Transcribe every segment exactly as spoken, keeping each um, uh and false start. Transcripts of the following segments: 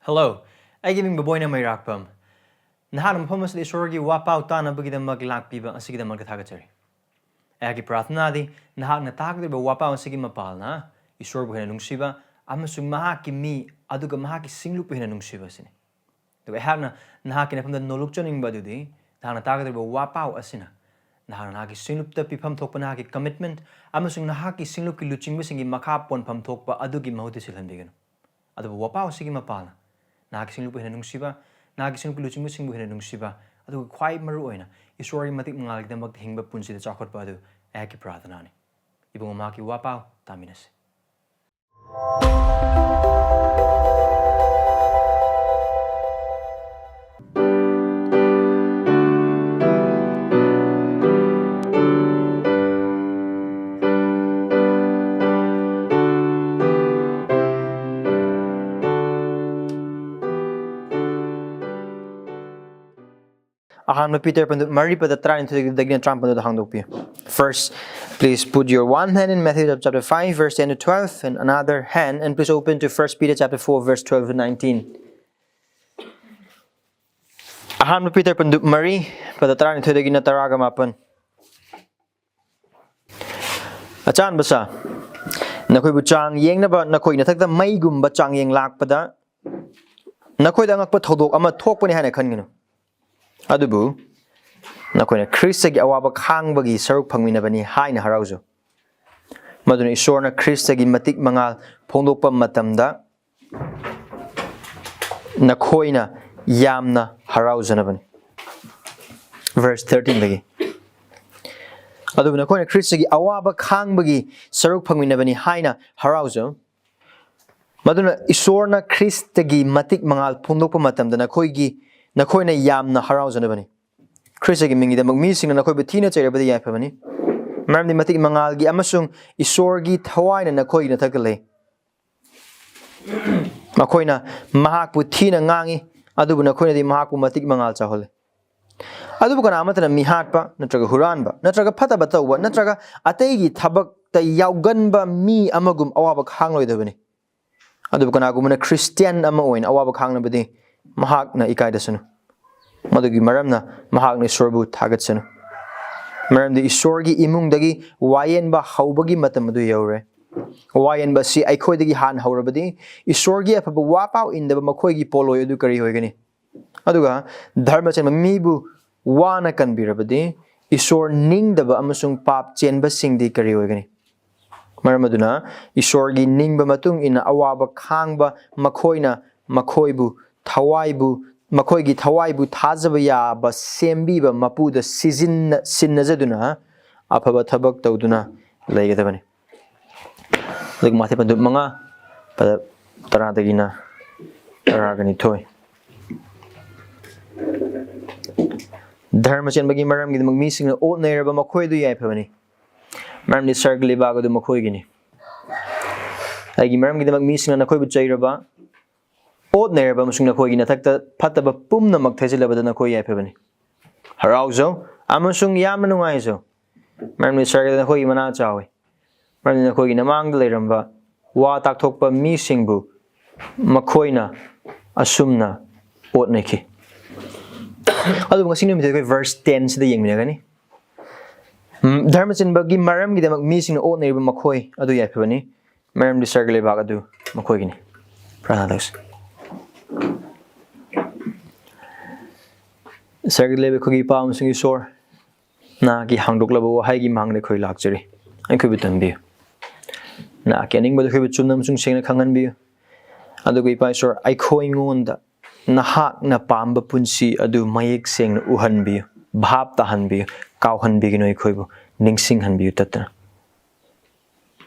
Hello, ꯑꯩꯒꯤ ꯃꯤꯡ ꯕꯣꯕꯣꯏꯅ ꯃꯩꯔꯥꯛꯄꯝ꯫ ꯅꯍꯥꯛꯅ ꯃꯐꯝ ꯑꯁꯤꯗ ꯏꯁꯣꯔꯒꯤ ꯋꯥꯄꯥꯎ ꯇꯥꯅꯕꯒꯤꯗꯃꯛ ꯂꯥꯛꯄꯤꯕ ꯑꯁꯤꯒꯤꯗꯃꯛꯇ ꯊꯥꯒꯠꯆꯔꯤ꯫ ꯑꯩꯍꯥꯛꯀꯤ ꯄ꯭ꯔꯥꯔꯊꯅꯥꯗꯤ ꯅꯍꯥꯛꯅ ꯇꯥꯒꯗꯧꯔꯤꯕ ꯋꯥꯄꯥꯎ ꯑꯁꯤꯒꯤ ꯃꯄꯥꯜꯅ ꯏꯁꯣꯔꯕꯨ ꯍꯦꯟꯅ ꯅꯨꯡꯁꯤꯕ ꯑꯃꯁꯨꯡ ꯃꯍꯥꯛꯀꯤ ꯃꯤ ꯑꯗꯨꯒ ꯃꯍꯥꯛꯀꯤ ꯁꯤꯡꯂꯨꯞꯄꯨ ꯍꯦꯟꯅ ꯅꯨꯡꯁꯤꯕ ꯑꯁꯤꯅꯤ꯫ ꯑꯗꯨꯒ ꯑꯩꯍꯥꯛꯅ ꯅꯍꯥꯛꯀꯤ ꯅꯐꯝꯗ ꯅꯣꯂꯨꯛꯆꯅꯤꯡꯕ ꯑꯗꯨꯗꯤ ꯅꯍꯥꯛꯅ ꯇꯥꯒꯗꯧꯔꯤꯕ ꯋꯥꯄꯥꯎ ꯑꯁꯤꯅ ꯅꯍꯥꯛꯅ ꯅꯍꯥꯛꯀꯤ ꯁꯤꯡꯂꯨꯞꯇ ꯄꯤꯐꯝ ꯊꯣꯛꯄ ꯅꯍꯥꯛꯀꯤ commitment ꯑꯃꯁꯨꯡ ꯅꯍꯥꯛꯀꯤ ꯁꯤꯡꯂꯨꯞꯀꯤ ꯂꯨꯆꯤꯡꯕꯁꯤꯡꯒꯤ ꯃꯈꯥ ꯄꯣꯟꯐꯝ ꯊꯣꯛꯄ ꯑꯗꯨꯒꯤ ꯃꯍꯨꯠꯇ ꯁꯤꯜꯍꯟꯕꯤꯒꯅꯨ꯫ ꯑꯗꯨꯕꯨ ꯋꯥꯄꯥꯎ ꯑꯁꯤꯒꯤ ꯃꯄꯥꯜꯅ ꯅꯍꯥꯛꯀꯤ ꯁꯤꯡꯂꯨꯞꯄꯨ ꯍꯦꯟꯅ ꯅꯨꯡꯁꯤꯕ, ꯅꯍꯥꯛꯀꯤ ꯁꯤꯡꯂꯨꯞꯀꯤ ꯂꯨꯆꯤꯡꯕꯁꯤꯡꯕꯨ ꯍꯦꯟꯅ ꯅꯨꯡꯁꯤꯕ, ꯑꯗꯨꯒ ꯈ꯭ꯋꯥꯏ ꯃꯔꯨ ꯑꯣꯏꯅ ꯏꯁꯣꯔꯒꯤ ꯃꯇꯤꯛ ꯃꯉꯥꯜꯒꯤꯗꯃꯛꯇ ꯍꯤꯡꯕ ꯄꯨꯟꯁꯤꯗ ꯆꯥꯎꯈꯠꯄ ꯑꯗꯨ ꯑꯩꯍꯥꯛꯀꯤ ꯄ꯭ꯔꯥꯔꯊꯅꯥꯅꯤ꯫ ꯏꯕꯨꯡꯉꯣ, ꯃꯍꯥꯛꯀꯤ ꯋꯥꯄꯥꯎ ꯇꯥꯃꯤꯟꯅꯁꯤ꯫ ꯑꯍꯥꯟꯕ ꯄꯤꯇꯔ ꯄꯟꯗꯨꯞ ꯃꯔꯤ ꯄꯗ ꯇꯔꯥꯅꯤꯊꯣꯏꯗꯒꯤꯅ ꯇꯔꯥꯃꯥꯄꯜꯗ ꯍꯥꯡꯗꯣꯛꯄꯤꯌꯨ꯫ First, please put your one hand in Matthew chapter five, verse ten to twelve, and another hand, and please open to First Peter chapter four, verse twelve to nineteen. ꯑꯍꯥꯟꯕ ꯄꯤꯇꯔ ꯄꯟꯗꯨꯞ ꯃꯔꯤ ꯄꯗ ꯇꯔꯥꯅꯤꯊꯣꯏꯗꯒꯤꯅ ꯇꯔꯥꯒ ꯃꯥꯄꯟ꯫ ꯑꯆꯥꯟꯕ ꯁꯥ, ꯅꯈꯣꯏꯕꯨ ꯆꯥꯡ ꯌꯦꯡꯅꯕ ꯅꯈꯣꯏ ꯅꯊꯛꯇ ꯃꯩꯒꯨꯝꯕ ꯆꯥꯡꯌꯦꯡ ꯂꯥꯛꯄꯗ ꯅꯈꯣꯏꯗ ꯑꯉꯛꯄ ꯊꯧꯗꯣꯛ ꯑꯃ ꯊꯣꯛꯄꯅꯤ ꯍꯥꯏꯅ ꯈꯟꯒꯅꯨ꯫ ꯑꯗꯨꯕꯨ ꯅꯈꯣꯏꯅ ꯈ꯭ꯔꯤꯁꯇꯒꯤ ꯑꯋꯥꯕ ꯈꯥꯡꯕꯒꯤ ꯁꯔꯨꯛ ꯐꯪꯃꯤꯟꯅꯕꯅꯤ ꯍꯥꯏꯅ ꯍꯔꯥꯎꯖꯧ꯫ ꯃꯗꯨꯅ ꯏꯁꯣꯔꯅ ꯈ꯭ꯔꯤꯁꯇꯒꯤ ꯃꯇꯤꯛ ꯃꯉꯥꯜ ꯐꯣꯡꯗꯣꯛꯄ ꯃꯇꯝꯗ ꯅꯈꯣꯏꯅ ꯌꯥꯝꯅ ꯍꯔꯥꯎꯖꯅꯕꯅꯤ꯫ Verse thirteenꯗꯒꯤ, "ꯑꯗꯨꯕꯨ ꯅꯈꯣꯏꯅ ꯈ꯭ꯔꯤꯁꯇꯒꯤ ꯑꯋꯥꯕ ꯈꯥꯡꯕꯒꯤ ꯁꯔꯨꯛ ꯐꯪꯃꯤꯟꯅꯕꯅꯤ ꯍꯥꯏꯅ ꯍꯔꯥꯎꯖꯧ꯫ ꯃꯗꯨꯅ ꯏꯁꯣꯔꯅ ꯈ꯭ꯔꯤꯁꯇꯒꯤ ꯃꯇꯤꯛ ꯃꯉꯥꯜ ꯐꯣꯡꯗꯣꯛꯄ ꯃꯇꯝꯗ ꯅꯈꯣꯏꯒꯤ, ꯅꯈꯣꯏꯅ ꯌꯥꯝꯅ ꯍꯔꯥꯎꯖꯅꯕꯅꯤ꯫ ꯈ꯭ꯔꯤꯁꯇꯒꯤ ꯃꯤꯡꯒꯤꯗꯃꯛ ꯃꯤꯁꯤꯡꯅ ꯅꯈꯣꯏꯕꯨ ꯊꯤꯅ ꯆꯩꯔꯕꯗꯤ ꯌꯥꯏꯐꯕꯅꯤ, ꯃꯔꯝꯗꯤ ꯃꯇꯤꯛ ꯃꯉꯥꯜꯒꯤ ꯑꯃꯁꯨꯡ ꯏꯁꯣꯔꯒꯤ ꯊꯋꯥꯏꯅ ꯅꯈꯣꯏꯒꯤ ꯅꯊꯛꯇ ꯂꯩ꯫ ꯃꯈꯣꯏꯅ ꯃꯍꯥꯛꯄꯨ ꯊꯤꯅ ꯉꯥꯡꯏ, ꯑꯗꯨꯕꯨ ꯅꯈꯣꯏꯅꯗꯤ ꯃꯍꯥꯛꯄꯨ ꯃꯇꯤꯛ ꯃꯉꯥꯜ ꯆꯥꯎꯍꯜꯂꯤ꯫ ꯑꯗꯨꯕꯨ ꯀꯅꯥ ꯑꯃꯠꯇꯅ ꯃꯤꯍꯥꯠꯄ ꯅꯠꯇ꯭ꯔꯒ ꯍꯨꯔꯥꯟꯕ ꯅꯠꯇ꯭ꯔꯒ ꯐꯠꯇꯕ ꯇꯧꯕ ꯅꯠꯇ꯭ꯔꯒ ꯑꯇꯩꯒꯤ ꯊꯕꯛꯇ ꯌꯥꯎꯒꯟꯕ ꯃꯤ ꯑꯃꯒꯨꯝ ꯑꯋꯥꯕ ꯈꯥꯡꯂꯣꯏꯗꯕꯅꯤ꯫ ꯑꯗꯨꯕꯨ ꯀꯅꯥꯒꯨꯝꯕꯅ ꯈ꯭ꯔꯤꯁꯇꯤꯌꯥꯟ ꯑꯃ ꯑꯣꯏꯅ ꯑꯋꯥꯕ ꯈꯥꯡꯂꯕꯗꯤ, ꯃꯍꯥꯛꯅ ꯏꯀꯥꯏꯗꯁꯅꯨ꯫ ꯃꯗꯨꯒꯤ ꯃꯔꯝꯅ ꯃꯍꯥꯛꯅ ꯏꯁꯣꯔꯕꯨ ꯊꯥꯒꯠꯁꯅꯨ꯫ ꯃꯔꯝꯗꯤ ꯏꯁꯣꯔꯒꯤ ꯏꯃꯨꯡꯗꯒꯤ ꯋꯥꯌꯦꯟꯕ ꯍꯧꯕꯒꯤ ꯃꯇꯝ ꯑꯗꯨ ꯌꯧꯔꯦ꯫ ꯋꯥꯌꯦꯟꯕ ꯑꯁꯤ ꯑꯩꯈꯣꯏꯗꯒꯤ ꯍꯥꯟꯅ ꯍꯧꯔꯕꯗꯤ, ꯏꯁꯣꯔꯒꯤ ꯑꯐꯕ ꯋꯥ ꯄꯥꯎ ꯏꯟꯗꯕ ꯃꯈꯣꯏꯒꯤ ꯄꯣꯠꯂꯣꯏ ꯑꯗꯨ ꯀꯔꯤ ꯑꯣꯏꯒꯅꯤ? ꯑꯗꯨꯒ ꯙꯔꯃ ꯆꯦꯟꯕ ꯃꯤꯕꯨ ꯋꯥꯅ ꯀꯟꯕꯤꯔꯕꯗꯤ, ꯏꯁꯣꯔ ꯅꯤꯡꯗꯕ ꯑꯃꯁꯨꯡ ꯄꯥꯞ ꯆꯦꯟꯕꯁꯤꯡꯗꯤ ꯀꯔꯤ ꯑꯣꯏꯒꯅꯤ? ꯃꯔꯝ ꯑꯗꯨꯅ, ꯏꯁꯣꯔꯒꯤ ꯅꯤꯡꯕ ꯃꯇꯨꯡ ꯏꯟꯅ ꯑꯋꯥꯕ ꯈꯥꯡꯕ ꯃꯈꯣꯏꯅ ꯃꯈꯣꯏꯕꯨ ꯊꯋꯥꯏꯕꯨ, ꯃꯈꯣꯏꯒꯤ ꯊꯋꯥꯏꯕꯨ ꯊꯥꯖꯕ ꯌꯥꯕ ꯁꯦꯝꯕꯤꯕ ꯃꯄꯨꯗ ꯁꯤꯖꯤꯟꯅ-, ꯁꯤꯟꯅꯖꯗꯨꯅ ꯑꯐꯕ ꯊꯕꯛ ꯇꯧꯗꯨꯅ ꯂꯩꯒꯗꯕꯅꯤ꯫ ꯑꯗꯨꯒ ꯃꯥꯊꯦ ꯄꯟꯗꯨꯞ ꯃꯉꯥ, ꯄꯗ ꯇꯔꯥꯗꯒꯤꯅ ꯇꯔꯥꯒ ꯅꯤꯊꯣꯏ꯫ ꯙꯔꯃ ꯆꯦꯟꯕꯒꯤ ꯃꯔꯝꯒꯤꯗꯃꯛ ꯃꯤꯁꯤꯡꯅ ꯑꯣꯠ ꯅꯩꯔꯕ ꯃꯈꯣꯏ ꯑꯗꯨ ꯌꯥꯏꯐꯕꯅꯤ, ꯃꯔꯝꯗꯤ ꯁꯔꯒ ꯂꯩꯕꯥꯛ ꯑꯗꯨ ꯃꯈꯣꯏꯒꯤꯅꯤ꯫ ꯑꯩꯒꯤ ꯃꯔꯝꯒꯤꯗꯃꯛ ꯃꯤꯁꯤꯡꯅ ꯅꯈꯣꯏꯕꯨ ꯆꯩꯔꯕ, ꯑꯣꯠ ꯅꯩꯔꯕ ꯑꯃꯁꯨꯡ ꯅꯈꯣꯏꯒꯤ ꯅꯊꯛꯇ ꯐꯠꯇꯕ ꯄꯨꯝꯅꯃꯛ ꯊꯩꯖꯤꯜꯂꯕꯗ ꯅꯈꯣꯏ ꯌꯥꯏꯐꯕꯅꯤ꯫ ꯍꯔꯥꯎꯖꯧ ꯑꯃꯁꯨꯡ ꯌꯥꯝꯅ ꯅꯨꯡꯉꯥꯏꯖꯧ, ꯃꯔꯝꯗꯤ ꯁꯔꯒꯗ ꯅꯈꯣꯏꯒꯤ ꯃꯅꯥ ꯆꯥꯎꯏ꯫ ꯃꯔꯝꯗꯤ ꯅꯈꯣꯏꯒꯤ ꯃꯃꯥꯡꯗ ꯂꯩꯔꯝꯕ ꯋꯥ ꯇꯥꯛꯊꯣꯛꯄ ꯃꯤꯁꯤꯡꯕꯨ ꯃꯈꯣꯏꯅ ꯑꯁꯨꯝꯅ ꯑꯣꯠ ꯅꯩꯈꯤ꯫ ꯑꯗꯨꯕꯨ ꯉꯁꯤ ꯅꯨꯃꯤꯠꯇ ꯑꯩꯈꯣꯏ verse ten ꯁꯤꯗ ꯌꯦꯡꯃꯤꯟꯅꯒꯅꯤ꯫ ꯎꯝ, ꯙꯔꯃ ꯆꯦꯟꯕꯒꯤ ꯃꯔꯝꯒꯤꯗꯃꯛ ꯃꯤꯁꯤꯡꯅ ꯑꯣꯠꯅꯔꯤꯕ ꯃꯈꯣꯏ ꯑꯗꯨ ꯌꯥꯏꯐꯕꯅꯤ, ꯃꯔꯝꯗꯤ ꯁꯔꯒ ꯂꯩꯕꯥꯛ ꯑꯗꯨ ꯃꯈꯣꯏꯒꯤꯅꯤ꯫ ꯄ꯭ꯔꯥꯔꯊꯅꯥ ꯇꯧꯁꯤ꯫ ꯁꯔꯒ ꯂꯩꯕ ꯑꯩꯈꯣꯏꯒꯤ ꯏꯄꯥ ꯑꯃꯁꯨꯡ ꯏꯁꯣꯔ, ꯅꯍꯥꯛꯀꯤ ꯍꯥꯡꯗꯣꯛꯂꯕ ꯋꯥꯍꯩꯒꯤ ꯃꯥꯡꯗ ꯑꯩꯈꯣꯏ ꯂꯥꯛꯆꯔꯤ꯫ ꯑꯩꯈꯣꯏꯕꯨ ꯇꯝꯕꯤꯌꯨ꯫ ꯅꯍꯥꯛꯀꯤ ꯑꯅꯤꯡꯕꯗꯨ ꯑꯩꯈꯣꯏꯕꯨ ꯆꯨꯝꯅ ꯑꯃꯁꯨꯡ ꯁꯦꯡꯅ ꯈꯪꯍꯟꯕꯤꯌꯨ꯫ ꯑꯗꯨꯒ ꯏꯄꯥ ꯏꯁꯣꯔ, ꯑꯩꯈꯣꯏꯉꯣꯟꯗ ꯅꯍꯥꯛꯅ ꯄꯥꯝꯕ ꯄꯨꯟꯁꯤ ꯑꯗꯨ ꯃꯌꯦꯛ ꯁꯦꯡꯅ ꯎꯍꯟꯕꯤꯌꯨ, ꯚꯥꯞ ꯇꯥꯍꯟꯕꯤꯌꯨ, ꯀꯥꯎꯍꯟꯕꯤꯒꯅꯨ, ꯑꯩꯈꯣꯏꯕꯨ ꯅꯤꯡꯁꯤꯡꯍꯟꯕꯤꯌꯨ ꯇꯠꯇꯅ꯫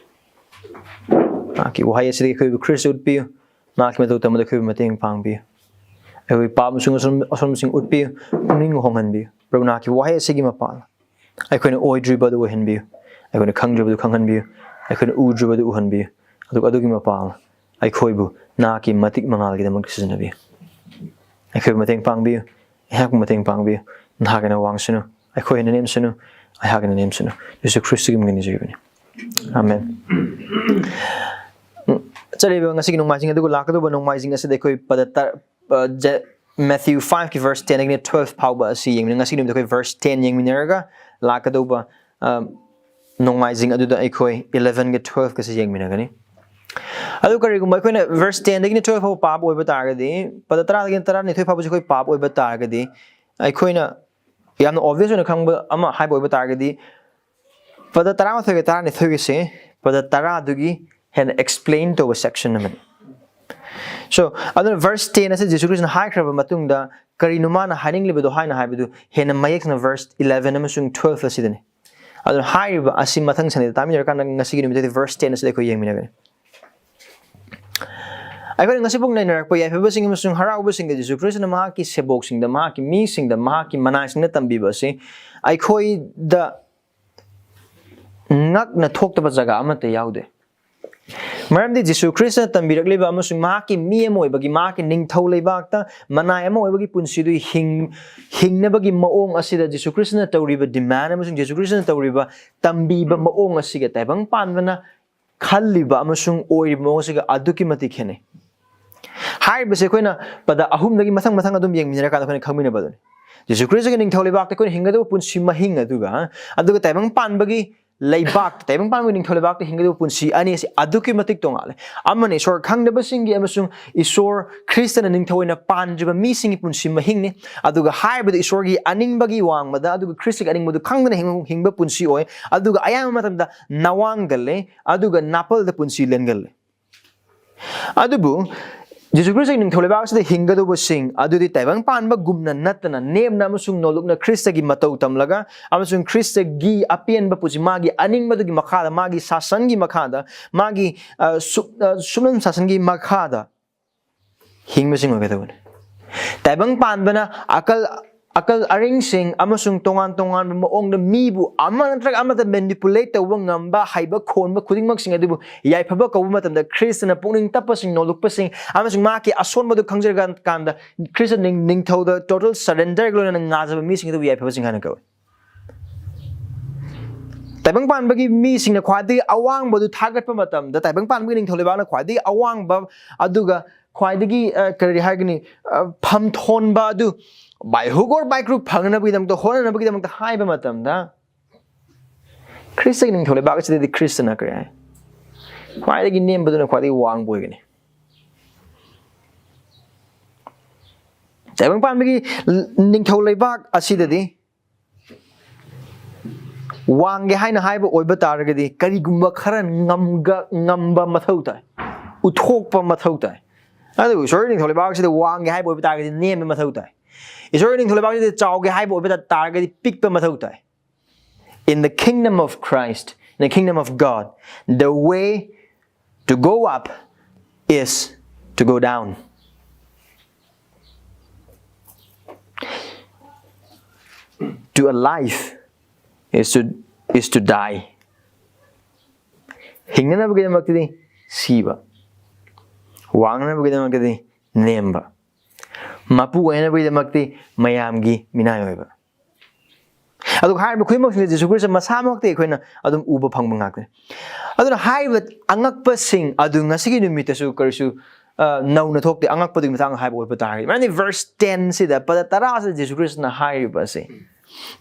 ꯅꯍꯥꯛꯀꯤ ꯋꯥꯍꯩ ꯑꯁꯤꯗꯒꯤ ꯑꯩꯈꯣꯏꯕꯨ ꯈ꯭ꯔꯤꯁꯇ ꯎꯠꯄꯤꯌꯨ꯫ ꯅꯍꯥꯛꯀꯤ ꯃꯇꯧ ꯇꯝꯕꯗ ꯑꯩꯈꯣꯏꯕꯨ ꯃꯇꯦꯡ ꯄꯥꯡꯕꯤꯌꯨ꯫ ꯑꯩꯈꯣꯏ ꯄꯥꯞ ꯑꯃꯁꯨꯡ ꯑꯁꯣꯟ-, ꯑꯁꯣꯟꯕꯁꯤꯡ ꯎꯠꯄꯤꯌꯨ, ꯄꯨꯛꯅꯤꯡ ꯍꯣꯡꯍꯟꯕꯤꯌꯨ꯫ ꯄ꯭ꯔꯚꯨ, ꯅꯍꯥꯛꯀꯤ ꯋꯥꯍꯩ ꯑꯁꯤꯒꯤ ꯃꯄꯥꯜ ꯑꯩꯈꯣꯏꯅ ꯑꯣꯏꯗ꯭ꯔꯤꯕ ꯑꯗꯨ ꯑꯣꯏꯍꯟꯕꯤꯌꯨ, ꯑꯩꯈꯣꯏꯅ ꯈꯪꯗ꯭ꯔꯤꯕꯗꯨ ꯈꯪꯍꯟꯕꯤꯌꯨ, ꯑꯩꯈꯣꯏꯅ ꯎꯗ꯭ꯔꯤꯕꯗꯨ ꯎꯍꯟꯕꯤꯌꯨ, ꯑꯗꯨꯒ ꯑꯗꯨꯒꯤ ꯃꯄꯥꯜ ꯑꯩꯈꯣꯏꯕꯨ ꯅꯍꯥꯛꯀꯤ ꯃꯇꯤꯛ ꯃꯉꯥꯜꯒꯤꯗꯃꯛ ꯁꯤꯖꯤꯟꯅꯕꯤꯌꯨ꯫ ꯑꯩꯈꯣꯏꯕꯨ ꯃꯇꯦꯡ ꯄꯥꯡꯕꯤꯌꯨ, ꯑꯩꯍꯥꯛꯄꯨ ꯃꯇꯦꯡ ꯄꯥꯡꯕꯤꯌꯨ꯫ ꯅꯍꯥꯛ ꯍꯦꯟꯅ ꯋꯥꯡꯁꯅꯨ, ꯑꯩꯈꯣꯏ ꯍꯦꯟꯅ ꯅꯦꯝꯁꯅꯨ, ꯑꯩꯍꯥꯛ ꯍꯦꯟꯅ ꯅꯦꯝꯁꯅꯨ꯫ ꯌꯦꯁꯨ ꯈ꯭ꯔꯤꯁꯇꯒꯤ ꯃꯤꯡꯗ ꯅꯤꯖꯔꯤꯕꯅꯤ꯫ ꯑꯥꯃꯦꯟ꯫ ꯎꯝ, ꯆꯠꯂꯤꯕ ꯉꯁꯤꯒꯤ ꯅꯣꯡꯃꯥꯏꯖꯤꯡ ꯑꯗꯨꯒ ꯂꯥꯛꯀꯗꯧꯕ ꯅꯣꯡꯃꯥꯏꯖꯤꯡ ꯑꯁꯤꯗ ꯑꯩꯈꯣꯏ ꯄꯗ ꯇꯔ-, ꯑ, ꯖ-, Matthew five ꯀꯤ verse ten ꯗꯒꯤꯅ twelve ꯐꯥꯎꯕ ꯑꯁꯤ ꯌꯦꯡꯃꯤꯟꯅ-, ꯉꯁꯤꯒꯤ ꯅꯨꯃꯤꯠꯇ ꯑꯩꯈꯣꯏ verse ten ꯌꯦꯡꯃꯤꯟꯅꯔꯒ ꯂꯥꯛꯀꯗꯧꯕ, ꯑ, ꯅꯣꯡꯃꯥꯏꯖꯤꯡ ꯑꯗꯨꯗ ꯑꯩꯈꯣꯏ eleven ꯒ twelve ꯀꯁꯤ ꯌꯦꯡꯃꯤꯟꯅꯒꯅꯤ꯫ ꯑꯗꯨ ꯀꯔꯤꯒꯨꯝꯕ ꯑꯩꯈꯣꯏꯅ verse ten ꯗꯒꯤꯅ twelve ꯐꯥꯎꯕ ꯄꯥꯕ ꯑꯣꯏꯕ ꯇꯥꯔꯒꯗꯤ, ꯄꯗ ꯇꯔꯥꯗꯒꯤꯅ ꯇꯔꯥꯅꯤꯊꯣꯏ ꯐꯥꯎꯕꯁꯤ ꯑꯩꯈꯣꯏ ꯄꯥꯕ ꯑꯣꯏꯕ ꯇꯥꯔꯒꯗꯤ, ꯑꯩꯈꯣꯏꯅ ꯌꯥꯝꯅ obvious ꯑꯣꯏꯅ ꯈꯪꯕ ꯑꯃ ꯍꯥꯏꯕ ꯑꯣꯏꯕ ꯇꯥꯔꯒꯗꯤ, ꯄꯗ ꯇꯔꯥꯃꯥꯊꯣꯏꯒ ꯇꯔꯥꯅꯤꯊꯣꯏꯒꯁꯦ ꯄꯗ ꯇꯔꯥꯗꯨꯒꯤ ꯍꯦꯟꯅ explain ꯇꯧꯕ section ꯑꯃꯅꯤ꯫ So, ꯑꯗꯨꯅ verse ten ꯑꯁꯤ ꯖꯤꯁꯨ ꯈ꯭ꯔꯤꯁꯅ ꯍꯥꯏꯈ꯭ꯔꯕ ꯃꯇꯨꯡꯗ ꯀꯔꯤꯅꯣ ꯃꯥꯅ ꯍꯥꯏꯅꯤꯡꯂꯤꯕꯗꯣ ꯍꯥꯏꯅ ꯍꯥꯏꯕꯗꯨ ꯍꯦꯟꯅ ꯃꯌꯦꯛ ꯁꯦꯡꯅ verse eleven ꯑꯃꯁꯨꯡ twelve ꯑꯁꯤꯗꯅꯤ꯫ ꯑꯗꯨꯅ ꯍꯥꯏꯔꯤꯕ ꯑꯁꯤ ꯃꯊꯪ Sunday ꯗ ꯇꯥꯃꯤꯟꯅꯔꯀꯥꯟꯗ ꯉꯁꯤꯒꯤ ꯅꯨꯃꯤꯠꯇꯗꯤ verse ten ꯑꯁꯤꯗ ꯑꯩꯈꯣꯏ ꯌꯦꯡꯃꯤꯟꯅꯒꯅꯤ꯫ ꯑꯩꯈꯣꯏꯅ ꯉꯁꯤꯐꯥꯎ ꯅꯩꯅꯔꯛꯄ ꯌꯥꯏꯐꯕꯁꯤꯡ ꯑꯃꯁꯨꯡ ꯍꯔꯥꯎꯕꯁꯤꯡꯗ ꯖꯤꯁꯨ ꯈ꯭ꯔꯤꯁꯇꯅ ꯃꯍꯥꯛꯀꯤ ꯁꯦꯕꯣꯛꯁꯤꯡꯗ, ꯃꯍꯥꯛꯀꯤ ꯃꯤꯁꯤꯡꯗ, ꯃꯍꯥꯛꯀꯤ ꯃꯅꯥꯏꯁꯤꯡꯗ ꯇꯝꯕꯤꯕ ꯑꯁꯤ ꯑꯩꯈꯣꯏꯗ ꯉꯛꯅ ꯊꯣꯛꯇꯕ ꯖꯒꯥ ꯑꯃꯠꯇ ꯌꯥꯎꯗꯦ꯫ ꯃꯔꯝꯗꯤ ꯖꯤꯁꯨ ꯈ꯭ꯔꯤꯁꯇꯅ ꯇꯝꯕꯤꯔꯛꯂꯤꯕ ꯑꯃꯁꯨꯡ ꯃꯍꯥꯛꯀꯤ ꯃꯤ ꯑꯃ ꯑꯣꯏꯕꯒꯤ, ꯃꯍꯥꯛꯀꯤ ꯅꯤꯡꯊꯧ ꯂꯩꯕꯥꯛꯇ ꯃꯅꯥꯏ ꯑꯃ ꯑꯣꯏꯕꯒꯤ ꯄꯨꯟꯁꯤꯗꯨ ꯍꯤꯡ-, ꯍꯤꯡꯅꯕꯒꯤ ꯃꯑꯣꯡ ꯑꯁꯤꯗ ꯖꯤꯁꯨ ꯈ꯭ꯔꯤꯁꯇꯅ ꯇꯧꯔꯤꯕ demand ꯑꯃꯁꯨꯡ ꯖꯤꯁꯨ ꯈ꯭ꯔꯤꯁꯇꯅ ꯇꯧꯔꯤꯕ ꯇꯝꯕꯤꯕ ꯃꯑꯣꯡ ꯑꯁꯤꯒ ꯇꯥꯏꯕꯪ ꯄꯥꯟꯕꯅ ꯈꯜꯂꯤꯕ ꯑꯃꯁꯨꯡ ꯑꯣꯏꯔꯤꯕ ꯃꯑꯣꯡ ꯑꯁꯤꯒ ꯑꯗꯨꯛꯀꯤ ꯃꯇꯤꯛ ꯈꯦꯠꯅꯩ꯫ ꯍꯥꯏꯔꯤꯕꯁꯦ ꯑꯩꯈꯣꯏꯅ ꯄꯗ ꯑꯍꯨꯝꯗꯒꯤ ꯃꯊꯪ ꯃꯊꯪ ꯑꯗꯨꯝ ꯌꯦꯡꯃꯤꯟꯅꯔꯀꯥꯟꯗ ꯑꯩꯈꯣꯏꯅ ꯈꯪꯃꯤꯟꯅꯕ ꯑꯗꯨꯅꯤ꯫ ꯖꯤꯁꯨ ꯈ꯭ꯔꯤꯁꯇꯒꯤ ꯅꯤꯡꯊꯧ ꯂꯩꯕꯥꯛꯇ ꯑꯩꯈꯣꯏꯅ ꯍꯤꯡꯒꯗꯕ ꯄꯨꯟꯁꯤ ꯃꯍꯤꯡ ꯑꯗꯨꯒ, ꯑꯗꯨꯒ ꯇꯥꯏꯕꯪ ꯄꯥꯟꯕꯒꯤ ꯂꯩꯕꯥꯛ, ꯇꯥꯏꯕꯪ ꯄꯥꯟꯕꯒꯤ ꯅꯤꯡꯊꯧ ꯂꯩꯕꯥꯛꯇ ꯍꯤꯡꯒꯗꯕ ꯄꯨꯟꯁꯤ ꯑꯅꯤ ꯑꯁꯤ ꯑꯗꯨꯛꯀꯤ ꯃꯇꯤꯛ ꯇꯣꯉꯥꯜꯂꯦ꯫ ꯑꯃꯅ ꯏꯁꯣꯔ ꯈꯪꯗꯕꯁꯤꯡꯒꯤ ꯑꯃꯁꯨꯡ ꯏꯁꯣꯔ ꯈ꯭ꯔꯤꯁꯇꯅ ꯅꯤꯡꯊꯧ ꯑꯣꯏꯅ ꯄꯥꯟꯗ꯭ꯔꯤꯕ ꯃꯤꯁꯤꯡꯒꯤ ꯄꯨꯟꯁꯤ ꯃꯍꯤꯡꯅꯤ꯫ ꯑꯗꯨꯒ ꯍꯥꯏꯔꯤꯕꯗꯨ ꯏꯁꯣꯔꯒꯤ ꯑꯅꯤꯡꯕꯒꯤ ꯋꯥꯡꯃꯗ, ꯑꯗꯨꯒ ꯈ꯭ꯔꯤꯁꯇꯒꯤ ꯑꯅꯤꯡꯕꯗꯨ ꯈꯪꯗꯅ ꯍꯤꯡꯕ, ꯍꯤꯡꯕ ꯄꯨꯟꯁꯤ ꯑꯣꯏ꯫ ꯑꯗꯨꯒ ꯑꯌꯥꯝꯕ ꯃꯇꯝꯗ ꯅꯋꯥꯡꯒꯜꯂꯦ, ꯑꯗꯨꯒ ꯅꯥꯄꯜꯗ ꯄꯨꯟꯁꯤ ꯂꯦꯟꯒꯜꯂꯦ꯫ ꯑꯗꯨꯕꯨ ꯖꯤꯁꯨ ꯈ꯭ꯔꯤꯁꯇꯒꯤ ꯅꯤꯡꯊꯧ ꯂꯩꯕꯥꯛ ꯑꯁꯤꯗ ꯍꯤꯡꯒꯗꯧꯕꯁꯤꯡ ꯑꯗꯨꯗꯤ ꯇꯥꯏꯕꯪ ꯄꯥꯟꯕꯒꯨꯝꯅ ꯅꯠꯇꯅ, ꯅꯦꯝꯅ ꯑꯃꯁꯨꯡ ꯅꯣꯂꯨꯛꯅ ꯈ꯭ꯔꯤꯁꯇꯒꯤ ꯃꯇꯧ ꯇꯝꯂꯒ ꯑꯃꯁꯨꯡ ꯈ꯭ꯔꯤꯁꯇꯒꯤ ꯑꯄꯦꯟꯕ ꯄꯨꯟꯁꯤ, ꯃꯥꯒꯤ ꯑꯅꯤꯡꯕꯗꯨꯒꯤ ꯃꯈꯥꯗ, ꯃꯥꯒꯤ ꯁꯥꯁꯟꯒꯤ ꯃꯈꯥꯗ, ꯃꯥꯒꯤ, ꯑ, ꯁꯨꯞ-, ꯑ, ꯁꯨꯞꯅ ꯁꯥꯁꯟꯒꯤ ꯃꯈꯥꯗ ꯍꯤꯡꯕꯁꯤꯡ ꯑꯣꯏꯒꯗꯕꯅꯤ꯫ ꯇꯥꯏꯕꯪ ꯄꯥꯟꯕꯅ ꯑꯀꯜ, ꯑꯀꯜ ꯑꯔꯤꯡꯁꯤꯡ ꯑꯃꯁꯨꯡ ꯇꯣꯉꯥꯟ ꯇꯣꯉꯥꯟꯕ ꯃꯑꯣꯡꯗ ꯃꯤꯕꯨ ꯑꯃ ꯅꯠꯇ꯭ꯔꯒ ꯑꯃꯗ manipulate ꯇꯧꯕ ꯉꯝꯕ ꯍꯩꯕ ꯈꯣꯟꯕ ꯈꯨꯗꯤꯡꯃꯛꯁꯤꯡ ꯑꯗꯨꯕꯨ ꯌꯥꯏꯐꯕ ꯀꯧꯕ ꯃꯇꯝꯗ, ꯈ꯭ꯔꯤꯁꯇꯅ ꯄꯨꯛꯅꯤꯡ ꯇꯞꯄꯁꯤꯡ, ꯅꯣꯂꯨꯛꯄꯁꯤꯡ ꯑꯃꯁꯨꯡ ꯃꯍꯥꯛꯀꯤ ꯑꯁꯣꯟꯕꯗꯨ ꯈꯪꯖꯔꯀꯥꯟꯗ, ꯈ꯭ꯔꯤꯁꯇ ꯅꯤꯡ-, ꯅꯤꯡꯊꯧꯗ total surrender ꯒ ꯂꯣꯏꯅꯅ ꯉꯥꯖꯕ ꯃꯤꯁꯤꯡ ꯑꯗꯨꯕꯨ ꯌꯥꯏꯐꯕꯁꯤꯡ ꯍꯥꯏꯅ ꯀꯧꯏ꯫ ꯇꯥꯏꯕꯪ ꯄꯥꯟꯕꯒꯤ ꯃꯤꯁꯤꯡꯅ ꯈ꯭ꯋꯥꯏꯗꯒꯤ ꯑꯋꯥꯡꯕꯗꯨ ꯊꯥꯒꯠꯄ ꯃꯇꯝꯗ, ꯇꯥꯏꯕꯪ ꯄꯥꯟꯕꯒꯤ ꯅꯤꯡꯊꯧ ꯂꯩꯕꯥꯛꯅ ꯈ꯭ꯋꯥꯏꯗꯒꯤ ꯑꯋꯥꯡꯕ, ꯑꯗꯨꯒ ꯈ꯭ꯋꯥꯏꯗꯒꯤ, ꯑ, ꯀꯔꯤ ꯍꯥꯏꯒꯅꯤ, ꯑ, ꯐꯝꯊꯣꯟꯕ ꯑꯗꯨ by hook or by crook ꯐꯪꯅꯕꯒꯤꯗꯃꯛꯇ ꯍꯣꯠꯅꯅꯕꯒꯤꯗꯃꯛꯇ ꯍꯥꯏꯕ ꯃꯇꯝꯗ, ꯈ꯭ꯔꯤꯁꯇꯒꯤ ꯅꯤꯡꯊꯧ ꯂꯩꯕꯥꯛ ꯑꯁꯤꯗꯗꯤ ꯈ꯭ꯔꯤꯁꯇꯅ ꯀꯔꯤ ꯍꯥꯏ? ꯈ꯭ꯋꯥꯏꯗꯒꯤ ꯅꯦꯝꯕꯗꯨꯅ ꯈ꯭ꯋꯥꯏꯗꯒꯤ ꯋꯥꯡꯕ ꯑꯣꯏꯒꯅꯤ꯫ ꯇꯥꯏꯕꯪ ꯄꯥꯟꯕꯒꯤ ꯅꯤꯡꯊꯧ ꯂꯩꯕꯥꯛ ꯑꯁꯤꯗꯗꯤ ꯋꯥꯡꯒꯦ ꯍꯥꯏꯅ ꯍꯥꯏꯕ ꯑꯣꯏꯕ ꯇꯥꯔꯒꯗꯤ ꯀꯔꯤꯒꯨꯝꯕ ꯈꯔ ꯉꯝꯒ-, ꯉꯝꯕ ꯃꯊꯧ ꯇꯥꯏ, ꯎꯠꯊꯣꯛꯄ ꯃꯊꯧ ꯇꯥꯏ꯫ ꯑꯗꯨꯕꯨ ꯏꯁꯣꯔꯒꯤ ꯅꯤꯡꯊꯧ ꯂꯩꯕꯥꯛ ꯑꯁꯤꯗ ꯋꯥꯡꯒꯦ ꯍꯥꯏꯕ ꯑꯣꯏꯕ ꯇꯥꯔꯒꯗꯤ ꯅꯦꯝꯕ ꯃꯊꯧ ꯇꯥꯏ꯫ ꯏꯁꯣꯔꯒꯤ ꯅꯤꯡꯊꯧ ꯂꯩꯕꯥꯛ ꯑꯁꯤꯗ ꯆꯥꯎꯒꯦ ꯍꯥꯏꯕ ꯑꯣꯏꯕ ꯇꯥꯔꯒꯗꯤ ꯄꯤꯛꯄ ꯃꯊꯧ ꯇꯥꯏ꯫ In the kingdom of Christ, in the kingdom of God, the way to go up is to go down. To a life is to, is to die. ꯍꯤꯡꯅꯅꯕꯒꯤꯗꯃꯛꯇꯗꯤ ꯁꯤꯕ, ꯋꯥꯡꯅꯅꯕꯒꯤꯗꯃꯛꯇꯗꯤ ꯅꯦꯝꯕ, ꯃꯄꯨ ꯑꯣꯏꯅꯕꯒꯤꯗꯃꯛꯇꯤ ꯃꯌꯥꯝꯒꯤ ꯃꯤꯅꯥꯏ ꯑꯣꯏꯕ꯫ ꯑꯗꯨꯒ ꯍꯥꯏꯔꯤꯕ ꯈꯨꯗꯤꯡꯃꯛꯁꯤꯡꯁꯦ ꯖꯤꯁꯨ ꯈ꯭ꯔꯤꯁꯇ ꯃꯁꯥꯃꯛꯇ ꯑꯩꯈꯣꯏꯅ ꯑꯗꯨꯝ ꯎꯕ ꯐꯪꯕ ꯉꯥꯛꯇꯅꯤ꯫ ꯑꯗꯨꯅ ꯍꯥꯏꯔꯤꯕ ꯑꯉꯛꯄꯁꯤꯡ ꯑꯗꯨ ꯉꯁꯤꯒꯤ ꯅꯨꯃꯤꯠꯇꯁꯨ ꯀꯔꯤꯁꯨ, ꯑ, ꯅꯧꯅ ꯊꯣꯛꯇꯦ꯫ ꯑꯉꯛꯄꯗꯨꯒꯤ ꯃꯇꯥꯡꯗ ꯍꯥꯏꯕ ꯑꯣꯏꯕ ꯇꯥꯔꯒꯗꯤ, ꯃꯔꯝꯗꯤ verse ten ꯁꯤꯗ, ꯄꯗ ꯇꯔꯥꯁꯤꯗ ꯖꯤꯁꯨ ꯈ꯭ꯔꯤꯁꯇꯅ ꯍꯥꯏꯔꯤꯕ ꯑꯁꯤ,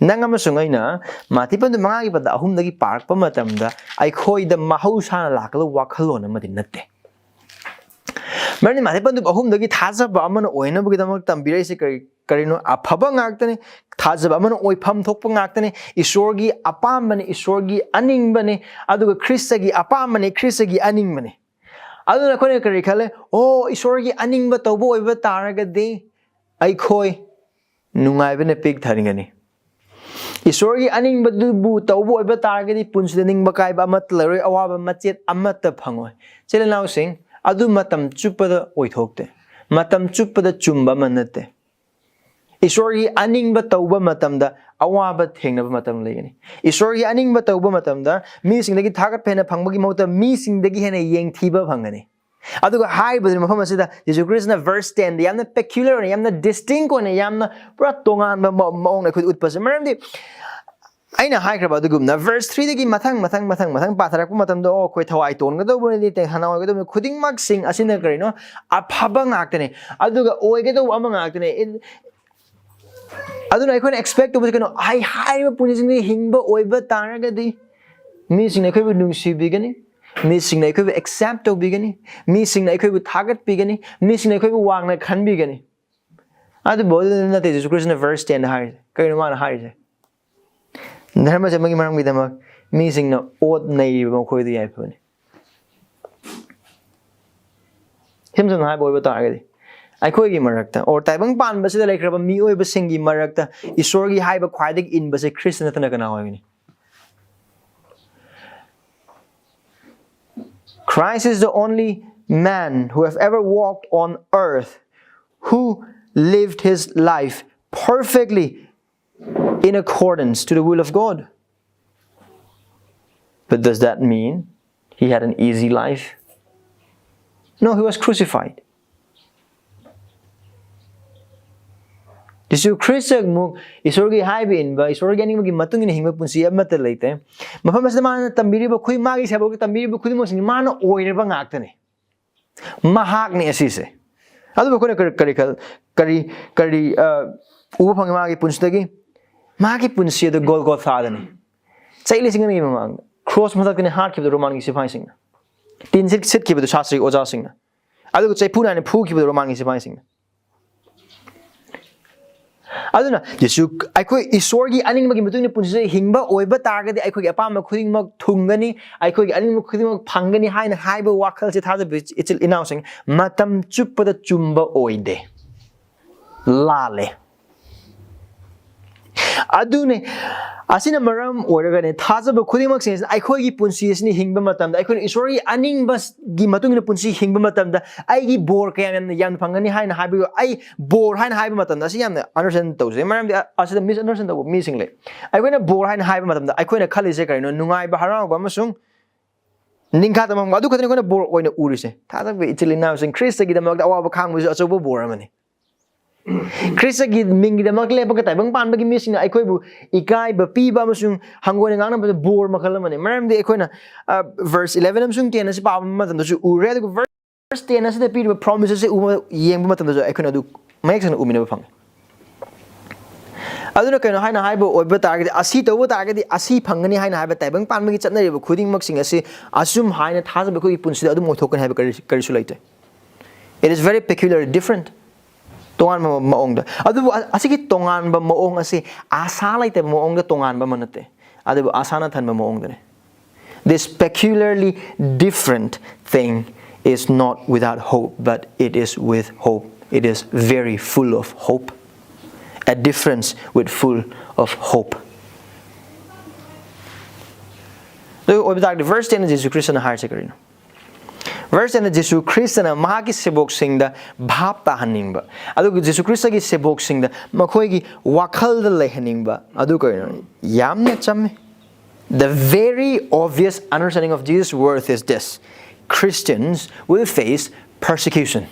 ꯅꯪ ꯑꯃꯁꯨꯡ ꯑꯩꯅ ꯃꯥꯊꯤ ꯄꯟꯗꯨ ꯃꯉꯥꯒꯤ ꯄꯗ ꯑꯍꯨꯝꯗꯒꯤ ꯄꯥꯔꯛꯄ ꯃꯇꯝꯗ ꯑꯩꯈꯣꯏꯗ ꯃꯍꯧꯁꯥꯅ ꯂꯥꯛꯀꯗꯕ ꯋꯥꯈꯜꯂꯣꯟ ꯑꯃꯗꯤ ꯅꯠꯇꯦ꯫ ꯃꯔꯝꯗꯤ ꯃꯥꯊꯤ ꯄꯟꯗꯨ ꯑꯍꯨꯝꯗꯒꯤ ꯊꯥꯖꯕ ꯑꯃꯅ ꯑꯣꯏꯅꯕꯒꯤꯗꯃꯛ ꯇꯝꯕꯤꯔꯛꯏꯁꯦ ꯀꯔꯤ, ꯀꯔꯤꯅꯣ? ꯑꯐꯕ ꯉꯥꯛꯇꯅꯤ꯫ ꯊꯥꯖꯕ ꯑꯃꯅ ꯑꯣꯏꯐꯝ ꯊꯣꯛꯄ ꯉꯥꯛꯇꯅꯤ꯫ ꯏꯁꯣꯔꯒꯤ ꯑꯄꯥꯝꯕꯅꯤ, ꯏꯁꯣꯔꯒꯤ ꯑꯅꯤꯡꯕꯅꯤ, ꯑꯗꯨꯒ ꯈ꯭ꯔꯤꯁꯇꯒꯤ ꯑꯄꯥꯝꯕꯅꯤ, ꯈ꯭ꯔꯤꯁꯇꯒꯤ ꯑꯅꯤꯡꯕꯅꯤ꯫ ꯑꯗꯨꯅ ꯑꯩꯈꯣꯏꯅ ꯀꯔꯤ ꯈꯜꯂꯦ? ꯑꯣ, ꯏꯁꯣꯔꯒꯤ ꯑꯅꯤꯡꯕ ꯇꯧꯕ ꯑꯣꯏꯕ ꯇꯥꯔꯒꯗꯤ ꯑꯩꯈꯣꯏ ꯅꯨꯡꯉꯥꯏꯕꯅ ꯄꯤꯛ ꯊꯟꯒꯅꯤ꯫ ꯏꯁꯣꯔꯒꯤ ꯑꯅꯤꯡꯕꯗꯨꯕꯨ ꯇꯧꯕ ꯑꯣꯏꯕ ꯇꯥꯔꯒꯗꯤ ꯄꯨꯟꯁꯤꯗ ꯅꯤꯡꯕ ꯀꯥꯏꯕ ꯑꯃꯠꯇ ꯂꯩꯔꯣꯏ, ꯑꯋꯥꯕ ꯃꯆꯦꯠ ꯑꯃꯠꯇ ꯐꯪꯉꯣꯏ꯫ ꯏꯆꯤꯜ ꯏꯅꯥꯎꯁꯤꯡ, ꯑꯗꯨ ꯃꯇꯝ ꯆꯨꯞꯄꯗ ꯑꯣꯏꯊꯣꯛꯇꯦ꯫ ꯃꯇꯝ ꯆꯨꯞꯄꯗ ꯆꯨꯝꯕ ꯑꯃ ꯅꯠꯇꯦ꯫ ꯏꯁꯣꯔꯒꯤ ꯑꯅꯤꯡꯕ ꯇꯧꯕ ꯃꯇꯝꯗ ꯑꯋꯥꯕ ꯊꯦꯡꯅꯕ ꯃꯇꯝ ꯂꯩꯒꯅꯤ꯫ ꯏꯁꯣꯔꯒꯤ ꯑꯅꯤꯡꯕ ꯇꯧꯕ ꯃꯇꯝꯗ ꯃꯤꯁꯤꯡꯗꯒꯤ ꯊꯥꯒꯠꯄ ꯍꯦꯟꯅ ꯐꯪꯕꯒꯤ ꯃꯍꯨꯠꯇ ꯃꯤꯁꯤꯡꯗꯒꯤ ꯍꯦꯟꯅ ꯌꯦꯡꯊꯤꯕ ꯐꯪꯒꯅꯤ꯫ ꯑꯗꯨꯒ ꯍꯥꯏꯔꯤꯕꯗꯨꯅ ꯃꯐꯝ ꯑꯁꯤꯗ ꯖꯤꯁꯨ ꯈ꯭ꯔꯤꯁꯇꯅ verse ten ꯗ ꯌꯥꯝꯅ peculiar ꯑꯣꯏꯅ, ꯌꯥꯝꯅ distinct ꯑꯣꯏꯅ, ꯌꯥꯝꯅ ꯄꯨꯔꯥ ꯇꯣꯉꯥꯟꯕ ꯃ-, ꯃꯑꯣꯡꯗ ꯑꯩꯈꯣꯏꯗ ꯎꯠꯄꯁꯦ꯫ ꯃꯔꯝꯗꯤ ꯑꯩꯅ ꯍꯥꯏꯈ꯭ꯔꯕ ꯑꯗꯨꯒꯨꯝꯅ verse threeꯗꯒꯤ ꯃꯊꯪ ꯃꯊꯪ ꯃꯊꯪ ꯃꯊꯪ ꯄꯥꯊꯔꯛꯄ ꯃꯇꯝꯗ, ꯑꯣ, ꯑꯩꯈꯣꯏ ꯊꯋꯥꯏ ꯇꯣꯟꯒꯗꯧꯕꯅꯤ, ꯇꯦꯡꯊꯅꯥ ꯑꯣꯏꯒꯗꯧꯕꯅꯤ, ꯈꯨꯗꯤꯡꯃꯛꯁꯤꯡ ꯑꯁꯤꯅ ꯀꯔꯤꯅꯣ? ꯑꯐꯕ ꯉꯥꯛꯇꯅꯤ꯫ ꯑꯗꯨꯒ ꯑꯣꯏꯒꯗꯧꯕ ꯑꯃ ꯉꯥꯛꯇꯅꯤ꯫ ꯑꯗꯨꯅ ꯑꯩꯈꯣꯏꯅ expect ꯇꯧꯕꯁꯦ ꯀꯩꯅꯣ? ꯑꯩ ꯍꯥꯏꯔꯤꯕ ꯄꯨꯟꯁꯤꯁꯤꯡꯁꯤ ꯍꯤꯡꯕ ꯑꯣꯏꯕ ꯇꯥꯔꯒꯗꯤ ꯃꯤꯁꯤꯡꯅ ꯑꯩꯈꯣꯏꯕꯨ ꯅꯨꯡꯁꯤꯕꯤꯒꯅꯤ, ꯃꯤꯁꯤꯡꯅ ꯑꯩꯈꯣꯏꯕꯨ accept ꯇꯧꯕꯤꯒꯅꯤ, ꯃꯤꯁꯤꯡꯅ ꯑꯩꯈꯣꯏꯕꯨ ꯊꯥꯒꯠꯄꯤꯒꯅꯤ, ꯃꯤꯁꯤꯡꯅ ꯑꯩꯈꯣꯏꯕꯨ ꯋꯥꯡꯅ ꯈꯟꯕꯤꯒꯅꯤ꯫ ꯑꯗꯨꯕꯨ ꯑꯗꯨ ꯅꯠꯇꯦ ꯖꯤꯁꯨ ꯈ꯭ꯔꯤꯁꯇꯅ verse tenꯗ ꯍꯥꯏꯔꯤꯁꯦ꯫ ꯀꯩꯅꯣ ꯃꯥꯅ ꯍꯥꯏꯔꯤꯁꯦ? ꯙꯔꯃ ꯆꯠꯄꯒꯤ ꯃꯔꯝꯒꯤꯗꯃꯛ ꯃꯤꯁꯤꯡꯅ ꯑꯣꯠ ꯅꯩꯔꯤꯕ ꯃꯈꯣꯏꯗꯨ ꯌꯥꯏꯐꯕꯅꯤ꯫ ꯏꯁꯝ ꯁꯝꯅ ꯍꯥꯏꯕ ꯑꯣꯏꯕ ꯇꯥꯔꯒꯗꯤ, ꯑꯩꯈꯣꯏꯒꯤ ꯃꯔꯛꯇ, or ꯇꯥꯏꯕꯪ ꯄꯥꯟꯕꯁꯤꯗ ꯂꯩꯈ꯭ꯔꯕ ꯃꯤꯑꯣꯏꯕꯁꯤꯡꯒꯤ ꯃꯔꯛꯇ ꯏꯁꯣꯔꯒꯤ ꯍꯥꯏꯕ ꯈ꯭ꯋꯥꯏꯗꯒꯤ ꯏꯟꯕꯁꯦ ꯈ꯭ꯔꯤꯁꯇ ꯅꯠꯇꯅ ꯀꯅꯥ ꯑꯣꯏꯒꯅꯤ? Christ is the only man who have ever walked on earth who lived his life perfectly in accordance to the will of God. But does that mean he had an easy life? No, he was crucified. ꯖꯤꯁꯨ ꯈ꯭ꯔꯤꯁꯇꯃꯨꯛ ꯏꯁꯣꯔꯒꯤ ꯍꯥꯏꯕ ꯏꯟꯕ, ꯏꯁꯣꯔꯒꯤ ꯑꯅꯤꯡꯕꯒꯤ ꯃꯇꯨꯡ ꯏꯟꯅ ꯍꯤꯡꯕ ꯄꯨꯟꯁꯤ ꯑꯃꯠꯇ ꯂꯩꯇꯦ꯫ ꯃꯐꯝ ꯑꯁꯤꯗ ꯃꯥꯅ ꯇꯝꯕꯤꯔꯤꯕ ꯈꯨꯗꯤꯡ-, ꯃꯥꯒꯤ ꯁꯦꯕꯣꯛꯇ ꯇꯝꯕꯤꯔꯤꯕ ꯈꯨꯗꯤꯡꯃꯛꯁꯤꯡ ꯃꯥꯅ ꯑꯣꯏꯔꯕ ꯉꯥꯛꯇꯅꯤ꯫ ꯃꯍꯥꯛꯅꯤ ꯑꯁꯤꯁꯦ꯫ ꯑꯗꯨꯕꯨ ꯑꯩꯈꯣꯏꯅ ꯀꯔꯤ, ꯀꯔꯤ ꯈꯜ-, ꯀꯔꯤ, ꯀꯔꯤ, ꯑ, ꯎꯕ ꯐꯪꯉꯤ ꯃꯥꯒꯤ ꯄꯨꯟꯁꯤꯗꯒꯤ? ꯃꯥꯒꯤ ꯄꯨꯟꯁꯤ ꯑꯗꯨ ꯒꯣꯜꯒꯣꯊꯥꯗꯅꯤ꯫ ꯆꯍꯤ ꯂꯤꯁꯤꯡ ꯑꯅꯤꯒꯤ ꯃꯃꯥꯡꯗ ꯀ꯭ꯔꯣꯁ ꯃꯊꯛꯇꯅꯤ ꯍꯥꯠꯈꯤꯕꯗꯨ ꯔꯣꯃꯥꯟꯒꯤ ꯁꯤꯐꯥꯏꯁꯤꯡꯅ꯫ ꯇꯤꯟ ꯁꯤꯠ-, ꯁꯤꯠꯈꯤꯕꯗꯨ ꯁꯥꯁꯇ꯭ꯔꯤ ꯑꯣꯖꯥꯁꯤꯡꯅ꯫ ꯑꯗꯨꯒ ꯆꯩꯐꯨ ꯅꯥꯏꯅ ꯐꯨꯈꯤꯕꯗꯨ ꯔꯣꯃꯥꯟꯒꯤ ꯁꯤꯐꯥꯏꯁꯤꯡꯅ꯫ ꯑꯗꯨꯅ ꯖꯤꯁꯨ, ꯑꯩꯈꯣꯏ ꯏꯁꯣꯔꯒꯤ ꯑꯅꯤꯡꯕꯒꯤ ꯃꯇꯨꯡ ꯏꯟꯅ ꯄꯨꯟꯁꯤꯁꯦ ꯍꯤꯡꯕ ꯑꯣꯏꯕ ꯇꯥꯔꯒꯗꯤ ꯑꯩꯈꯣꯏꯒꯤ ꯑꯄꯥꯝꯕ ꯈꯨꯗꯤꯡꯃꯛ ꯊꯨꯡꯒꯅꯤ, ꯑꯩꯈꯣꯏꯒꯤ ꯑꯅꯤꯡꯕ ꯈꯨꯗꯤꯡꯃꯛ ꯐꯪꯒꯅꯤ ꯍꯥꯏꯅ ꯍꯥꯏꯕ ꯋꯥꯈꯜꯁꯦ, ꯊꯥꯖꯕ ꯏꯆꯤꯜ ꯏꯅꯥꯎꯁꯤꯡ, ꯃꯇꯝ ꯆꯨꯞꯄꯗ ꯆꯨꯝꯕ ꯑꯣꯏꯗꯦ, ꯂꯥꯜꯂꯦ꯫ ꯑꯗꯨꯅꯦ, ꯑꯁꯤꯅ ꯃꯔꯝ ꯑꯣꯏꯔꯒꯅꯦ, ꯊꯥꯖꯕ ꯈꯨꯗꯤꯡꯃꯛꯁꯤꯡ ꯑꯁꯤꯅ ꯑꯩꯈꯣꯏꯒꯤ ꯄꯨꯟꯁꯤ ꯑꯁꯤꯅ ꯍꯤꯡꯕ ꯃꯇꯝꯗ, ꯑꯩꯈꯣꯏꯅ ꯏꯁꯣꯔꯒꯤ ꯑꯅꯤꯡꯕꯒꯤ ꯃꯇꯨꯡ ꯏꯟꯅ ꯄꯨꯟꯁꯤ ꯍꯤꯡꯕ ꯃꯇꯝꯗ, ꯑꯩꯒꯤ ꯕꯣꯔ ꯀꯌꯥꯝ ꯌꯥꯝꯅ, ꯌꯥꯝꯅ ꯐꯪꯒꯅꯤ ꯍꯥꯏꯅ ꯍꯥꯏꯕꯤꯌꯨ꯫ ꯑꯩ ꯕꯣꯔ ꯍꯥꯏꯅ ꯍꯥꯏꯕ ꯃꯇꯝꯗ, ꯑꯁꯤ ꯌꯥꯝꯅ understand ꯇꯧꯖꯩ, ꯃꯔꯝꯗꯤ ꯑ-, ꯑꯁꯤꯗ misunderstand ꯇꯧꯕ ꯃꯤꯁꯤꯡ ꯂꯩ꯫ ꯑꯩꯈꯣꯏꯅ ꯕꯣꯔ ꯍꯥꯏꯅ ꯍꯥꯏꯕ ꯃꯇꯝꯗ, ꯑꯩꯈꯣꯏꯅ ꯈꯜꯂꯤꯁꯦ ꯀꯔꯤꯅꯣ? ꯅꯨꯡꯉꯥꯏꯕ, ꯍꯔꯥꯎꯕ ꯑꯃꯁꯨꯡ ꯅꯤꯡꯈꯥ ꯇꯝꯕ ꯐꯪꯕ, ꯑꯗꯨ ꯈꯛꯇꯅꯤ ꯑꯩꯈꯣꯏꯅ ꯕꯣꯔ ꯑꯣꯏꯅ ꯎꯔꯤꯁꯦ꯫ ꯊꯥꯖꯕ ꯏꯆꯤꯜ ꯏꯅꯥꯎꯁꯤꯡ, ꯈ꯭ꯔꯤꯁꯇꯒꯤꯗꯃꯛꯇ ꯑꯋꯥꯕ ꯈꯥꯡꯕꯁꯨ ꯑꯆꯧꯕ ꯕꯣꯔ ꯑꯃꯅꯤ꯫ ꯈ꯭ꯔꯤꯁꯇꯒꯤ ꯃꯤꯡꯒꯤꯗꯃꯛ ꯂꯦꯞꯄꯒ ꯇꯥꯏꯕꯪ ꯄꯥꯟꯕꯒꯤ ꯃꯤꯁꯤꯡꯅ ꯑꯩꯈꯣꯏꯕꯨ ꯏꯀꯥꯏꯕ ꯄꯤꯕ ꯑꯃꯁꯨꯡ ꯍꯪꯒꯣꯏꯅ ꯉꯥꯡꯅꯕꯗ ꯕꯣꯔ ꯃꯈꯜ ꯑꯃꯅꯤ꯫ ꯃꯔꯝꯗꯤ ꯑꯩꯈꯣꯏꯅ verse eleven ꯑꯃꯁꯨꯡ ten ꯑꯁꯤ ꯄꯥꯕ ꯃꯇꯝꯗꯁꯨ ꯎꯔꯦ, ꯑꯗꯨꯒ verse ten ꯑꯁꯤꯗ ꯄꯤꯔꯤꯕ promise ꯑꯁꯤ ꯎꯕ, ꯌꯦꯡꯕ ꯃꯇꯝꯗꯁꯨ ꯑꯩꯈꯣꯏꯅ ꯑꯗꯨ ꯃꯌꯦꯛ ꯁꯦꯡꯅ ꯎꯃꯤꯟꯅꯕ ꯐꯪꯉꯤ꯫ ꯑꯗꯨꯅ ꯀꯩꯅꯣ ꯍꯥꯏꯅ ꯍꯥꯏꯕ ꯑꯣꯏꯕ ꯇꯥꯔꯒꯗꯤ, ꯑꯁꯤ ꯇꯧꯕ ꯇꯥꯔꯒꯗꯤ ꯑꯁꯤ ꯐꯪꯒꯅꯤ ꯍꯥꯏꯅ ꯍꯥꯏꯕ ꯇꯥꯏꯕꯪ ꯄꯥꯟꯕꯒꯤ ꯆꯠꯅꯔꯤꯕ ꯈꯨꯗꯤꯡꯃꯛꯁꯤꯡ ꯑꯁꯤ ꯑꯁꯨꯝ ꯍꯥꯏꯅ ꯊꯥꯖꯕ ꯑꯩꯈꯣꯏꯒꯤ ꯄꯨꯟꯁꯤꯗ ꯑꯗꯨꯝ ꯑꯣꯏꯊꯣꯛꯀꯅꯤ ꯍꯥꯏꯕ ꯀꯔꯤ-, ꯀꯔꯤꯁꯨ ꯂꯩꯇꯦ꯫ It is very peculiar, different. ꯇꯣꯉꯥꯟꯕ ꯃꯑꯣꯡꯗ꯫ ꯑꯗꯨꯕꯨ ꯑ-, ꯑꯁꯤꯒꯤ ꯇꯣꯉꯥꯟꯕ ꯃꯑꯣꯡ ꯑꯁꯤ ꯑꯁꯥ ꯂꯩꯇꯕ ꯃꯑꯣꯡꯗ ꯇꯣꯉꯥꯟꯕ ꯑꯃ ꯅꯠꯇꯦ, ꯑꯗꯨꯕꯨ ꯑꯁꯥꯅ ꯊꯟꯕ ꯃꯑꯣꯡꯗꯅꯤ꯫ This peculiarly different thing is not without hope, but it is with hope. It is very full of hope. A difference with full of hope. ꯑꯗꯨ ꯑꯣꯏꯕ ꯇꯥꯔꯒꯗꯤ verse ten ꯖꯤꯁꯨ ꯈ꯭ꯔꯤꯁꯇꯅ ꯍꯥꯏꯔꯤꯁꯦ ꯀꯔꯤꯅꯣ? Verse ten ꯖꯤꯁꯨ ꯈ꯭ꯔꯤꯁꯇꯅ ꯃꯍꯥꯛꯀꯤ ꯁꯦꯕꯣꯛꯁꯤꯡꯗ ꯚꯥꯞ ꯇꯥꯍꯟꯅꯤꯡꯕ, ꯑꯗꯨꯒ ꯖꯤꯁꯨ ꯈ꯭ꯔꯤꯁꯇꯒꯤ ꯁꯦꯕꯣꯛꯁꯤꯡꯗ ꯃꯈꯣꯏꯒꯤ ꯋꯥꯈꯜꯗ ꯂꯩꯍꯟꯅꯤꯡꯕ ꯑꯗꯨ ꯀꯔꯤꯅꯣ? ꯌꯥꯝꯅ ꯆꯝꯃꯤ꯫ The very obvious understanding of Jesus' worth is this: Christians will face persecution.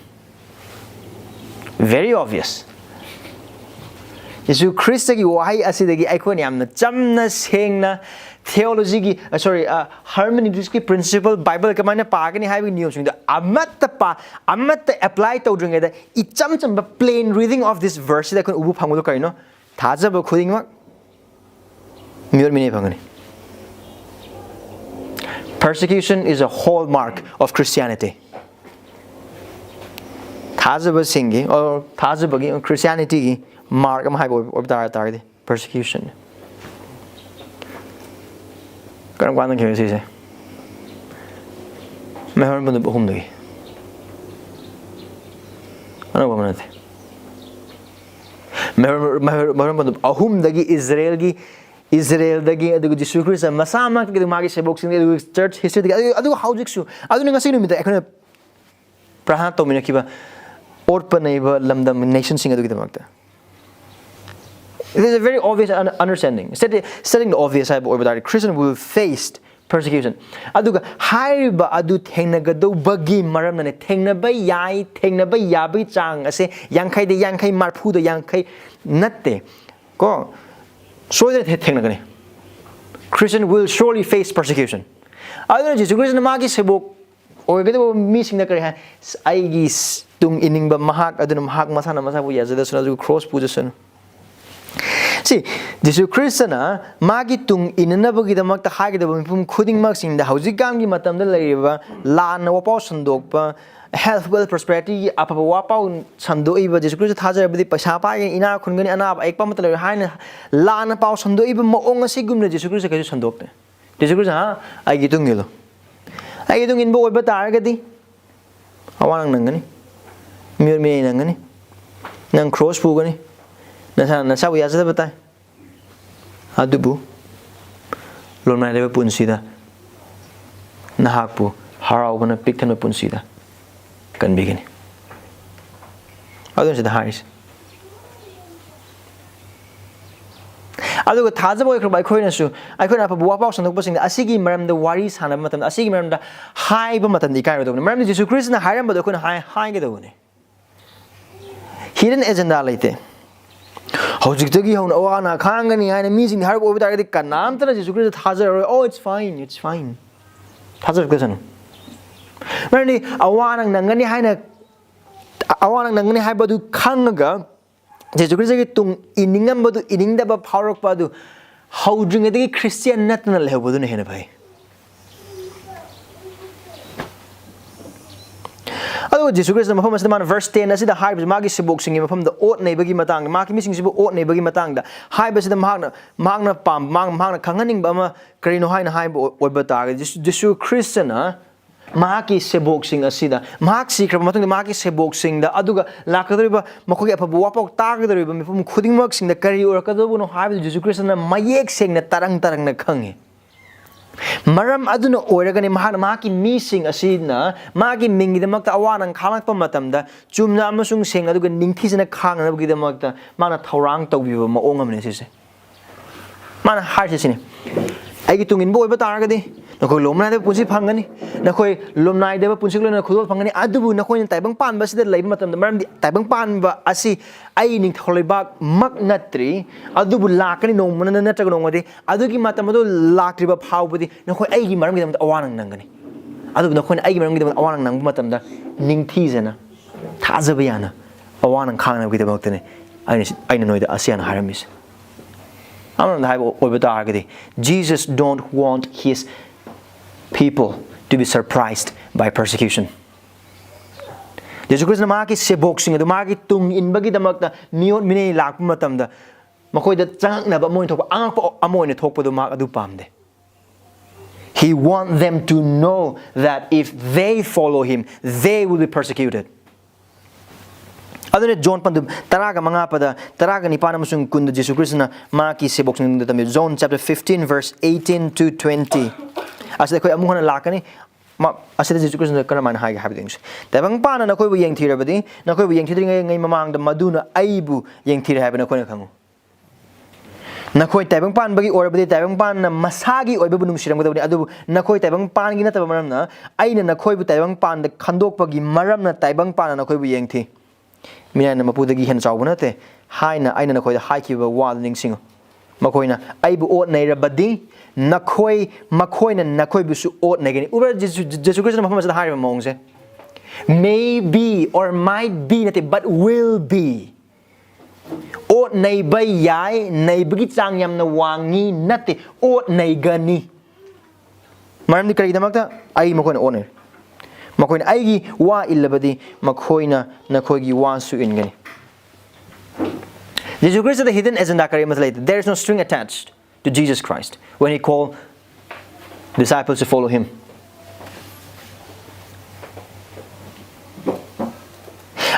Very obvious. ꯖꯤꯁꯨ ꯈ꯭ꯔꯤꯁꯇꯒꯤ ꯋꯥꯍꯩ ꯑꯁꯤꯗꯒꯤ ꯑꯩꯈꯣꯏꯅ ꯌꯥꯝꯅ ꯆꯝꯅ ꯁꯦꯡꯅ theologyꯒꯤ, sorry, hermeneuticsꯀꯤ principle, Bible ꯀꯃꯥꯏꯅ ꯄꯥꯒꯅꯤ ꯍꯥꯏꯕꯒꯤ ꯅꯤꯌꯣꯝꯁꯤꯡꯗꯣ ꯑꯃꯠꯇ ꯄꯥ-, ꯑꯃꯠꯇ apply ꯇꯧꯗ꯭ꯔꯤꯉꯩꯗ ꯏꯆꯝ ꯆꯝꯕ plain reading of this verseꯁꯤꯗ ꯑꯩꯈꯣꯏꯅ ꯎꯕ ꯐꯪꯕꯗꯣ ꯀꯔꯤꯅꯣ? ꯊꯥꯖꯕ ꯈꯨꯗꯤꯡꯃꯛ ꯃꯤꯑꯣꯠ ꯃꯤꯅꯩ ꯐꯪꯒꯅꯤ꯫ Persecution is a hallmark of Christianity. ꯊꯥꯖꯕꯁꯤꯡꯒꯤ, or ꯊꯥꯖꯕꯒꯤ, Christianityꯒꯤ mark ꯑꯃ ꯍꯥꯏꯕ ꯑꯣꯏꯕ, ꯑꯣꯏꯕ ꯇꯥꯔ-, ꯇꯥꯔꯒꯗꯤ persecution꯫ ꯀꯔꯝ ꯀꯥꯟꯗ ꯈꯦꯡꯅ ꯁꯤꯁꯦ? ꯃꯩꯍꯧꯔꯝꯕ ꯅꯨꯃꯤꯠ ꯑꯍꯨꯝꯗꯒꯤ꯫ ꯑꯅꯧꯕ ꯑꯃ ꯅꯠꯇꯦ꯫ ꯃꯩꯍꯧꯔꯝꯕ ꯅꯨꯃꯤꯠ ꯑꯍꯨꯝꯗꯒꯤ ꯏꯖꯔꯦꯜꯒꯤ, ꯏꯖꯔꯦꯜꯗꯒꯤ, ꯑꯗꯨꯒ ꯖꯤꯁꯨ ꯈ꯭ꯔꯤꯁꯇ ꯃꯁꯥꯃꯛꯇꯒꯤ, ꯃꯥꯒꯤ ꯁꯦꯕꯣꯛꯁꯤꯡꯗꯒꯤ, ꯑꯗꯨꯒ church historyꯗꯒꯤ, ꯑꯗꯨ, ꯑꯗꯨꯒ ꯍꯧꯖꯤꯛꯁꯨ, ꯑꯗꯨꯅ ꯉꯁꯤ ꯅꯨꯃꯤꯠꯇ ꯑꯩꯈꯣꯏꯅ ꯄ꯭ꯔꯥꯔꯊꯅꯥ ꯇꯧꯃꯤꯟꯅꯈꯤꯕ ꯑꯣꯠꯄ ꯅꯩꯕ ꯂꯝꯗꯝ, nationꯁꯤꯡ ꯑꯗꯨꯒꯤꯗꯃꯛꯇ꯫ It is a very obvious un-, understanding. Stating, stating the obvious ꯍꯥꯏꯕ ꯑꯣꯏꯕ ꯇꯥꯔꯗꯤ, Christian will face persecution. ꯑꯗꯨꯒ ꯍꯥꯏꯔꯤꯕ ꯑꯗꯨ ꯊꯦꯡꯅꯒꯗꯧꯕꯒꯤ ꯃꯔꯝꯅꯅꯦ꯫ ꯊꯦꯡꯅꯕ ꯌꯥꯏ, ꯊꯦꯡꯅꯕ ꯌꯥꯕꯒꯤ ꯆꯥꯡ ꯑꯁꯦ ꯌꯥꯡꯈꯩꯗ ꯌꯥꯡꯈꯩ, ꯃꯔꯤꯐꯨꯗ ꯌꯥꯡꯈꯩ ꯅꯠꯇꯦ ꯀꯣ꯫ ꯁꯣꯏꯗꯅ ꯊꯦ-, ꯊꯦꯡꯅꯒꯅꯤ꯫ Christian will surely face persecution. ꯑꯗꯨꯅ ꯖꯤꯁꯨ ꯈ꯭ꯔꯤꯁꯇꯅ ꯃꯥꯒꯤ ꯁꯦꯕꯣꯛ ꯑꯣꯏꯒꯗꯕ ꯃꯤꯁꯤꯡꯗ ꯀꯔꯤ ꯍꯥꯏ? "ꯑꯩꯒꯤ ꯇꯨꯡ ꯏꯅꯤꯡꯕ ꯃꯍꯥꯛ ꯑꯗꯨꯅ ꯃꯍꯥꯛ ꯃꯁꯥꯅ ꯃꯁꯥꯕꯨ ꯌꯥꯖꯗꯁꯅꯨ, ꯑꯗꯨꯒ ꯀ꯭ꯔꯣꯁ ꯄꯨꯖꯁꯅꯨ"꯫ ꯁꯤ, ꯖꯤꯁꯨ ꯈ꯭ꯔꯤꯁꯇꯅ ꯃꯥꯒꯤ ꯇꯨꯡ ꯏꯟꯅꯅꯕꯒꯤꯗꯃꯛꯇ ꯍꯥꯏꯒꯗꯕ ꯃꯤꯄꯨꯝ ꯈꯨꯗꯤꯡꯃꯛꯁꯤꯡꯗ ꯍꯧꯖꯤꯛꯀꯥꯟꯒꯤ ꯃꯇꯝꯗ ꯂꯩꯔꯤꯕ ꯂꯥꯟꯅ ꯋꯥꯄꯥꯎ ꯁꯟꯗꯣꯛꯄ, health, wealth, prosperity ꯒꯤ ꯑꯐꯕ ꯋꯥꯄꯥꯎ ꯁꯟꯗꯣꯛꯏꯕ, ꯖꯤꯁꯨ ꯈ꯭ꯔꯤꯁꯇ ꯊꯥꯖꯔꯕꯗꯤ ꯄꯩꯁꯥ ꯄꯥꯏꯒꯅꯤ, ꯏꯅꯥꯛ ꯈꯨꯟꯒꯅꯤ, ꯑꯅꯥꯕ ꯑꯌꯦꯛꯄ ꯑꯃꯠꯇ ꯂꯩꯔꯣꯏ ꯍꯥꯏꯅ ꯂꯥꯟꯅ ꯄꯥꯎ ꯁꯟꯗꯣꯛꯏꯕ ꯃꯑꯣꯡ ꯑꯁꯤꯒꯨꯝꯅ ꯖꯤꯁꯨ ꯈ꯭ꯔꯤꯁꯇ ꯀꯩꯁꯨ ꯁꯟꯗꯣꯛꯇꯦ꯫ ꯖꯤꯁꯨ ꯈ꯭ꯔꯤꯁꯇ, "ꯍꯥ, ꯑꯩꯒꯤ ꯇꯨꯡ ꯏꯜꯂꯨ"꯫ ꯑꯩꯒꯤ ꯇꯨꯡ ꯏꯟꯕ ꯑꯣꯏꯕ ꯇꯥꯔꯒꯗꯤ ꯑꯋꯥ ꯅꯪ ꯅꯪꯒꯅꯤ, ꯃꯤꯑꯣꯠ ꯃꯤꯅꯩ ꯅꯪꯒꯅꯤ, ꯅꯪ ꯀ꯭ꯔꯣꯁ ꯄꯨꯒꯅꯤ, ꯅꯁꯥꯅ ꯅꯁꯥꯕꯨ ꯌꯥꯖꯗꯕ ꯇꯥꯏ꯫ ꯑꯗꯨꯕꯨ ꯂꯣꯝꯅꯥꯏꯗꯕ ꯄꯨꯟꯁꯤꯗ ꯅꯍꯥꯛꯄꯨ ꯍꯔꯥꯎꯕꯅ ꯄꯤꯛ ꯊꯟꯕ ꯄꯨꯟꯁꯤꯗ ꯀꯟꯕꯤꯒꯅꯤ꯫ ꯑꯗꯨꯅ ꯁꯤꯗ ꯍꯥꯏꯔꯤꯁꯦ꯫ ꯑꯗꯨꯒ ꯊꯥꯖꯕ ꯑꯣꯏꯈ꯭ꯔꯕ ꯑꯩꯈꯣꯏꯅꯁꯨ, ꯑꯩꯈꯣꯏꯅ ꯑꯐꯕ ꯋꯥꯄꯥꯎ ꯁꯟꯗꯣꯛꯄꯁꯤꯡꯗ ꯑꯁꯤꯒꯤ ꯃꯔꯝꯗ ꯋꯥꯔꯤ ꯁꯥꯟꯅꯕ ꯃꯇꯝꯗ, ꯑꯁꯤꯒꯤ ꯃꯔꯝꯗ ꯍꯥꯏꯕ ꯃꯇꯝꯗ ꯏꯀꯥꯏꯔꯣꯏꯗꯧꯕꯅꯤ꯫ ꯃꯔꯝꯗꯤ ꯖꯤꯁꯨ ꯈ꯭ꯔꯤꯁꯇꯅ ꯍꯥꯏꯔꯝꯕꯗꯣ ꯑꯩꯈꯣꯏꯅ ꯍꯥꯏ-, ꯍꯥꯏꯒꯗꯧꯕꯅꯤ꯫ Hidden agenda ꯂꯩꯇꯦ꯫ ꯍꯧꯖꯤꯛꯇꯒꯤ ꯍꯧꯅ ꯑꯋꯥ ꯑꯅꯥ ꯈꯥꯡꯒꯅꯤ ꯍꯥꯏꯅ ꯃꯤꯁꯤꯡꯅ ꯍꯥꯏꯔꯛꯄ ꯑꯣꯏꯕ ꯇꯥꯔꯒꯗꯤ ꯀꯅꯥꯝꯇꯅ ꯖꯤꯁꯨ ꯈ꯭ꯔꯤꯁꯇ ꯊꯥꯖꯔꯔꯣꯏ꯫ "Oh, it's fine, it's fine." ꯊꯥꯖꯔꯛꯇꯁꯅꯨ꯫ ꯃꯔꯝꯗꯤ ꯑꯋꯥ ꯅꯪ ꯅꯪꯒꯅꯤ ꯍꯥꯏꯅ, ꯑꯋꯥ ꯅꯪ ꯅꯪꯒꯅꯤ ꯍꯥꯏꯕꯗꯨ ꯈꯪꯉꯒ ꯖꯤꯁꯨ ꯈ꯭ꯔꯤꯁꯇꯒꯤ ꯇꯨꯡ ꯏꯅꯤꯡꯉꯝꯕꯗꯨ, ꯏꯅꯤꯡꯗꯕ ꯐꯥꯎꯔꯛꯄ ꯑꯗꯨ ꯍꯧꯗ꯭ꯔꯤꯉꯩꯗꯒꯤ ꯈ꯭ꯔꯤꯁꯇꯤꯌꯥꯟ ꯅꯠꯇꯅ ꯂꯩꯍꯧꯕꯗꯨꯅ ꯍꯦꯟꯅ ꯐꯩ꯫ ꯑꯗꯨꯒ ꯖꯤꯁꯨ ꯈ꯭ꯔꯤꯁꯇꯅ ꯃꯐꯝ ꯑꯁꯤꯗ ꯃꯥꯅ verse ten ꯑꯁꯤꯗ ꯍꯥꯏꯔꯤꯕꯁꯤ, ꯃꯥꯒꯤ ꯁꯦꯕꯣꯛꯁꯤꯡꯒꯤ ꯃꯐꯝꯗ ꯑꯣꯠ ꯅꯩꯕꯒꯤ ꯃꯇꯥꯡꯗ, ꯃꯍꯥꯛꯀꯤ ꯃꯤꯁꯤꯡꯁꯤꯕꯨ ꯑꯣꯠ ꯅꯩꯕꯒꯤ ꯃꯇꯥꯡꯗ ꯍꯥꯏꯕꯁꯤꯗ ꯃꯍꯥꯛꯅ, ꯃꯍꯥꯛꯅ ꯄꯥꯝ-, ꯃꯍꯥꯛ-, ꯃꯍꯥꯛꯅ ꯈꯪꯍꯟꯅꯤꯡꯕ ꯑꯃ ꯀꯔꯤꯅꯣ ꯍꯥꯏꯅ ꯍꯥꯏꯕ ꯑꯣꯏ-, ꯑꯣꯏꯕ ꯇꯥꯔꯒꯗꯤ, ꯖꯤꯁꯨ, ꯖꯤꯁꯨ ꯈ꯭ꯔꯤꯁꯇꯅ ꯃꯍꯥꯛꯀꯤ ꯁꯦꯕꯣꯛꯁꯤꯡ ꯑꯁꯤꯗ, ꯃꯍꯥꯛ ꯁꯤꯈ꯭ꯔꯕ ꯃꯇꯨꯡꯗ ꯃꯍꯥꯛꯀꯤ ꯁꯦꯕꯣꯛꯁꯤꯡꯗ, ꯑꯗꯨꯒ ꯂꯥꯛꯀꯗꯧꯔꯤꯕ ꯃꯈꯣꯏꯒꯤ ꯑꯐꯕ ꯋꯥꯄꯥꯎ ꯇꯥꯒꯗꯧꯔꯤꯕ ꯃꯤꯄꯨꯝ ꯈꯨꯗꯤꯡꯃꯛꯁꯤꯡꯗ ꯀꯔꯤ ꯑꯣꯏꯔꯛꯀꯗꯧꯕꯅꯣ ꯍꯥꯏꯕꯗꯨ ꯖꯤꯁꯨ ꯈ꯭ꯔꯤꯁꯇꯅ ꯃꯌꯦꯛ ꯁꯦꯡꯅ, ꯇꯔꯪ ꯇꯔꯪꯅ ꯈꯪꯉꯤ꯫ ꯃꯔꯝ ꯑꯗꯨꯅ ꯑꯣꯏꯔꯒꯅꯤ ꯃꯍꯥꯛꯅ ꯃꯍꯥꯛꯀꯤ ꯃꯤꯁꯤꯡ ꯑꯁꯤꯅ ꯃꯥꯒꯤ ꯃꯤꯡꯒꯤꯗꯃꯛꯇ ꯑꯋꯥ ꯑꯅꯥ ꯈꯥꯡꯂꯛꯄ ꯃꯇꯝꯗ ꯆꯨꯝꯅ ꯑꯃꯁꯨꯡ ꯁꯦꯡꯅ ꯑꯗꯨꯒ ꯅꯤꯡꯊꯤꯖꯅ ꯈꯥꯡꯅꯅꯕꯒꯤꯗꯃꯛꯇ ꯃꯥꯅ ꯊꯧꯔꯥꯡ ꯇꯧꯕꯤꯕ ꯃꯑꯣꯡ ꯑꯃꯅꯤ ꯁꯤꯁꯦ꯫ ꯃꯥꯅ ꯍꯥꯏꯔꯤꯁꯦ ꯁꯤꯅꯤ, ꯑꯩꯒꯤ ꯇꯨꯡ ꯏꯟꯕ ꯑꯣꯏꯕ ꯇꯥꯔꯒꯗꯤ ꯅꯈꯣꯏ ꯂꯣꯝ ꯅꯥꯏꯗꯕ ꯄꯨꯟꯁꯤ ꯐꯪꯒꯅꯤ, ꯅꯈꯣꯏ ꯂꯣꯝ ꯅꯥꯏꯗꯕ ꯄꯨꯟꯁꯤ ꯂꯣꯏꯅ ꯈꯨꯗꯣꯜ ꯐꯪꯒꯅꯤ꯫ ꯑꯗꯨꯕꯨ ꯅꯈꯣꯏꯅ ꯇꯥꯏꯕꯪ ꯄꯥꯟꯕ ꯑꯁꯤꯗ ꯂꯩꯕ ꯃꯇꯝꯗ, ꯃꯔꯝꯗꯤ ꯇꯥꯏꯕꯪ ꯄꯥꯟꯕ ꯑꯁꯤ ꯑꯩ ꯅꯤꯡꯊꯧ ꯂꯩꯕꯥꯛꯃꯛ ꯅꯠꯇ꯭ꯔꯤ, ꯑꯗꯨꯕꯨ ꯂꯥꯛꯀꯅꯤ ꯅꯣꯡꯃ ꯅꯠꯇ꯭ꯔꯒ ꯅꯣꯡꯃꯗꯤ꯫ ꯑꯗꯨꯒꯤ ꯃꯇꯝ ꯑꯗꯨ ꯂꯥꯛꯇ꯭ꯔꯤꯕ ꯐꯥꯎꯕꯗꯤ ꯅꯈꯣꯏ ꯑꯩꯒꯤ ꯃꯔꯝꯒꯤꯗꯃꯛꯇ ꯑꯋꯥ ꯅꯪ ꯅꯪꯒꯅꯤ꯫ ꯑꯗꯨꯕꯨ ꯅꯈꯣꯏꯅ ꯑꯩꯒꯤ ꯃꯔꯝꯒꯤꯗꯃꯛꯇ ꯑꯋꯥ ꯅꯪ ꯅꯪꯕ ꯃꯇꯝꯗ ꯅꯤꯡꯊꯤꯖꯅ, ꯊꯥꯖꯕ ꯌꯥꯅ ꯑꯋꯥ ꯅꯪ ꯈꯥꯡꯅꯕꯒꯤꯗꯃꯛꯇꯅꯤ ꯑꯩꯅ, ꯑꯩꯅ ꯅꯣꯏꯗ ꯑꯁꯤ ꯍꯥꯟꯅ ꯍꯥꯏꯔꯝꯃꯤꯁꯦ꯫ ꯑꯃꯔꯣꯝꯗ ꯍꯥꯏꯕ ꯑꯣꯏꯕ ꯇꯥꯔꯒꯗꯤ, Jesus don't want his people to be surprised by persecution. ꯖꯤꯁꯨ ꯈ꯭ꯔꯤꯁꯇꯅ ꯃꯍꯥꯛꯀꯤ ꯁꯦꯕꯣꯛꯁꯤꯡ ꯑꯗꯨ ꯃꯍꯥꯛꯀꯤ ꯇꯨꯡ ꯏꯟꯕꯒꯤꯗꯃꯛꯇ ꯃꯤꯑꯣꯠ ꯃꯤꯅꯩ ꯂꯥꯛꯄ ꯃꯇꯝꯗ ꯃꯈꯣꯏꯗ ꯆꯪꯉꯛꯅꯕ ꯑꯃ ꯑꯣꯏꯅ ꯊꯣꯛꯄ, ꯑꯉꯛꯄ ꯑꯃ ꯑꯣꯏꯅ ꯊꯣꯛꯄꯗꯨ ꯃꯍꯥꯛ ꯑꯗꯨ ꯄꯥꯝꯗꯦ꯫ He want them to know that if they follow him, they will be persecuted. ꯑꯗꯨꯅ ꯖꯣꯟ ꯄꯟꯗꯨꯞ ꯇꯔꯥꯒ ꯃꯉꯥ ꯄꯗ ꯇꯔꯥꯒ ꯅꯤꯄꯥꯟ ꯑꯃꯁꯨꯡ ꯀꯨꯟꯗ ꯖꯤꯁꯨ ꯈ꯭ꯔꯤꯁꯇꯅ ꯃꯍꯥꯛꯀꯤ ꯁꯦꯕꯣꯛꯁꯤꯡꯗ ꯇꯝꯕꯤ꯫ John chapter fifteen verse eighteen to twenty꯫ ꯑꯁꯤꯗ ꯑꯩꯈꯣꯏ ꯑꯃꯨꯛ ꯍꯟꯅ ꯂꯥꯛꯀꯅꯤ꯫ ꯃ-, ꯑꯁꯤꯗ ꯖꯤꯁꯨ ꯈ꯭ꯔꯤꯁꯇꯅ ꯀꯔꯝꯍꯥꯏꯅ ꯍꯥꯏꯒꯦ ꯍꯥꯏꯕꯗꯨ ꯌꯦꯡꯁꯤ꯫ "ꯇꯥꯏꯕꯪ ꯄꯥꯟꯅ ꯅꯈꯣꯏꯕꯨ ꯌꯦꯡꯊꯤꯔꯕꯗꯤ, ꯅꯈꯣꯏꯕꯨ ꯌꯦꯡꯊꯤꯗ꯭ꯔꯤꯉꯩ ꯃꯃꯥꯡꯗ ꯃꯗꯨꯅ ꯑꯩꯕꯨ ꯌꯦꯡꯊꯤꯔꯦ ꯍꯥꯏꯕ ꯅꯈꯣꯏꯅ ꯈꯪꯉꯨ꯫ ꯅꯈꯣꯏ ꯇꯥꯏꯕꯪ ꯄꯥꯟꯕꯒꯤ ꯑꯣꯏꯔꯕꯗꯤ ꯇꯥꯏꯕꯪ ꯄꯥꯟꯅ ꯃꯁꯥꯒꯤ ꯑꯣꯏꯕꯕꯨ ꯅꯨꯡꯁꯤꯔꯝꯒꯗꯕꯅꯤ, ꯑꯗꯨꯕꯨ ꯅꯈꯣꯏ ꯇꯥꯏꯕꯪ ꯄꯥꯟꯒꯤ ꯅꯠꯇꯕ ꯃꯔꯝꯅ ꯑꯩꯅ ꯅꯈꯣꯏꯕꯨ ꯇꯥꯏꯕꯪ ꯄꯥꯟꯗ ꯈꯟꯗꯣꯛꯄꯒꯤ ꯃꯔꯝꯅ ꯇꯥꯏꯕꯪ ꯄꯥꯟꯅ ꯅꯈꯣꯏꯕꯨ ꯌꯦꯡꯊꯤ꯫ ꯃꯤꯅꯥꯏꯅ ꯃꯄꯨꯗꯒꯤ ꯍꯦꯟꯅ ꯆꯥꯎꯕ ꯅꯠꯇꯦ" ꯍꯥꯏꯅ ꯑꯩꯅ ꯅꯈꯣꯏꯗ ꯍꯥꯏꯈꯤꯕ ꯋꯥꯗꯨ ꯅꯤꯡꯁꯤꯡꯉꯨ꯫ ꯃꯈꯣꯏꯅ ꯑꯩꯕꯨ ꯑꯣꯠꯅꯩꯔꯕꯗꯤ ꯅꯈꯣꯏ, ꯃꯈꯣꯏꯅ ꯅꯈꯣꯏꯕꯨꯁꯨ ꯑꯣꯠꯅꯒꯅꯤ꯫ ꯎꯕ꯭ꯔꯥ ꯖꯤꯁꯨ, ꯖꯤꯁꯨ ꯈ꯭ꯔꯤꯁꯇꯅ ꯃꯐꯝ ꯑꯁꯤꯗ ꯍꯥꯏꯔꯤꯕ ꯃꯑꯣꯡꯁꯦ? "May be" or "might be" ꯅꯠꯇꯦ, but "will be"꯫ ꯑꯣꯠ ꯅꯩꯕ ꯌꯥꯏ, ꯅꯩꯕꯒꯤ ꯆꯥꯡ ꯌꯥꯝꯅ ꯋꯥꯡꯉꯤ ꯅꯠꯇꯦ, ꯑꯣꯠ ꯅꯩꯒꯅꯤ꯫ ꯃꯔꯝꯗꯤ ꯀꯔꯤꯒꯤꯗꯃꯛꯇ? ꯑꯩ ꯃꯈꯣꯏꯅ ꯑꯣꯠꯅꯩ꯫ ꯃꯈꯣꯏꯅ ꯑꯩꯒꯤ ꯋꯥ ꯏꯜꯂꯕꯗꯤ ꯃꯈꯣꯏꯅ ꯅꯈꯣꯏꯒꯤ ꯋꯥꯁꯨ ꯏꯟꯒꯅꯤ꯫ ꯖꯤꯁꯨ ꯈ꯭ꯔꯤꯁꯇꯗ hidden agenda ꯀꯔꯤ ꯑꯃꯠꯇ ꯂꯩꯇꯦ꯫ There is no string attached to Jesus Christ when he called disciples to follow him.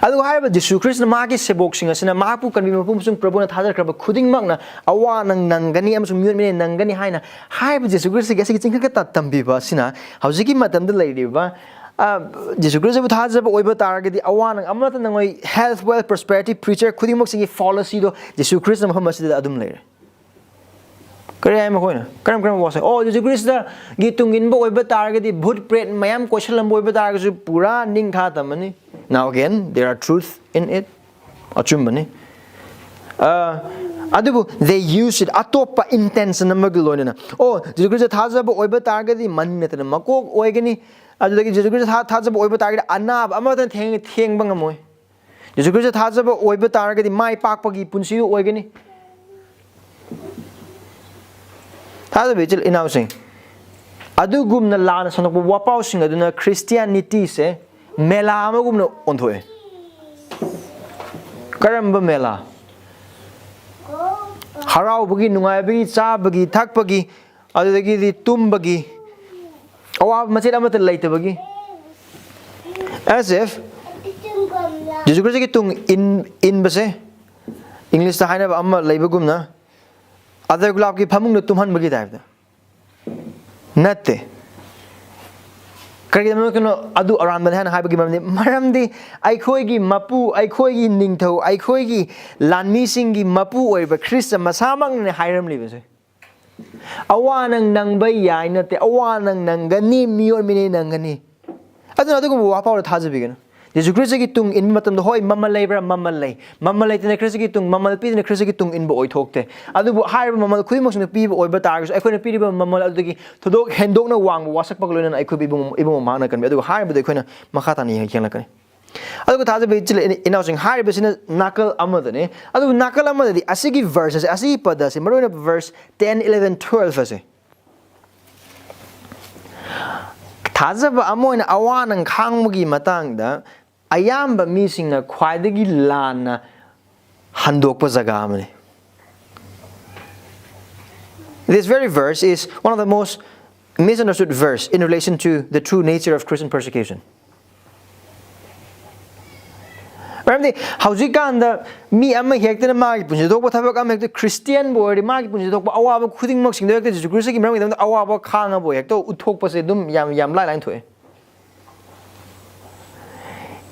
ꯑꯗꯨꯒ ꯍꯥꯏꯔꯤꯕ ꯖꯤꯁꯨ ꯈ꯭ꯔꯤꯁꯇꯅ ꯃꯥꯒꯤ ꯁꯦꯕꯣꯛꯁꯤꯡ ꯑꯁꯤꯅ ꯃꯍꯥꯛꯄꯨ ꯀꯟꯕꯤꯕ ꯃꯄꯨ ꯑꯃꯁꯨꯡ ꯄ꯭ꯔꯚꯨꯅ ꯊꯥꯖꯔꯛꯈ꯭ꯔꯕ ꯈꯨꯗꯤꯡꯃꯛꯅ ꯑꯋꯥ ꯅꯪ ꯅꯪꯒꯅꯤ ꯑꯃꯁꯨꯡ ꯃꯤꯑꯣꯠ ꯃꯤꯅꯩ ꯅꯪꯒꯅꯤ ꯍꯥꯏꯅ ꯍꯥꯏꯔꯤꯕ ꯖꯤꯁꯨ ꯈ꯭ꯔꯤꯁꯇꯒꯤ ꯑꯁꯤꯒꯤ ꯆꯤꯡꯈꯠꯀ ꯇꯝꯕꯤꯕ ꯑꯁꯤꯅ ꯍꯧꯖꯤꯛꯀꯤ ꯃꯇꯝꯗ ꯂꯩꯔꯤꯕ, ꯑ, ꯖꯤꯁꯨ ꯈ꯭ꯔꯤꯁꯇꯕꯨ ꯊꯥꯖꯕ ꯑꯣꯏꯕ ꯇꯥꯔꯒꯗꯤ ꯑꯋꯥ ꯅꯪ ꯑꯃꯠꯇ ꯅꯪꯉꯣꯏ, health, wealth, prosperity, preacher ꯈꯨꯗꯤꯡꯃꯛꯁꯤꯒꯤ fallacy ꯗꯣ ꯖꯤꯁꯨ ꯈ꯭ꯔꯤꯁꯇ ꯃꯐꯝ ꯑꯁꯤꯗ ꯑꯗꯨꯝ ꯂꯩꯔꯦ꯫ ꯀꯔꯤ ꯍꯥꯏ ꯃꯈꯣꯏꯅ? ꯀꯔꯝ ꯀꯔꯝꯕ ꯋꯥꯁꯛ? ꯑꯣ, ꯖꯤꯁꯨ ꯈ꯭ꯔꯤꯁꯇꯒꯤ ꯇꯨꯡ ꯏꯟꯕ ꯑꯣꯏꯕ ꯇꯥꯔꯒꯗꯤ, ꯚꯨꯠ ꯄ꯭ꯔꯦꯠ ꯃꯌꯥꯝ ꯀꯣꯏꯁꯜꯂꯝꯕ ꯑꯣꯏꯕ ꯇꯥꯔꯒꯁꯨ, ꯄꯨꯔꯥ ꯅꯤꯡꯊꯥ ꯇꯝꯃꯅꯤ꯫ Now again, there are truth in it. ꯑꯆꯨꯝꯕꯅꯤ꯫ ꯑ, ꯑꯗꯨꯕꯨ they use it ꯑꯇꯣꯞꯄ intention ꯑꯃꯒꯤ ꯂꯣꯏꯅꯅ꯫ ꯑꯣ, ꯖꯤꯁꯨ ꯈ꯭ꯔꯤꯁꯇ ꯊꯥꯖꯕ ꯑꯣꯏꯕ ꯇꯥꯔꯒꯗꯤ ꯃꯅꯤꯡ ꯅꯠꯇꯅ ꯃꯀꯣꯛ ꯑꯣꯏꯒꯅꯤ꯫ ꯑꯗꯨꯗꯒꯤ ꯖꯤꯁꯨ ꯈ꯭ꯔꯤꯁꯇ ꯊꯥ-, ꯊꯥꯖꯕ ꯑꯣꯏꯕ ꯇꯥꯔꯒꯗꯤ ꯑꯅꯥꯕ ꯑꯃꯠꯇꯅ ꯊꯦꯡ-, ꯊꯦꯡꯕ ꯉꯝꯃꯣꯏ꯫ ꯖꯤꯁꯨ ꯈ꯭ꯔꯤꯁꯇ ꯊꯥꯖꯕ ꯑꯣꯏꯕ ꯇꯥꯔꯒꯗꯤ ꯃꯥꯏ ꯄꯥꯛꯄꯒꯤ ꯄꯨꯟꯁꯤ ꯑꯣꯏꯒꯅꯤ꯫ ꯊꯥꯖꯕ ꯏꯆꯤꯜ ꯏꯅꯥꯎꯁꯤꯡ, ꯑꯗꯨꯒꯨꯝꯅ ꯂꯥꯟꯅ ꯁꯟꯗꯣꯛꯄ ꯋꯥꯄꯥꯎꯁꯤꯡ ꯑꯗꯨꯅ ꯈ꯭ꯔꯤꯁꯇꯤꯌꯥꯅꯤꯇꯤꯁꯦ ꯃꯦꯂꯥ ꯑꯃꯒꯨꯝꯅ ꯑꯣꯟꯊꯣꯛꯑꯦ꯫ ꯀꯔꯝꯕ ꯃꯦꯂꯥ? ꯍꯔꯥꯎꯕꯒꯤ, ꯅꯨꯡꯉꯥꯏꯕꯒꯤ, ꯆꯥꯕꯒꯤ, ꯊꯛꯄꯒꯤ, ꯑꯗꯨꯗꯒꯤꯗꯤ ꯇꯨꯝꯕꯒꯤ, ꯑꯋꯥꯕ ꯃꯆꯦꯠ ꯑꯃꯠꯇ ꯂꯩꯇꯕꯒꯤ꯫ As if ꯖꯤꯁꯨ ꯈ꯭ꯔꯤꯁꯇꯒꯤ ꯇꯨꯡ ꯏꯟ-, ꯏꯟꯕꯁꯦ, ꯏꯪꯂꯤꯁꯇ ꯍꯥꯏꯅꯕ ꯑꯃ ꯂꯩꯕꯒꯨꯝꯅ, ꯑꯗꯔ ꯒꯨꯂꯥꯞꯀꯤ ꯐꯃꯨꯡꯗ ꯇꯨꯝꯍꯟꯕꯒꯤ ꯇꯥꯏꯞꯇ꯫ ꯅꯠꯇꯦ꯫ ꯀꯔꯤꯒꯤꯗꯃꯛꯇꯅꯣ ꯑꯗꯨ ꯑꯔꯥꯟꯕꯅꯤ ꯍꯥꯏꯅ ꯍꯥꯏꯕꯒꯤ ꯃꯔꯝꯗꯤ, ꯃꯔꯝꯗꯤ ꯑꯩꯈꯣꯏꯒꯤ ꯃꯄꯨ, ꯑꯩꯈꯣꯏꯒꯤ ꯅꯤꯡꯊꯧ, ꯑꯩꯈꯣꯏꯒꯤ ꯂꯥꯟꯃꯤꯁꯤꯡꯒꯤ ꯃꯄꯨ ꯑꯣꯏꯔꯤꯕ ꯈ꯭ꯔꯤꯁꯇ ꯃꯁꯥꯃꯛꯅꯅꯦ ꯍꯥꯏꯔꯝꯂꯤꯕꯁꯦ꯫ ꯑꯋꯥ ꯅꯪ ꯅꯪꯕ ꯌꯥꯏ ꯅꯠꯇꯦ, ꯑꯋꯥ ꯅꯪ ꯅꯪꯒꯅꯤ, ꯃꯤꯑꯣꯏ ꯃꯤꯅꯦ ꯅꯪꯒꯅꯤ꯫ ꯑꯗꯨꯅ ꯑꯗꯨꯒꯨꯝꯕ ꯋꯥꯐꯥꯎꯗ ꯊꯥꯖꯕꯤꯒꯅꯨ꯫ ꯖꯤꯁꯨ ꯈ꯭ꯔꯤꯁꯇꯒꯤ ꯇꯨꯡ ꯏꯟꯕ ꯃꯇꯝꯗ, ꯍꯣꯏ, ꯃꯃꯜ ꯂꯩꯕ꯭ꯔꯥ? ꯃꯃꯜ ꯂꯩ꯫ ꯃꯃꯜ ꯂꯩꯇꯅ ꯈ꯭ꯔꯤꯁꯇꯒꯤ ꯇꯨꯡ, ꯃꯃꯜ ꯄꯤꯗꯅ ꯈ꯭ꯔꯤꯁꯇꯒꯤ ꯇꯨꯡ ꯏꯟꯕ ꯑꯣꯏꯊꯣꯛꯇꯦ꯫ ꯑꯗꯨꯕꯨ ꯍꯥꯏꯔꯤꯕ ꯃꯃꯜ ꯈꯨꯗꯤꯡꯃꯛꯁꯤꯡꯗꯨ ꯄꯤꯕ ꯑꯣꯏꯕ ꯇꯥꯔꯒꯁꯨ, ꯑꯩꯈꯣꯏꯅ ꯄꯤꯔꯤꯕ ꯃꯃꯜ ꯑꯗꯨꯗꯒꯤ ꯊꯣꯏꯗꯣꯛ ꯍꯦꯟꯗꯣꯛꯅ ꯋꯥꯡꯕ ꯋꯥꯁꯛꯄꯒ ꯂꯣꯏꯅꯅ ꯑꯩꯈꯣꯏꯕꯨ ꯏꯕꯨꯡ, ꯏꯕꯨꯡ ꯃꯍꯥꯛꯅ ꯀꯟꯕꯤ꯫ ꯑꯗꯨꯒ ꯍꯥꯏꯔꯤꯕꯗꯨ ꯑꯩꯈꯣꯏꯅ ꯃꯈꯥ ꯇꯥꯅ ꯌꯦꯡ-, ꯌꯦꯡꯂꯛꯀꯅꯤ꯫ ꯑꯗꯨꯒ ꯊꯥꯖꯕ ꯏꯆꯤꯜ ꯏꯅꯥꯎꯁꯤꯡ, ꯍꯥꯏꯔꯤꯕꯁꯤꯅ ꯅꯥꯀꯜ ꯑꯃꯗꯅꯤ꯫ ꯑꯗꯨꯕꯨ ꯅꯥꯀꯜ ꯑꯃꯗꯗꯤ ꯑꯁꯤꯒꯤ verse ꯑꯁꯦ, ꯑꯁꯤꯒꯤ ꯄꯗ ꯑꯁꯦ, ꯃꯔꯨꯑꯣꯏꯅ verse ten, eleven, twelve ꯑꯁꯦ, ꯊꯥꯖꯕ ꯑꯃ ꯑꯣꯏꯅ ꯑꯋꯥ ꯅꯪ ꯈꯥꯡꯕꯒꯤ ꯃꯇꯥꯡꯗ ꯑꯌꯥꯝꯕ ꯃꯤꯁꯤꯡꯅ ꯈ꯭ꯋꯥꯏꯗꯒꯤ ꯂꯥꯟꯅ ꯍꯟꯗꯣꯛꯄ ꯖꯒꯥ ꯑꯃꯅꯤ꯫ This very verse is one of the most misunderstood verse in relation to the true nature of Christian persecution. ꯃꯔꯝꯗꯤ ꯍꯧꯖꯤꯛꯀꯥꯟꯗ ꯃꯤ ꯑꯃ ꯍꯦꯛꯇꯅ ꯃꯥꯒꯤ ꯄꯨꯟꯁꯤꯗ ꯊꯣꯛꯄ ꯊꯕꯛ ꯑꯃ ꯍꯦꯛꯇ, ꯈ꯭ꯔꯤꯁꯇꯤꯌꯥꯟꯕꯨ ꯑꯣꯏꯔꯗꯤ ꯃꯥꯒꯤ ꯄꯨꯟꯁꯤꯗ ꯊꯣꯛꯄ ꯑꯋꯥꯕ ꯈꯨꯗꯤꯡꯃꯛꯁꯤꯡꯗꯣ ꯍꯦꯛꯇ ꯖꯤꯁꯨ ꯈ꯭ꯔꯤꯁꯇꯒꯤ ꯃꯔꯝꯒꯤꯗꯃꯛꯇ ꯑꯋꯥꯕ ꯈꯥꯡꯉꯕꯨ ꯍꯦꯛꯇ ꯎꯠꯊꯣꯛꯄꯁꯦ ꯑꯗꯨꯝ ꯌꯥꯝ, ꯌꯥꯝ ꯂꯥꯏ ꯂꯥꯏꯅ ꯊꯣꯛꯑꯦ꯫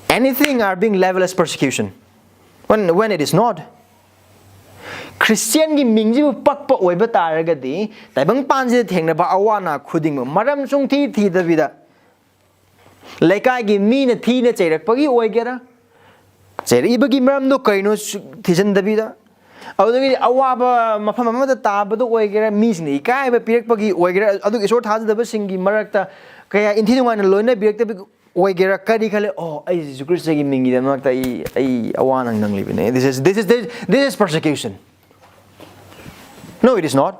Anything are being labeled as persecution when, when it is not. ꯈ꯭ꯔꯤꯁꯇꯤꯌꯥꯟꯒꯤ ꯃꯤꯡꯁꯤꯕꯨ ꯄꯛꯄ ꯑꯣꯏꯕ ꯇꯥꯔꯒꯗꯤ, ꯇꯥꯏꯕꯪꯄꯥꯟꯁꯤꯗ ꯊꯦꯡꯅꯕ ꯑꯋꯥ ꯑꯅꯥ ꯈꯨꯗꯤꯡꯃꯛ, ꯃꯔꯝ ꯁꯨꯡꯊꯤ ꯊꯤꯗꯕꯤꯗ, ꯂꯩꯀꯥꯏꯒꯤ ꯃꯤꯅ ꯊꯤꯅ ꯆꯩꯔꯛꯄꯒꯤ ꯑꯣꯏꯒꯦꯔꯥ, ꯆꯩꯔꯛꯏꯕꯒꯤ ꯃꯔꯝꯗꯣ ꯀꯩꯅꯣ ꯁꯨ-, ꯊꯤꯖꯤꯟꯗꯕꯤꯗ, ꯑꯗꯨꯗꯒꯤꯗꯤ ꯑꯋꯥꯕ ꯃꯐꯝ ꯑꯃꯗ ꯇꯥꯕꯗ ꯑꯣꯏꯒꯦꯔꯥ, ꯃꯤꯁꯤꯡꯅ ꯏꯀꯥꯏꯕ ꯄꯤꯔꯛꯄꯒꯤ ꯑꯣꯏꯒꯦꯔꯥ, ꯑꯗꯨꯒ ꯏꯁꯣꯔ ꯊꯥꯖꯗꯕꯁꯤꯡꯒꯤ ꯃꯔꯛꯇ ꯀꯌꯥ ꯏꯟꯊꯤ ꯅꯨꯡꯉꯥꯏꯅ ꯂꯣꯏꯅꯕꯤꯔꯛꯇꯕꯒꯤ ꯑꯣꯏꯒꯦꯔꯥ, ꯀꯔꯤ ꯈꯜꯂꯦ? "ꯑꯣ, ꯑꯩ ꯖꯤꯁꯨ ꯈ꯭ꯔꯤꯁꯇꯒꯤ ꯃꯤꯡꯒꯤꯗꯃꯛꯇ ꯑꯩ, ꯑꯩ ꯑꯋꯥ ꯑꯅꯥ ꯅꯪꯂꯤꯕꯅꯦ꯫ This is, this is, this, this is persecution." No, it is not.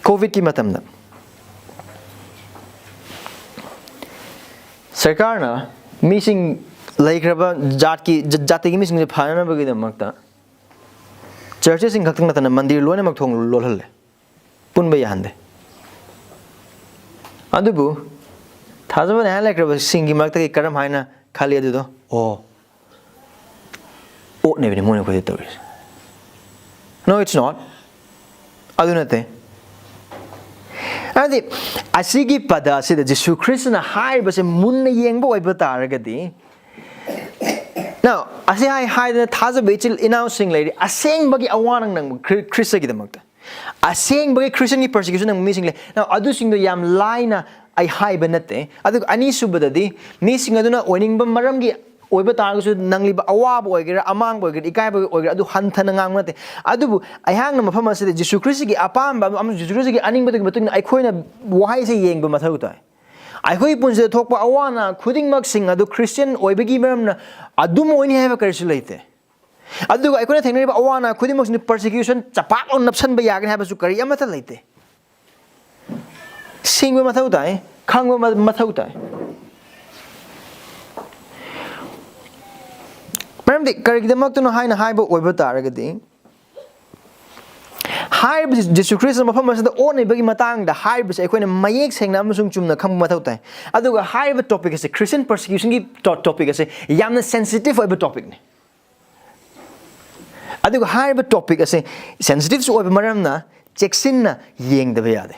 ꯀꯣꯚꯤꯗꯀꯤ ꯃꯇꯝꯗ ꯁꯔꯀꯥꯔꯅ ꯃꯤꯁꯤꯡ, ꯂꯩꯈ꯭ꯔꯕ ꯖꯥꯠꯀꯤ, ꯖ-, ꯖꯥꯇꯤꯒꯤ ꯃꯤꯁꯤꯡꯁꯦ ꯐꯅꯅꯕꯒꯤꯗꯃꯛꯇ ꯆꯔꯆꯦꯁꯁꯤꯡ ꯈꯛꯇꯪ ꯅꯠꯇꯅ ꯃꯟꯗꯤꯔ ꯂꯣꯏꯅꯃꯛ ꯊꯣꯡ ꯂꯣꯜꯍꯜꯂꯦ, ꯄꯨꯟꯕ ꯌꯥꯍꯟꯗꯦ꯫ ꯑꯗꯨꯕꯨ ꯊꯥꯖꯕ ꯅꯥꯏꯍꯥꯟ ꯂꯩꯈ꯭ꯔꯕꯁꯤꯡꯒꯤ ꯃꯔꯛꯇꯒꯤ ꯀꯔꯝ ꯍꯥꯏꯅ ꯈꯜꯂꯤ ꯑꯗꯨꯗꯣ? "ꯑꯣ, ꯑꯣꯠꯅꯦꯕꯅꯤ ꯃꯣꯏꯅ ꯑꯩꯈꯣꯏꯗ ꯇꯧꯔꯤꯁꯦ"? No, it's not. ꯑꯗꯨ ꯅꯠꯇꯦ꯫ ꯍꯥꯏꯗꯤ, ꯑꯁꯤꯒꯤ ꯄꯗ ꯑꯁꯤꯗ ꯖꯤꯁꯨ ꯈ꯭ꯔꯤꯁꯇꯅ ꯍꯥꯏꯔꯤꯕꯁꯦ ꯃꯨꯟꯅ ꯌꯦꯡꯕ ꯑꯣꯏꯕ ꯇꯥꯔꯒꯗꯤ, now, ꯑꯁꯤ ꯍꯥꯏ ꯍꯥꯏꯗꯅ ꯊꯥꯖꯕ ꯏꯆꯤꯜ ꯏꯅꯥꯎꯁꯤꯡ ꯂꯩꯔꯤ, ꯑꯁꯦꯡꯕꯒꯤ ꯑꯋꯥ ꯅꯪ ꯅꯪꯕ ꯈ꯭ꯔꯤ-, ꯈ꯭ꯔꯤꯁꯇꯒꯤꯗꯃꯛꯇ꯫ ꯑꯁꯦꯡꯕꯒꯤ ꯈ꯭ꯔꯤꯁꯇꯤꯌꯟꯒꯤ persecution ꯅꯪꯕ ꯃꯤꯁꯤꯡ ꯂꯩ꯫ Now, ꯑꯗꯨꯁꯤꯡꯗꯣ ꯌꯥꯝ ꯂꯥꯏꯅ ꯑꯩ ꯍꯥꯏꯕ ꯅꯠꯇꯦ꯫ ꯑꯗꯨꯒ ꯑꯅꯤꯁꯨꯕꯗꯗꯤ, ꯃꯤꯁꯤꯡ ꯑꯗꯨꯅ ꯑꯣꯏꯅꯤꯡꯕ ꯃꯔꯝꯒꯤ ꯑꯣꯏꯕ ꯇꯥꯔꯒꯁꯨ, ꯅꯪꯂꯤꯕ ꯑꯋꯥꯕ ꯑꯣꯏꯒꯦꯔꯥ, ꯑꯃꯥꯡꯕ ꯑꯣꯏꯒꯦꯔꯥ, ꯏꯀꯥꯏꯕ ꯑꯣꯏꯒꯦꯔꯥ, ꯑꯗꯨ ꯍꯟꯊꯅ ꯉꯥꯡꯕ ꯅꯠꯇꯦ꯫ ꯑꯗꯨꯕꯨ ꯑꯩꯍꯥꯛꯅ ꯃꯐꯝ ꯑꯁꯤꯗ ꯖꯤꯁꯨ ꯈ꯭ꯔꯤꯁꯇꯒꯤ ꯑꯄꯥꯝꯕ ꯑꯃꯁꯨꯡ ꯖꯤꯁꯨ ꯈ꯭ꯔꯤꯁꯇꯒꯤ ꯑꯅꯤꯡꯕꯗꯨꯒꯤ ꯃꯇꯨꯡ ꯏꯟꯅ ꯑꯩꯈꯣꯏꯅ ꯋꯥꯍꯩꯁꯦ ꯌꯦꯡꯕ ꯃꯊꯧ ꯇꯥꯏ꯫ ꯑꯩꯈꯣꯏꯒꯤ ꯄꯨꯟꯁꯤꯗ ꯊꯣꯛꯄ ꯑꯋꯥ ꯑꯅꯥ ꯈꯨꯗꯤꯡꯃꯛꯁꯤꯡ ꯑꯗꯨ ꯈ꯭ꯔꯤꯁꯇꯤꯌꯟ ꯑꯣꯏꯕꯒꯤ ꯃꯔꯝꯅ ꯑꯗꯨꯝ ꯑꯣꯏꯅꯤ ꯍꯥꯏꯕ ꯀꯔꯤꯁꯨ ꯂꯩꯇꯦ꯫ ꯑꯗꯨꯒ ꯑꯩꯈꯣꯏꯅ ꯊꯦꯡꯅꯔꯤꯕ ꯑꯋꯥ ꯑꯅꯥ ꯈꯨꯗꯤꯡꯃꯛꯁꯤꯅ persecution ꯆꯄꯥꯛ ꯂꯥꯎꯅ ꯅꯞꯁꯟꯕ ꯌꯥꯒꯅꯤ ꯍꯥꯏꯕꯁꯨ ꯀꯔꯤ ꯑꯃꯠꯇ ꯂꯩꯇꯦ꯫ ꯁꯤꯡꯕ ꯃꯊꯧ ꯇꯥꯏ, ꯈꯪꯕ ꯃ-, ꯃꯊꯧ ꯇꯥꯏ꯫ ꯃꯔꯝꯗꯤ ꯀꯔꯤꯒꯤꯗꯃꯛꯇꯅꯣ ꯍꯥꯏꯅ ꯍꯥꯏꯕ ꯑꯣꯏꯕ ꯇꯥꯔꯒꯗꯤ, ꯍꯥꯏꯔꯤꯕ ꯖꯤ-, ꯖꯤꯁꯨ ꯈ꯭ꯔꯤꯁꯇ ꯃꯐꯝ ꯑꯁꯤꯗ ꯑꯣꯠꯅꯕꯒꯤ ꯃꯇꯥꯡꯗ ꯍꯥꯏꯔꯤꯕꯁꯦ ꯑꯩꯈꯣꯏꯅ ꯃꯌꯦꯛ ꯁꯦꯡꯅ ꯑꯃꯁꯨꯡ ꯆꯨꯝꯅ ꯈꯪꯕ ꯃꯊꯧ ꯇꯥꯏ꯫ ꯑꯗꯨꯒ ꯍꯥꯏꯔꯤꯕ topic ꯑꯁꯦ, Christian persecution ꯒꯤ ꯇꯣ-, topic ꯑꯁꯦ ꯌꯥꯝꯅ sensitive ꯑꯣꯏꯕ topic ꯅꯤ꯫ ꯑꯗꯨꯒ ꯍꯥꯏꯔꯤꯕ topic ꯑꯁꯦ sensitive ꯁꯨ ꯑꯣꯏꯕ ꯃꯔꯝꯅ ꯆꯦꯛꯁꯤꯟꯅ ꯌꯦꯡꯗꯕ ꯌꯥꯗꯦ꯫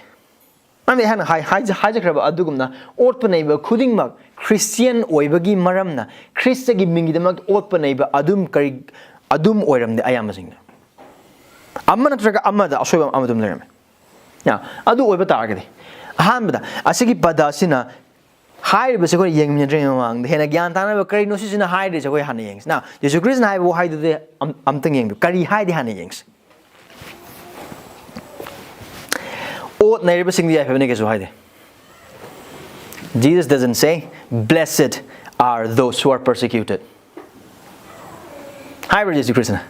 ꯑꯩꯅ ꯑꯩꯍꯥꯛꯅ ꯍꯥꯏ-, ꯍꯥꯏꯖ-, ꯍꯥꯏꯖꯈ꯭ꯔꯕ ꯑꯗꯨꯒꯨꯝꯅ, ꯑꯣꯠꯄ ꯅꯩꯕ ꯈꯨꯗꯤꯡꯃꯛ ꯈ꯭ꯔꯤꯁꯇꯤꯌꯟ ꯑꯣꯏꯕꯒꯤ ꯃꯔꯝꯅ ꯈ꯭ꯔꯤꯁꯇꯒꯤ ꯃꯤꯡꯒꯤꯗꯃꯛ ꯑꯣꯠꯄ ꯅꯩꯕ ꯑꯗꯨꯝ ꯀꯔꯤ, ꯑꯗꯨꯝ ꯑꯣꯏꯔꯝꯗꯦ ꯑꯌꯥꯝꯕꯁꯤꯡꯅ꯫ ꯑꯃ ꯅꯠꯇ꯭ꯔꯒ ꯑꯃꯗ ꯑꯁꯣꯏꯕ ꯑꯃ ꯑꯗꯨꯝ ꯂꯩꯔꯝꯃꯦ꯫ ꯅ, ꯑꯗꯨ ꯑꯣꯏꯕ ꯇꯥꯔꯒꯗꯤ, ꯑꯍꯥꯟꯕꯗ ꯑꯁꯤꯒꯤ ꯄꯗ ꯑꯁꯤꯅ ꯍꯥꯏꯔꯤꯕꯁꯦ ꯑꯩꯈꯣꯏꯅ ꯌꯦꯡꯃꯤꯟꯅꯗ꯭ꯔꯤꯉꯩ ꯃꯃꯥꯡꯗ ꯍꯦꯟꯅ ꯒ꯭ꯌꯥꯟ ꯇꯥꯅꯕ ꯀꯔꯤꯅꯣ ꯁꯤꯁꯤꯅ ꯍꯥꯏꯔꯤꯁꯦ ꯑꯩꯈꯣꯏ ꯍꯥꯟꯅ ꯌꯦꯡꯁꯤ꯫ ꯅ, ꯖꯤꯁꯨ ꯈ꯭ꯔꯤꯁꯇꯅ ꯍꯥꯏꯕ ꯋꯥꯍꯩꯗꯨꯗꯤ ꯑꯝ-, ꯑꯝꯇꯪ ꯌꯦꯡꯕꯤꯌꯨ꯫ ꯀꯔꯤ ꯍꯥꯏꯗꯤ ꯍꯥꯟꯅ ꯌꯦꯡꯁꯤ꯫ ꯑꯣꯠ ꯅꯩꯔꯤꯕꯁꯤꯡꯗꯤ ꯌꯥꯏꯐꯕꯅꯤ ꯀꯩꯁꯨ ꯍꯥꯏꯗꯦ꯫ Jesus doesn't say, "Blessed are those who are persecuted." ꯍꯥꯏꯕ꯭ꯔꯥ ꯖꯤꯁꯨ ꯈ꯭ꯔꯤꯁꯇꯅ?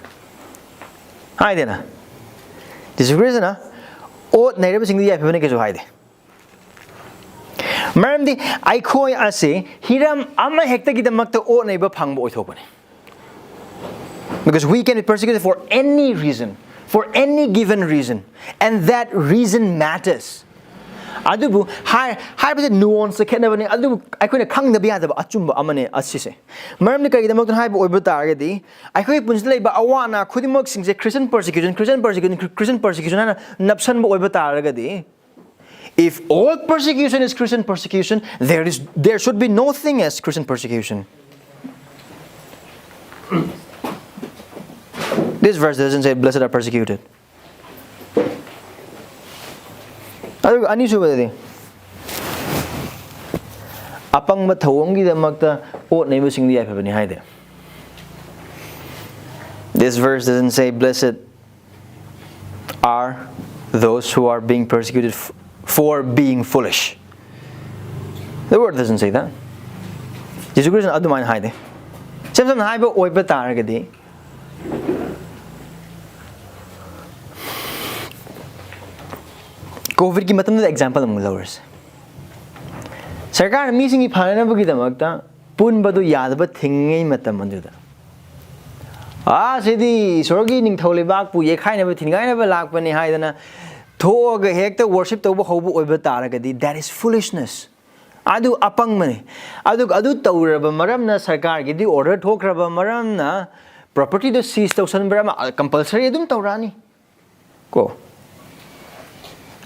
ꯍꯥꯏꯗꯦꯅ꯫ ꯖꯤꯁꯨ ꯈ꯭ꯔꯤꯁꯇꯅ ꯑꯣꯠ ꯅꯩꯔꯤꯕꯁꯤꯡꯗꯤ ꯌꯥꯏꯐꯕꯅꯤ ꯀꯩꯁꯨ ꯍꯥꯏꯗꯦ꯫ ꯃꯔꯝꯗꯤ ꯑꯩꯈꯣꯏ ꯑꯁꯤ ꯍꯤꯔꯝ ꯑꯃꯍꯦꯛꯇꯒꯤꯗꯃꯛꯇ ꯑꯣꯠ ꯅꯩꯕ ꯐꯪꯕ ꯑꯣꯏꯊꯣꯛꯄꯅꯤ꯫ Because we can be persecuted for any reason, for any given reason, and that reason matters. ꯑꯗꯨꯕꯨ ꯍꯥꯏ-, ꯍꯥꯏꯕꯁꯦ ꯅꯨꯑꯣꯟꯁꯇ ꯈꯦꯠꯅꯕꯅꯤ, ꯑꯗꯨꯕꯨ ꯑꯩꯈꯣꯏꯅ ꯈꯪꯗꯕ ꯌꯥꯗꯕ ꯑꯆꯨꯝꯕ ꯑꯃꯅꯦ ꯑꯁꯤꯁꯦ꯫ ꯃꯔꯝꯗꯤ ꯀꯔꯤꯒꯤꯗꯃꯛꯇꯅ ꯍꯥꯏꯕ ꯑꯣꯏꯕ ꯇꯥꯔꯒꯗꯤ, ꯑꯩꯈꯣꯏꯒꯤ ꯄꯨꯟꯁꯤꯗ ꯂꯩꯕ ꯑꯋꯥ ꯑꯅꯥ ꯈꯨꯗꯤꯡꯃꯛꯁꯤꯡꯁꯦ Christian persecution, Christian persecution, Christian persecution ꯍꯥꯏꯅ ꯅꯞꯁꯟꯕ ꯑꯣꯏꯕ ꯇꯥꯔꯒꯗꯤ, if all persecution is Christian persecution, there is, there should be no thing as Christian persecution. This verse doesn't say, "Blessed are persecuted." ꯑꯗꯨꯒ ꯑꯅꯤꯁꯨꯕꯗꯗꯤ, "ꯑꯄꯪꯕ ꯊꯧꯑꯣꯡꯒꯤꯗꯃꯛꯇ ꯑꯣꯠ ꯅꯩꯕꯁꯤꯡꯗꯤ ꯌꯥꯏꯐꯕꯅꯤ" ꯍꯥꯏꯗꯦ꯫ This verse doesn't say, "Blessed are those who are being persecuted f-, for being foolish." The word doesn't say that. ꯖꯤꯁꯨ ꯈ꯭ꯔꯤꯁꯇꯅ ꯑꯗꯨꯃꯥꯏꯅ ꯍꯥꯏꯗꯦ꯫ ꯏꯁꯝ ꯁꯝꯅ ꯍꯥꯏꯕ ꯑꯣꯏꯕ ꯇꯥꯔꯒꯗꯤ, ꯀꯣꯚꯤꯗꯀꯤ ꯃꯇꯝꯗꯨꯗ ꯑꯦꯛꯖꯥꯝꯄꯜ ꯑꯃꯨꯛ ꯂꯧꯔꯁꯦ꯫ ꯁꯔꯀꯥꯔꯅ ꯃꯤꯁꯤꯡꯒꯤ ꯐꯅꯅꯕꯒꯤꯗꯃꯛꯇ ꯄꯨꯟꯕꯗꯨ ꯌꯥꯗꯕ ꯊꯤꯡꯉꯤꯉꯩ ꯃꯇꯝ ꯑꯗꯨꯗ, "ꯑꯥ, ꯁꯤꯗꯤ ꯏꯁꯣꯔꯒꯤ ꯅꯤꯡꯊꯧ ꯂꯩꯕꯥꯛꯄꯨ ꯌꯦꯛꯈꯥꯏꯅꯕ, ꯊꯤꯟꯒꯥꯏꯅꯕ ꯂꯥꯛꯄꯅꯤ" ꯍꯥꯏꯗꯅ ꯊꯣꯛꯑꯒ ꯍꯦꯛꯇ ꯋꯔꯁꯤꯞ ꯇꯧꯕ ꯍꯧꯕ ꯑꯣꯏꯕ ꯇꯥꯔꯒꯗꯤ, that is foolishness. ꯑꯗꯨ ꯑꯄꯪꯕꯅꯤ꯫ ꯑꯗꯨꯒ ꯑꯗꯨ ꯇꯧꯔꯕ ꯃꯔꯝꯅ, ꯁꯔꯀꯥꯔꯒꯤꯗꯤ ꯑꯣꯔꯗꯔ ꯊꯣꯛꯈ꯭ꯔꯕ ꯃꯔꯝꯅ, ꯄ꯭ꯔꯣꯄꯔꯇꯤꯗꯣ ꯁꯤꯖ ꯇꯧꯁꯟꯕ꯭ꯔꯥ ꯑꯃ ꯀꯝꯄꯜꯁꯔꯤ ꯑꯗꯨꯝ ꯇꯧꯔꯛꯑꯅꯤ꯫ ꯀꯣ꯫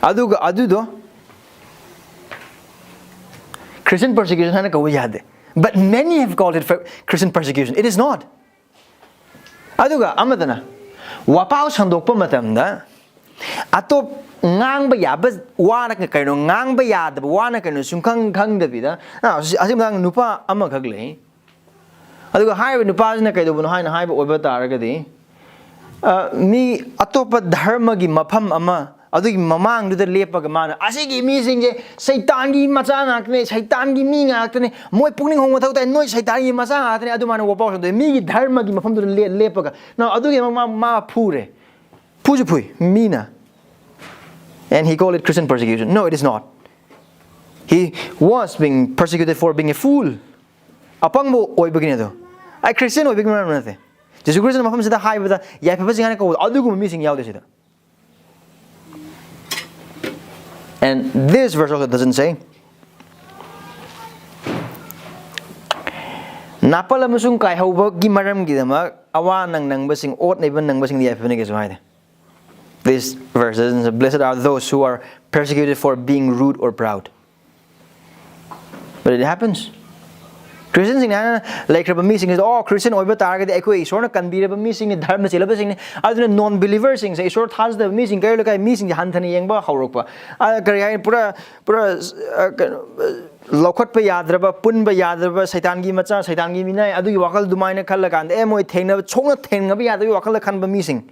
ꯑꯗꯨꯒ ꯑꯗꯨꯗꯣ Christian persecution ꯍꯥꯏꯅ ꯀꯧꯕ ꯌꯥꯗꯦ. But many have called it Christian persecution. It is not. ꯑꯗꯨꯒ ꯑꯃꯗꯅ ꯋꯥꯄꯥꯎ ꯁꯟꯗꯣꯛꯄ ꯃꯇꯝꯗ ꯑꯇꯣꯞ ꯉꯥꯡꯕ ꯌꯥꯕ ꯋꯥꯅ ꯀꯩꯅꯣ, ꯉꯥꯡꯕ ꯌꯥꯗꯕ ꯋꯥꯅ ꯀꯩꯅꯣ ꯁꯨꯡꯈꯪ ꯈꯪꯗꯕꯤꯗ, ꯑ, ꯑꯁꯤ ꯑꯁꯤ ꯃꯇꯥꯡꯗ ꯅꯨꯄꯥ ꯑꯃꯈꯛ ꯂꯩ꯫ ꯑꯗꯨꯒ ꯍꯥꯏꯔꯤꯕ ꯅꯨꯄꯥꯁꯤꯅ ꯀꯩꯗꯧꯕꯅꯣ ꯍꯥꯏꯅ ꯍꯥꯏꯕ ꯑꯣꯏꯕ ꯇꯥꯔꯒꯗꯤ, ꯑ, ꯃꯤ ꯑꯇꯣꯞꯄ ꯙꯔꯃꯒꯤ ꯃꯐꯝ ꯑꯃ ꯑꯗꯨꯒꯤ ꯃꯃꯥꯡꯗꯨꯗ ꯂꯦꯞꯄꯒ ꯃꯥꯅ, "ꯑꯁꯤꯒꯤ ꯃꯤꯁꯤꯡꯁꯦ ꯁꯩꯇꯥꯟꯒꯤ ꯃꯆꯥ ꯉꯥꯛꯇꯅꯦ, ꯁꯩꯇꯥꯟꯒꯤ ꯃꯤ ꯉꯥꯛꯇꯅꯦ, ꯃꯣꯏ ꯄꯨꯛꯅꯤꯡ ꯍꯣꯡꯕ ꯃꯊꯧ ꯇꯥꯏ, ꯅꯣꯏ ꯁꯩꯇꯥꯟꯒꯤ ꯃꯆꯥ ꯉꯥꯛꯇꯅꯦ", ꯑꯗꯨꯃꯥꯏꯅ ꯋꯥꯄꯥꯎ ꯁꯟꯗꯣꯛꯑꯦ꯫ ꯃꯤꯒꯤ ꯙꯔꯃꯒꯤ ꯃꯐꯝꯗꯨꯗ ꯂꯦ-, ꯂꯦꯞꯄꯒ꯫ ꯅ-, ꯑꯗꯨꯒꯤ ꯃꯥ, ꯃꯥ, ꯃꯥ ꯐꯨꯔꯦ꯫ ꯐꯨꯁꯨ ꯐꯨꯏ ꯃꯤꯅ꯫ And he called it Christian persecution. No, it is not. He was being persecuted for being a fool. ꯑꯄꯪꯕ ꯑꯣꯏꯕꯒꯤꯅꯦ ꯑꯗꯣ꯫ ꯑꯩ ꯈ꯭ꯔꯤꯁꯇꯤꯌꯟ ꯑꯣꯏꯕꯒꯤ ꯃꯔꯝ ꯅꯠꯇꯦ꯫ ꯖꯤꯁꯨ ꯈ꯭ꯔꯤꯁꯇꯅ ꯃꯐꯝꯁꯤꯗ ꯍꯥꯏꯕꯗ ꯌꯥꯏꯐꯕꯁꯤꯡ ꯍꯥꯏꯅ ꯀꯧꯕꯗꯣ ꯑꯗꯨꯒꯨꯝꯕ ꯃꯤꯁꯤꯡ ꯌꯥꯎꯗꯦ ꯁꯤꯗ꯫ And this verse also doesn't say, ꯅꯥꯄꯜ ꯑꯃꯁꯨꯡ ꯀꯥꯏꯍꯧꯕꯒꯤ ꯃꯔꯝꯒꯤꯗꯃꯛ ꯑꯋꯥ ꯅꯪ ꯅꯪꯕꯁꯤꯡ, ꯑꯣꯠ ꯅꯩꯕ ꯅꯪꯕꯁꯤꯡꯗꯤ ꯌꯥꯏꯐꯕꯅꯤ ꯀꯩꯁꯨ ꯍꯥꯏꯗꯦ꯫ This verse doesn't say, "Blessed are those who are persecuted for being rude or proud." But it happens. ꯈ꯭ꯔꯤꯁꯇꯤꯌꯟꯁꯤꯡꯅ ꯍꯥꯏꯅ ꯂꯩꯈ꯭ꯔꯕ ꯃꯤꯁꯤꯡꯁꯤꯗ, "ꯑꯣ, ꯈ꯭ꯔꯤꯁꯇꯤꯌꯟ ꯑꯣꯏꯕ ꯇꯥꯔꯒꯗꯤ ꯑꯩꯈꯣꯏ ꯏꯁꯣꯔꯅ ꯀꯟꯕꯤꯔꯕ ꯃꯤꯁꯤꯡꯅꯤ, ꯙꯔꯃ ꯆꯦꯜꯂꯕꯁꯤꯡꯅꯤ"꯫ ꯑꯗꯨꯅ ꯅꯣꯟ ꯕꯤꯂꯤꯚꯔꯁꯤꯡꯁꯦ, ꯏꯁꯣꯔ ꯊꯥꯖꯗꯕ ꯃꯤꯁꯤꯡ, ꯀꯩꯔꯣꯜ ꯂꯩꯀꯥꯏ ꯃꯤꯁꯤꯡꯁꯦ ꯍꯟꯊꯅ ꯌꯦꯡꯕ ꯍꯧꯔꯛꯄ꯫ ꯑ, ꯀꯔꯤ ꯍꯥꯏꯅꯤ, ꯄꯨꯔꯥ, ꯄꯨꯔꯥ, ꯑ, ꯀꯩꯅꯣ, ꯑ, ꯂꯧꯈꯠꯄ ꯌꯥꯗ꯭ꯔꯕ, ꯄꯨꯟꯕ ꯌꯥꯗ꯭ꯔꯕ, ꯁꯩꯇꯥꯟꯒꯤ ꯃꯆꯥ, ꯁꯩꯇꯥꯟꯒꯤ ꯃꯤꯅꯥꯏ, ꯑꯗꯨꯒꯤ ꯋꯥꯈꯜ ꯑꯗꯨꯃꯥꯏꯅ ꯈꯜꯂꯀꯥꯟꯗ, ꯑꯦ, ꯃꯣꯏ ꯊꯦꯡꯅꯕ, ꯁꯣꯛꯅ ꯊꯦꯡꯅꯕ ꯌꯥꯗꯕꯒꯤ ꯋꯥꯈꯜꯗ ꯈꯟꯕ ꯃꯤꯁꯤꯡ꯫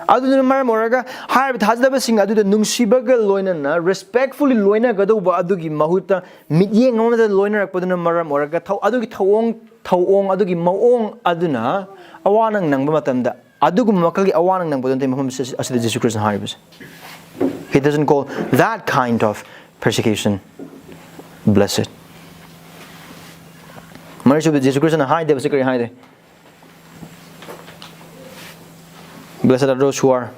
ꯑꯗꯨꯗꯨꯅ ꯃꯔꯝ ꯑꯣꯏꯔꯒ ꯍꯥꯏꯔꯤꯕ ꯊꯥꯖꯗꯕꯁꯤꯡ ꯑꯗꯨꯗ ꯅꯨꯡꯁꯤꯕꯒ ꯂꯣꯏꯅꯅ, ꯔꯦꯁꯄꯦꯛꯐꯨꯜꯂꯤ ꯂꯣꯏꯅꯒꯗꯧꯕ ꯑꯗꯨꯒꯤ ꯃꯍꯨꯠꯇ ꯃꯤꯠꯌꯦꯡ ꯑꯃꯗ ꯂꯣꯏꯅꯔꯛꯄꯗꯨꯅ ꯃꯔꯝ ꯑꯣꯏꯔꯒ ꯊꯧ-, ꯑꯗꯨꯒꯤ ꯊꯧꯑꯣꯡ, ꯊꯧꯑꯣꯡ ꯑꯗꯨꯒꯤ ꯃꯑꯣꯡ ꯑꯗꯨꯅ ꯑꯋꯥ ꯅꯪ ꯅꯪꯕ ꯃꯇꯝꯗ ꯑꯗꯨꯒꯨꯝꯕ ꯃꯈꯜꯒꯤ ꯑꯋꯥ ꯅꯪ ꯅꯪꯕꯗꯨ ꯅꯠꯇꯦ ꯃꯐꯝ ꯑꯁꯤ-, ꯑꯁꯤꯗ ꯖꯤꯁꯨ ꯈ꯭ꯔꯤꯁꯇꯅ ꯍꯥꯏꯔꯤꯕꯁꯦ꯫ He doesn't call that kind of persecution blessed. ꯃꯔꯤꯁꯨꯕꯗ ꯖꯤꯁꯨ ꯈ꯭ꯔꯤꯁꯇꯅ ꯍꯥꯏꯗꯕꯁꯦ ꯀꯔꯤ ꯍꯥꯏꯔꯦ? "Blessed are those who are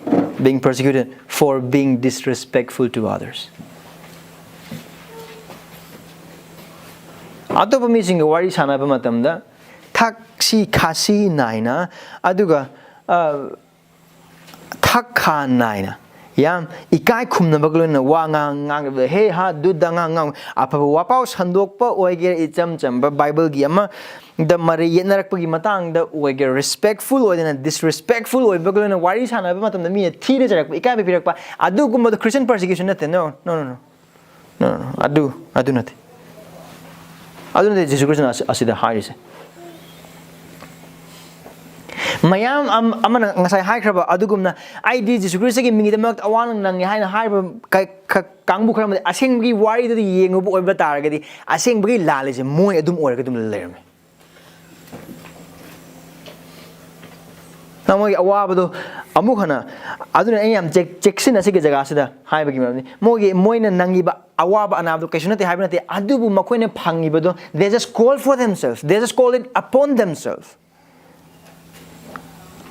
being persecuted for being disrespectful to others." ꯑꯇꯣꯞꯄ ꯃꯤꯁꯤꯡꯒ ꯋꯥꯔꯤ ꯁꯥꯟꯅꯕ ꯃꯇꯝꯗ ꯊꯛꯁꯤ ꯈꯥꯁꯤ ꯅꯥꯏꯅ, ꯑꯗꯨꯒ, ꯑ, ꯊꯛ ꯈꯥ ꯅꯥꯏꯅ, ꯌꯥꯝ ꯏꯀꯥꯏ ꯈꯨꯝꯅꯕꯒ ꯂꯣꯏꯅꯅ ꯋꯥ ꯉꯥꯡ ꯉꯥꯡꯂꯤꯕꯗ, ꯍꯦ ꯍꯥ ꯗꯨꯗ ꯉꯥꯡ ꯉꯥꯡ, ꯑꯐꯕ ꯋꯥꯄꯥꯎ ꯁꯟꯗꯣꯛꯄ ꯑꯣꯏꯒꯦꯔꯥ, ꯏꯆꯝ ꯆꯝꯕ ꯕꯥꯏꯕꯜꯒꯤ ꯑꯃꯗ ꯃꯔꯩ ꯌꯦꯠꯅꯔꯛꯄꯒꯤ ꯃꯇꯥꯡꯗ ꯑꯣꯏꯒꯦꯔꯥ, ꯔꯦꯁꯄꯦꯛꯐꯨꯜ ꯑꯣꯏꯗꯅ ꯗꯤꯁꯔꯦꯁꯄꯦꯛꯐꯨꯜ ꯑꯣꯏꯕꯒ ꯂꯣꯏꯅꯅ ꯋꯥꯔꯤ ꯁꯥꯟꯅꯕ ꯃꯇꯝꯗ ꯃꯤꯅ ꯊꯤꯅ ꯆꯩꯔꯛꯄ, ꯏꯀꯥꯏꯕ ꯄꯤꯔꯛꯄ, ꯑꯗꯨꯒꯨꯝꯕꯗꯣ ꯈ꯭ꯔꯤꯁꯇꯤꯌꯟ ꯄꯔꯁꯤꯀ꯭ꯌꯨꯁꯟ ꯅꯠꯇꯦ꯫ No, no, no, no. No, no, no. ꯑꯗꯨ ꯑꯗꯨ ꯅꯠꯇꯦ꯫ ꯑꯗꯨ ꯅꯠꯇꯦ ꯖꯤꯁꯨ ꯈ꯭ꯔꯤꯁꯇꯅ ꯑꯁꯤ- ꯑꯁꯤꯗ ꯍꯥꯏꯔꯤꯁꯦ꯫ ꯃꯌꯥꯝ ꯑꯃ- ꯑꯃꯅ ꯉꯁꯥꯏ ꯍꯥꯏꯈ꯭ꯔꯕ ꯑꯗꯨꯒꯨꯝꯅ, "ꯑꯩꯗꯤ ꯖꯤꯁꯨ ꯈ꯭ꯔꯤꯁꯇꯒꯤ ꯃꯤꯡꯒꯤꯗꯃꯛ ꯑꯋꯥ ꯅꯪꯉꯦ" ꯍꯥꯏꯅ ꯍꯥꯏꯔꯤꯕ ꯀ- ꯀ- ꯀꯥꯡꯕꯨ ꯈꯔ ꯑꯃꯗꯤ ꯑꯁꯦꯡꯕꯒꯤ ꯋꯥꯔꯤꯗꯨꯗ ꯌꯦꯡꯉꯨꯕ ꯑꯣꯏꯕ ꯇꯥꯔꯒꯗꯤ, ꯑꯁꯦꯡꯕꯒꯤ ꯂꯥꯜꯂꯤꯁꯦ ꯃꯣꯏ ꯑꯗꯨꯝ ꯑꯣꯏꯔꯒ ꯑꯗꯨꯝ ꯂꯩꯔꯝꯃꯦ꯫ ꯅꯪ ꯃꯣꯏꯒꯤ ꯑꯋꯥꯕꯗꯣ ꯑꯃꯨꯛ ꯍꯟꯅ, ꯑꯗꯨꯅ ꯑꯩ ꯌꯥꯝ ꯆꯦꯛ- ꯆꯦꯛꯁꯤꯟꯅ ꯁꯤꯒꯤ ꯖꯒꯥꯁꯤꯗ ꯍꯥꯏꯕꯒꯤ ꯃꯔꯝꯗꯤ, ꯃꯣꯏꯒꯤ- ꯃꯣꯏꯅ ꯅꯪꯉꯤꯕ ꯑꯋꯥꯕ ꯑꯅꯥꯕꯗꯣ ꯀꯩꯁꯨ ꯅꯠꯇꯦ ꯍꯥꯏꯕ ꯅꯠꯇꯦ, ꯑꯗꯨꯕꯨ ꯃꯈꯣꯏꯅ ꯐꯪꯉꯤꯕꯗꯣ, they just call for themselves, they just call it upon themselves.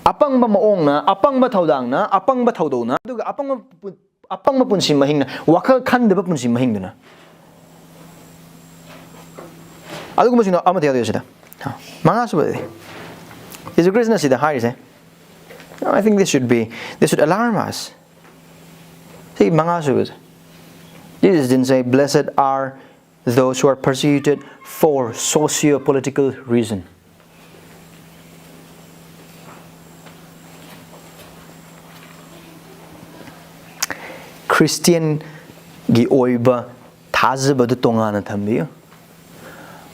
ꯑꯄꯪꯕ ꯃꯑꯣꯡꯅ, ꯑꯄꯪꯕ ꯊꯧꯗꯥꯡꯅ, ꯑꯄꯪꯕ ꯊꯧꯗꯧꯅ, ꯑꯗꯨꯒ ꯑꯄꯪꯕ ꯄꯨ- ꯑꯄꯪꯕ ꯄꯨꯟꯁꯤ ꯃꯍꯤꯡꯅ, ꯋꯥꯈꯜ ꯈꯟꯗꯕ ꯄꯨꯟꯁꯤ ꯃꯍꯤꯡꯗꯨꯅ꯫ ꯑꯗꯨꯒꯨꯝꯕꯁꯤꯡꯗꯣ ꯑꯃꯠꯇ ꯌꯥꯎꯗꯦ ꯁꯤꯗ꯫ ꯃꯉꯥꯁꯨꯕꯗꯤ, ꯖꯤꯁꯨ ꯈ꯭ꯔꯤꯁꯅ ꯁꯤꯗ ꯍꯥꯏꯔꯤꯁꯦ, I think this should be, this should alarm us. ꯁꯤ ꯃꯉꯥꯁꯨꯕꯁꯦ, Jesus didn't say, "Blessed are those who are persecuted for socio-political reason." ꯈ꯭ꯔꯤꯁꯇꯤꯌꯟꯒꯤ ꯑꯣꯏꯕ ꯊꯥꯖꯕꯗꯨ ꯇꯣꯉꯥꯟꯅ ꯊꯝꯕꯤꯌꯨ,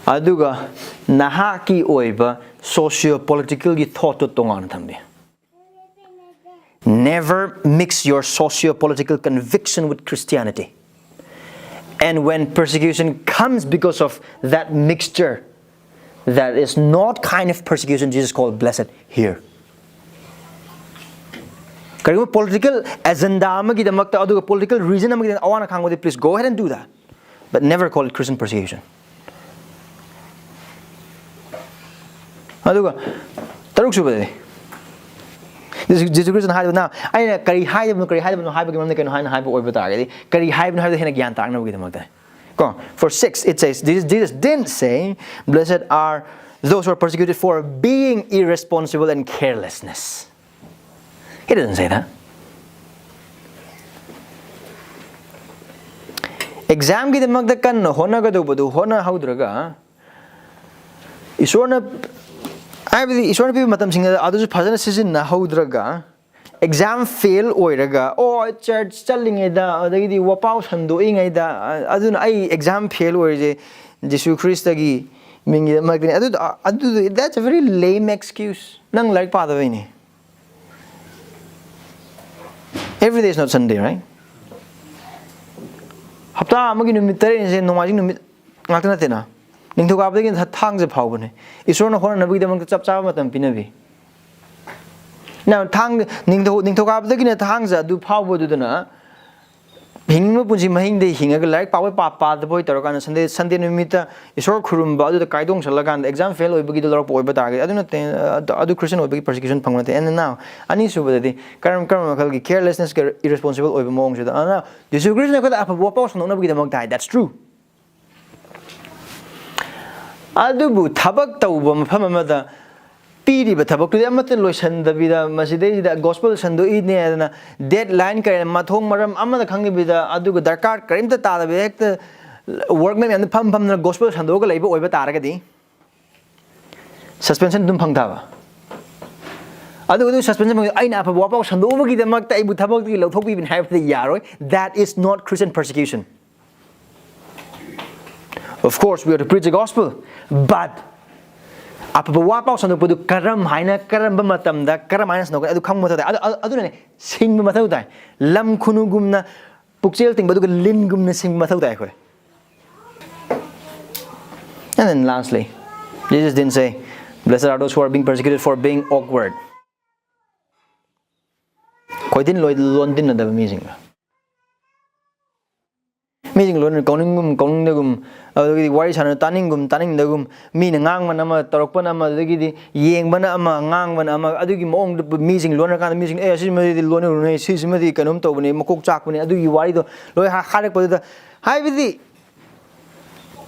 ꯑꯗꯨꯒ ꯅꯍꯥꯛꯀꯤ ꯑꯣꯏꯕ ꯁꯣꯁꯤꯌꯣ ꯄꯣꯂꯤꯇꯤꯀꯦꯜꯒꯤ ꯊꯣꯠꯇꯨ ꯇꯣꯉꯥꯟꯅ ꯊꯝꯕꯤꯌꯨ꯫ Never mix your socio-political conviction with Christianity. And when persecution comes because of that mixture, that is not kind of persecution Jesus called blessed here. ꯀꯔꯤꯒꯨꯝꯕ political agenda ꯑꯃꯒꯤꯗꯃꯛꯇ, ꯑꯗꯨꯒ ꯄꯣꯂꯤꯇꯤꯀꯦꯜ ꯔꯤꯖꯟ ꯑꯃꯒꯤꯗꯃꯛꯇ ꯑꯋꯥꯅ ꯈꯥꯡꯕꯗꯤ, please go ahead and do that, but never call it Christian persecution. ꯑꯗꯨꯒ ꯇꯔꯨꯛ ꯁꯨꯕꯗꯗꯤ, ꯖꯤꯁꯨ ꯈ꯭ꯔꯤꯁꯇꯅ ꯍꯥꯏꯕꯅ, ꯑꯩꯅ ꯀꯔꯤ ꯍꯥꯏꯗꯕꯅꯣ, ꯀꯔꯤ ꯍꯥꯏꯗꯕꯅꯣ ꯍꯥꯏꯕꯒꯤ ꯃꯔꯝꯗ ꯀꯩꯅꯣ ꯍꯥꯏꯅ ꯍꯥꯏꯕ ꯑꯣꯏꯕ ꯇꯥꯔꯒꯗꯤ, ꯀꯔꯤ ꯍꯥꯏꯕꯅꯣ ꯍꯥꯏꯕꯗꯣ ꯍꯦꯟꯅ ꯒ꯭ꯌꯥꯟ ꯇꯥꯅꯕꯒꯤꯗꯃꯛꯇ꯫ ꯀꯣ, for six, it says, Jesus, Jesus didn't say, "Blessed are those who are persecuted for being irresponsible and carelessness." He doesn't say that. ꯑꯦꯛꯖꯥꯝꯒꯤꯗꯃꯛꯇ ꯀꯟꯅ ꯍꯣꯠꯅꯒꯗꯧꯕꯗꯨ ꯍꯣꯠꯅꯍꯧꯗ꯭ꯔꯒ, ꯏꯁꯣꯔꯅ, ꯍꯥꯏꯕꯗꯤ ꯏꯁꯣꯔꯅ ꯄꯤꯕ ꯃꯇꯝꯁꯤꯡ ꯑꯗꯨꯁꯨ ꯐꯖꯅ ꯁꯤꯖꯤꯟꯅꯍꯧꯗ꯭ꯔꯒ, ꯑꯦꯛꯖꯥꯝ ꯐꯦꯜ ꯑꯣꯏꯔꯒ, ꯑꯣ, ꯆꯔꯆ ꯆꯠꯂꯤꯉꯩꯗ, ꯑꯗꯒꯤꯗꯤ ꯋꯥꯄꯥꯎ ꯁꯟꯗꯣꯛꯏꯉꯩꯗ, ꯑꯗꯨꯅ ꯑꯩ ꯑꯦꯛꯖꯥꯝ ꯐꯦꯜ ꯑꯣꯏꯔꯤꯁꯦ ꯖꯤꯁꯨ ꯈ꯭ꯔꯤꯁꯇꯒꯤ ꯃꯤꯡꯒꯤꯗꯃꯛꯇꯅꯤ꯫ ꯑꯗꯨ, ꯑꯗꯨ, that's a very lame excuse. ꯅꯪ ꯂꯥꯏꯔꯤꯛ ꯄꯥꯗꯕꯩꯅꯦ꯫ Every day is not Sunday, right? ꯍꯞꯇꯥ ꯑꯃꯒꯤ ꯅꯨꯃꯤꯠ ꯇꯔꯦꯠꯅꯤꯁꯦ ꯅꯣꯡꯃꯥꯏꯖꯤꯡ ꯅꯨꯃꯤꯠ ꯉꯥꯛꯇ ꯅꯠꯇꯦꯅ꯫ ꯅꯤꯡꯊꯧꯀꯥꯕꯗꯒꯤ ꯊꯥ-, ꯊꯥꯡꯖ ꯐꯥꯎꯕꯅꯦ꯫ ꯏꯁꯣꯔꯅ ꯍꯣꯠꯅꯅꯕꯒꯤꯗꯃꯛꯇ ꯆꯞ ꯆꯥꯕ ꯃꯇꯝ ꯄꯤꯅꯕꯤ꯫ ꯅꯪ ꯊꯥꯡ-, ꯅꯤꯡꯊꯧ-, ꯅꯤꯡꯊꯧꯀꯥꯕꯗꯒꯤꯅ ꯊꯥꯡꯖ ꯑꯗꯨ ꯐꯥꯎꯕꯗꯨꯗꯅ ꯍꯤꯡꯅꯤꯡꯕ ꯄꯨꯟꯁꯤ ꯃꯍꯤꯡꯗ ꯍꯤꯡꯉꯒ ꯂꯥꯏꯔꯤꯛ ꯄꯥꯕ ꯄꯥ-, ꯄꯥꯗꯕꯣꯏ ꯇꯧꯔꯀꯥꯟꯗ Sunday, Sunday ꯅꯨꯃꯤꯠꯇ ꯏꯁꯣꯔ ꯈꯨꯔꯨꯝꯕ ꯑꯗꯨꯗ ꯀꯥꯏꯗꯣꯡꯁꯜꯂꯀꯥꯟꯗ ꯑꯦꯛꯖꯥꯝ ꯐꯦꯜ ꯑꯣꯏꯕꯒꯤꯗ ꯂꯧꯔꯛꯄ ꯑꯣꯏꯕ ꯇꯥꯔꯒꯗꯤ ꯑꯗꯨ ꯅꯠꯇꯦ, ꯑꯗꯨ, ꯑꯗꯨ ꯈ꯭ꯔꯤꯁꯇꯤꯌꯟ ꯑꯣꯏꯕꯒꯤ persecution ꯐꯪꯕ ꯅꯠꯇꯦ꯫ And now, ꯑꯅꯤꯁꯨꯕꯗꯗꯤ ꯀꯔꯝ-, ꯀꯔꯝꯕ ꯃꯈꯜꯒꯤ carelessnessꯀ irresponsible ꯑꯣꯏꯕ ꯃꯑꯣꯡꯁꯤꯗ? ꯑꯗꯨꯅ ꯖꯤꯁꯨ ꯈ꯭ꯔꯤꯁꯇꯅ ꯑꯩꯈꯣꯏꯗ ꯑꯐꯕ ꯋꯥꯄꯥꯎ ꯁꯟꯗꯣꯛꯅꯕꯒꯤꯗꯃꯛꯇ ꯍꯥꯏ, that's true. ꯑꯗꯨꯕꯨ ꯊꯕꯛ ꯇꯧꯕ ꯃꯐꯝ ꯑꯃꯗ ꯄꯤꯔꯤꯕ ꯊꯕꯛꯇꯨꯗꯤ ꯑꯃꯠꯇ ꯂꯣꯏꯁꯟꯗꯕꯤꯗ, ꯃꯁꯤꯗꯩꯁꯤꯗ gospel ꯁꯟꯗꯣꯛꯏꯅꯦ ꯍꯥꯏꯗꯅ deadline ꯀꯔꯤ ꯃꯊꯣꯡ ꯃꯔꯝ ꯑꯃꯗ ꯈꯪꯗꯕꯤꯗ, ꯑꯗꯨꯒ ꯗꯔꯀꯥꯔ ꯀꯔꯤꯝꯇ ꯇꯥꯗꯕꯤꯗ ꯍꯦꯛꯇ workmate ꯃꯌꯥꯝꯗ ꯐꯝ ꯐꯝꯗꯅ gospel ꯁꯟꯗꯣꯛꯑꯒ ꯂꯩꯕ ꯑꯣꯏꯕ ꯇꯥꯔꯒꯗꯤ, suspension ꯑꯗꯨꯝ ꯐꯪ ꯇꯥꯕ꯫ ꯑꯗꯨꯒ ꯑꯗꯨ suspension ꯐꯪ, "ꯑꯩꯅ ꯑꯐꯕ ꯋꯥꯄꯥꯎ ꯁꯟꯗꯣꯛꯎꯕꯒꯤꯗꯃꯛꯇ ꯑꯩꯕꯨ ꯊꯕꯛꯇꯒꯤ ꯂꯧꯊꯣꯛꯄꯤꯕꯅꯤ" ꯍꯥꯏꯕꯗꯤ ꯌꯥꯔꯣꯏ꯫ That is not Christian persecution. Of course, we have to preach the gospel, but ꯑꯐꯕ ꯋꯥ ꯄꯥꯎ ꯁꯟꯗꯣꯛꯄꯗꯨ ꯀꯔꯝ ꯍꯥꯏꯅ, ꯀꯔꯝꯕ ꯃꯇꯝꯗ, ꯀꯔꯝ ꯍꯥꯏꯅ ꯁꯟꯗꯣꯛꯀꯅꯤ, ꯑꯗꯨ ꯈꯪꯕ ꯃꯊꯧ ꯇꯥꯏ꯫ ꯑꯗꯨ, ꯑꯗꯨ, ꯑꯗꯨꯅꯅꯦ ꯁꯤꯡꯕ ꯃꯊꯧ ꯇꯥꯏ꯫ ꯂꯝ ꯈꯨꯅꯨꯒꯨꯝꯅ ꯄꯨꯛꯆꯦꯜ ꯇꯤꯡꯕ, ꯑꯗꯨꯒ ꯂꯤꯟꯒꯨꯝꯅ ꯁꯤꯡꯕ ꯃꯊꯧ ꯇꯥꯏ ꯑꯩꯈꯣꯏ꯫ And then lastly, Jesus didn't say, "Blessed are those who are being persecuted for being awkward." ꯈꯣꯏꯗꯤꯟ ꯂꯣꯏ-, ꯂꯣꯟꯗꯤꯟꯅꯗꯕ ꯃꯤꯁꯤꯡꯗꯣ꯫ ꯃꯤꯁꯤꯡ ꯂꯣꯏꯅ ꯀꯧꯅꯤꯡꯒꯨꯝ ꯀꯧꯅꯤꯡꯗꯒꯨꯝ, ꯑꯗꯨꯗꯒꯤꯗꯤ ꯋꯥꯔꯤ ꯁꯥꯟꯅ ꯇꯥꯅꯤꯡꯒꯨꯝ ꯇꯥꯅꯤꯡꯗꯒꯨꯝ, ꯃꯤꯅ ꯉꯥꯡꯕꯅ ꯑꯃ, ꯇꯧꯔꯛꯄꯅ ꯑꯃ, ꯑꯗꯨꯗꯒꯤꯗꯤ ꯌꯦꯡꯕꯅ ꯑꯃ, ꯉꯥꯡꯕꯅ ꯑꯃ, ꯑꯗꯨꯒꯤ ꯃꯑꯣꯡꯗ ꯃꯤꯁꯤꯡ ꯂꯣꯟꯅꯔꯀꯥꯟꯗ ꯃꯤꯁꯤꯡ, "ꯑꯦ, ꯑꯁꯤꯃꯗꯤ ꯂꯣꯟꯅꯔꯨꯅꯦ, ꯁꯤꯁꯤꯃꯗꯤ ꯀꯩꯅꯣꯝ ꯇꯧꯕꯅꯦ, ꯃꯀꯣꯛ ꯆꯥꯛꯄꯅꯦ", ꯑꯗꯨꯒꯤ ꯋꯥꯔꯤꯗꯣ ꯂꯣꯏ ꯍꯥ-, ꯍꯥꯏꯔꯛꯄꯗꯨꯗ, ꯍꯥꯏꯕꯗꯤ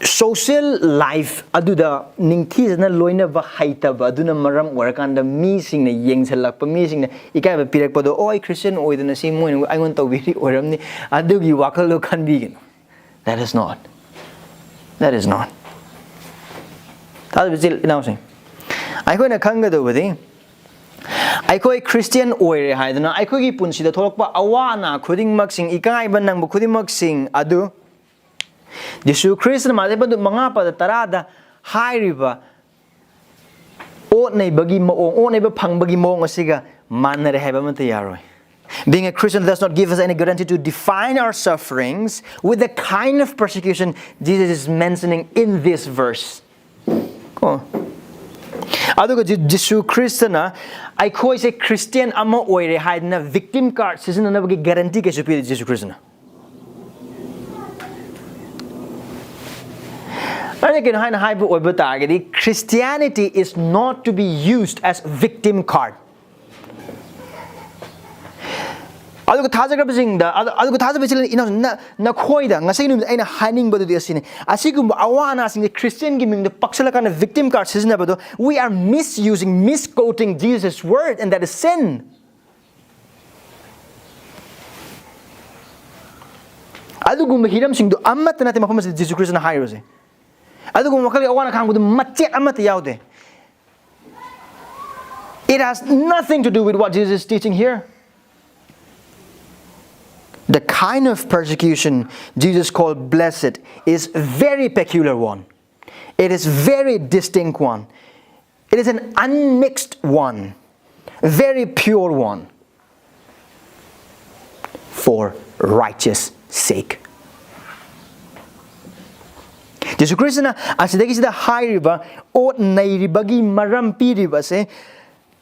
social life ꯑꯗꯨꯗ ꯅꯤꯡꯊꯤꯖꯅ ꯂꯣꯏꯅꯕ ꯍꯩꯇꯕ ꯑꯗꯨꯅ ꯃꯔꯝ ꯑꯣꯏꯔꯀꯥꯟꯗ ꯃꯤꯁꯤꯡꯅ ꯌꯦꯡꯁꯤꯜꯂꯛꯄ, ꯃꯤꯁꯤꯡꯅ ꯏꯀꯥꯏꯕ ꯄꯤꯔꯛꯄꯗꯣ, "ꯑꯣ, ꯑꯩ ꯈ꯭ꯔꯤꯁꯇꯤꯌꯟ ꯑꯣꯏꯗꯅ ꯁꯤ ꯃꯣꯏꯅ ꯑꯩꯉꯣꯟꯗ ꯇꯧꯕꯤꯔꯤ ꯑꯣꯏꯔꯝꯅꯤ", ꯑꯗꯨꯒꯤ ꯋꯥꯈꯜꯗꯣ ꯈꯟꯕꯤꯒꯅꯨ꯫ That is not. That is not. ꯇꯥꯗꯕ ꯏꯆꯤꯜ ꯏꯅꯥꯎꯁꯤꯡ, ꯑꯩꯈꯣꯏꯅ ꯈꯪꯒꯗꯧꯕꯗꯤ, ꯑꯩꯈꯣꯏ ꯈ꯭ꯔꯤꯁꯇꯤꯌꯥꯟ ꯑꯣꯏꯔꯦ ꯍꯥꯏꯗꯨꯅ ꯑꯩꯈꯣꯏꯒꯤ ꯄꯨꯟꯁꯤꯗ ꯊꯣꯛꯂꯛꯄ ꯑꯋꯥ ꯑꯅꯥ ꯈꯨꯗꯤꯡꯃꯛꯁꯤꯡ, ꯏꯀꯥꯏꯕ ꯅꯪꯕ ꯈꯨꯗꯤꯡꯃꯛꯁꯤꯡ ꯑꯗꯨ ꯖꯤꯁꯨ ꯈ꯭ꯔꯤꯁꯇꯅ ꯃꯥꯇꯦ ꯄꯟꯗꯨ ꯃꯉꯥ ꯄꯗ ꯇꯔꯥꯗ ꯍꯥꯏꯔꯤꯕ ꯑꯣꯠꯅꯩꯕꯒꯤ ꯃꯑꯣꯡ, ꯑꯣꯠꯅꯩꯕ ꯐꯪꯕꯒꯤ ꯃꯑꯣꯡ ꯑꯁꯤꯒ ꯃꯥꯟꯅꯔꯦ ꯍꯥꯏꯕ ꯑꯃꯠꯇ ꯌꯥꯔꯣꯏ꯫ Being a Christian does not give us any guarantee to define our sufferings with the kind of persecution Jesus is mentioning in this verse. ꯀꯣ? ꯑꯗꯨꯒ ꯖꯤ-, ꯖꯤꯁꯨ ꯈ꯭ꯔꯤꯁꯇꯅ ꯑꯩꯈꯣꯏꯁꯦ ꯈ꯭ꯔꯤꯁꯇꯤꯌꯥꯟ ꯑꯃ ꯑꯣꯏꯔꯦ ꯍꯥꯏꯗꯅ ꯚꯤꯛꯇꯤꯝ ꯀꯥꯔꯗ ꯁꯤꯖꯤꯟꯅꯅꯕꯒꯤ ꯒꯥꯔꯦꯟꯇꯤ ꯀꯩꯁꯨ ꯄꯤꯗꯦ ꯖꯤꯁꯨ ꯈ꯭ꯔꯤꯁꯇꯅ꯫ ꯑꯩꯅ ꯀꯩꯅꯣ ꯍꯥꯏꯅ ꯍꯥꯏꯕ ꯑꯣꯏꯕ ꯇꯥꯔꯒꯗꯤ, Christianity is not to be used as victim card. ꯑꯗꯨꯒ ꯊꯥꯖꯈ꯭ꯔꯕꯁꯤꯡꯗ, ꯑꯗꯨ-, ꯑꯗꯨꯒ ꯊꯥꯖꯕꯁꯤꯡ ꯏꯅꯥꯎ-, ꯅ-, ꯅꯈꯣꯏꯗ ꯉꯁꯤ ꯅꯨꯃꯤꯠ ꯑꯩꯅ ꯍꯥꯏꯅꯤꯡꯕꯗꯨꯗꯤ ꯑꯁꯤꯅꯤ, ꯑꯁꯤꯒꯨꯝꯕ ꯑꯋꯥ ꯑꯅꯥꯁꯤꯡꯁꯦ ꯈ꯭ꯔꯤꯁꯇꯤꯌꯟꯒꯤ ꯃꯤꯡꯗ ꯄꯛꯁꯜꯂꯀꯥꯟꯗ ꯚꯤꯛꯇꯤꯝ ꯀꯥꯔꯗ ꯁꯤꯖꯤꯟꯅꯕꯗꯣ, we are misusing, misquoting Jesus' word, and that is sin. ꯑꯗꯨꯒꯨꯝꯕ ꯍꯤꯔꯝꯁꯤꯡꯗꯣ ꯑꯃꯠꯇ ꯅꯠꯇꯦ ꯃꯐꯝ ꯑꯁꯤꯗ ꯖꯤꯁꯨ ꯈ꯭ꯔꯤꯁꯇꯅ ꯍꯥꯏꯔꯤꯕꯁꯦ꯫ ꯑꯗꯨꯒꯨꯝꯕ ꯃꯈꯜꯒꯤ ꯑꯋꯥ ꯑꯅꯥ ꯈꯥꯡꯕꯗꯨ ꯃꯆꯦꯠ ꯑꯃꯠꯇ ꯌꯥꯎꯗꯦ꯫ It has nothing to do with what Jesus is teaching here. The kind of persecution Jesus called blessed is very peculiar one. It is very distinct one. It is an unmixed one, very pure one, for righteous sake. ꯖꯤꯁꯨ ꯈ꯭ꯔꯤꯁꯇꯅ ꯑꯁꯤꯗꯒꯤꯁꯤꯗ ꯍꯥꯏꯔꯤꯕ ꯑꯣꯠ ꯅꯩꯔꯤꯕꯒꯤ ꯃꯔꯝ ꯄꯤꯔꯤꯕꯁꯦ,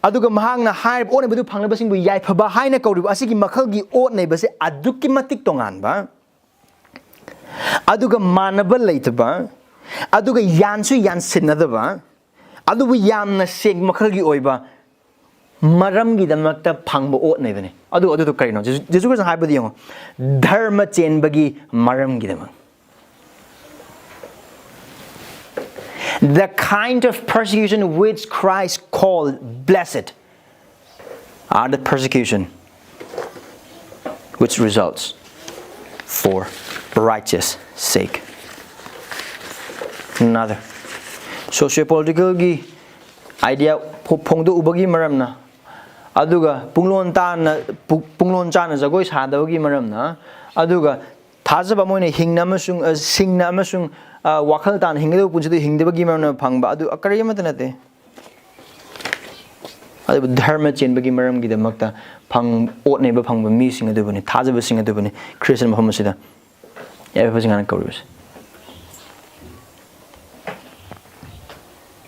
ꯑꯗꯨꯒ ꯃꯍꯥꯛꯅ ꯍꯥꯏꯔꯤꯕ ꯑꯣꯠꯅꯕꯗꯨ ꯐꯪꯂꯕꯁꯤꯡꯕꯨ ꯌꯥꯏꯐꯕ ꯍꯥꯏꯅ ꯀꯧꯔꯤꯕ ꯑꯁꯤꯒꯤ ꯃꯈꯜꯒꯤ ꯑꯣꯠ ꯅꯩꯕꯁꯦ ꯑꯗꯨꯛꯀꯤ ꯃꯇꯤꯛ ꯇꯣꯉꯥꯟꯕ, ꯑꯗꯨꯒ ꯃꯥꯟꯅꯕ ꯂꯩꯇꯕ, ꯑꯗꯨꯒ ꯌꯥꯟꯁꯨ ꯌꯥꯟꯁꯤꯟꯅꯗꯕ, ꯑꯗꯨꯕꯨ ꯌꯥꯝꯅ ꯁꯦꯡ ꯃꯈꯜꯒꯤ ꯑꯣꯏꯕ ꯃꯔꯝꯒꯤꯗꯃꯛꯇ ꯐꯪꯕ ꯑꯣꯠꯅꯕꯅꯤ꯫ ꯑꯗꯨ, ꯑꯗꯨꯗꯣ ꯀꯔꯤꯅꯣ? ꯖꯤꯁꯨ, ꯖꯤꯁꯨ ꯈ꯭ꯔꯤꯁꯇꯅ ꯍꯥꯏꯕꯗꯤ ꯌꯦꯡꯉꯣ, ꯙꯔꯃ ꯆꯦꯟꯕꯒꯤ ꯃꯔꯝꯒꯤꯗꯃꯛ꯫ The kind of persecution which Christ called blessed are the persecution which results for righteous sake. Another. Socio-politicalꯒꯤ idea ꯐꯣ- ꯐꯣꯡꯗꯣꯛꯎꯕꯒꯤ ꯃꯔꯝꯅ, ꯑꯗꯨꯒ ꯄꯨꯡꯂꯣꯟ ꯇꯥꯅ ꯄꯨ- ꯄꯨꯡꯂꯣꯟ ꯆꯥꯅ ꯖꯒꯣꯏ ꯁꯥꯗꯕꯒꯤ ꯃꯔꯝꯅ, ꯑꯗꯨꯒ ꯊꯥꯖꯕ ꯑꯃ ꯑꯣꯏꯅ ꯍꯤꯡꯅ ꯑꯃꯁꯨꯡ ꯑ, ꯁꯤꯡꯅ ꯑꯃꯁꯨꯡ ꯑ, ꯋꯥꯈꯜ ꯇꯥꯅ ꯍꯤꯡꯒꯗꯕ ꯄꯨꯟꯁꯤꯗꯨ ꯍꯤꯡꯗꯕꯒꯤ ꯃꯔꯝꯅ ꯐꯪꯕ ꯑꯗꯨ ꯀꯔꯤ ꯑꯃꯠꯇ ꯅꯠꯇꯦ꯫ ꯑꯗꯨꯕꯨ ꯙꯔꯃ ꯆꯦꯟꯕꯒꯤ ꯃꯔꯝꯒꯤꯗꯃꯛꯇ ꯐꯪ ꯑꯣꯠꯅꯩꯕ ꯐꯪꯕ ꯃꯤꯁꯤꯡ ꯑꯗꯨꯕꯨꯅꯤ, ꯊꯥꯖꯕꯁꯤꯡ ꯑꯗꯨꯕꯨꯅꯤ ꯈ꯭ꯔꯤꯁꯇ ꯃꯐꯝ ꯑꯁꯤꯗ ꯌꯥꯏꯐꯕꯁꯤꯡ ꯍꯥꯏꯅ ꯀꯧꯔꯤꯕꯁꯦ꯫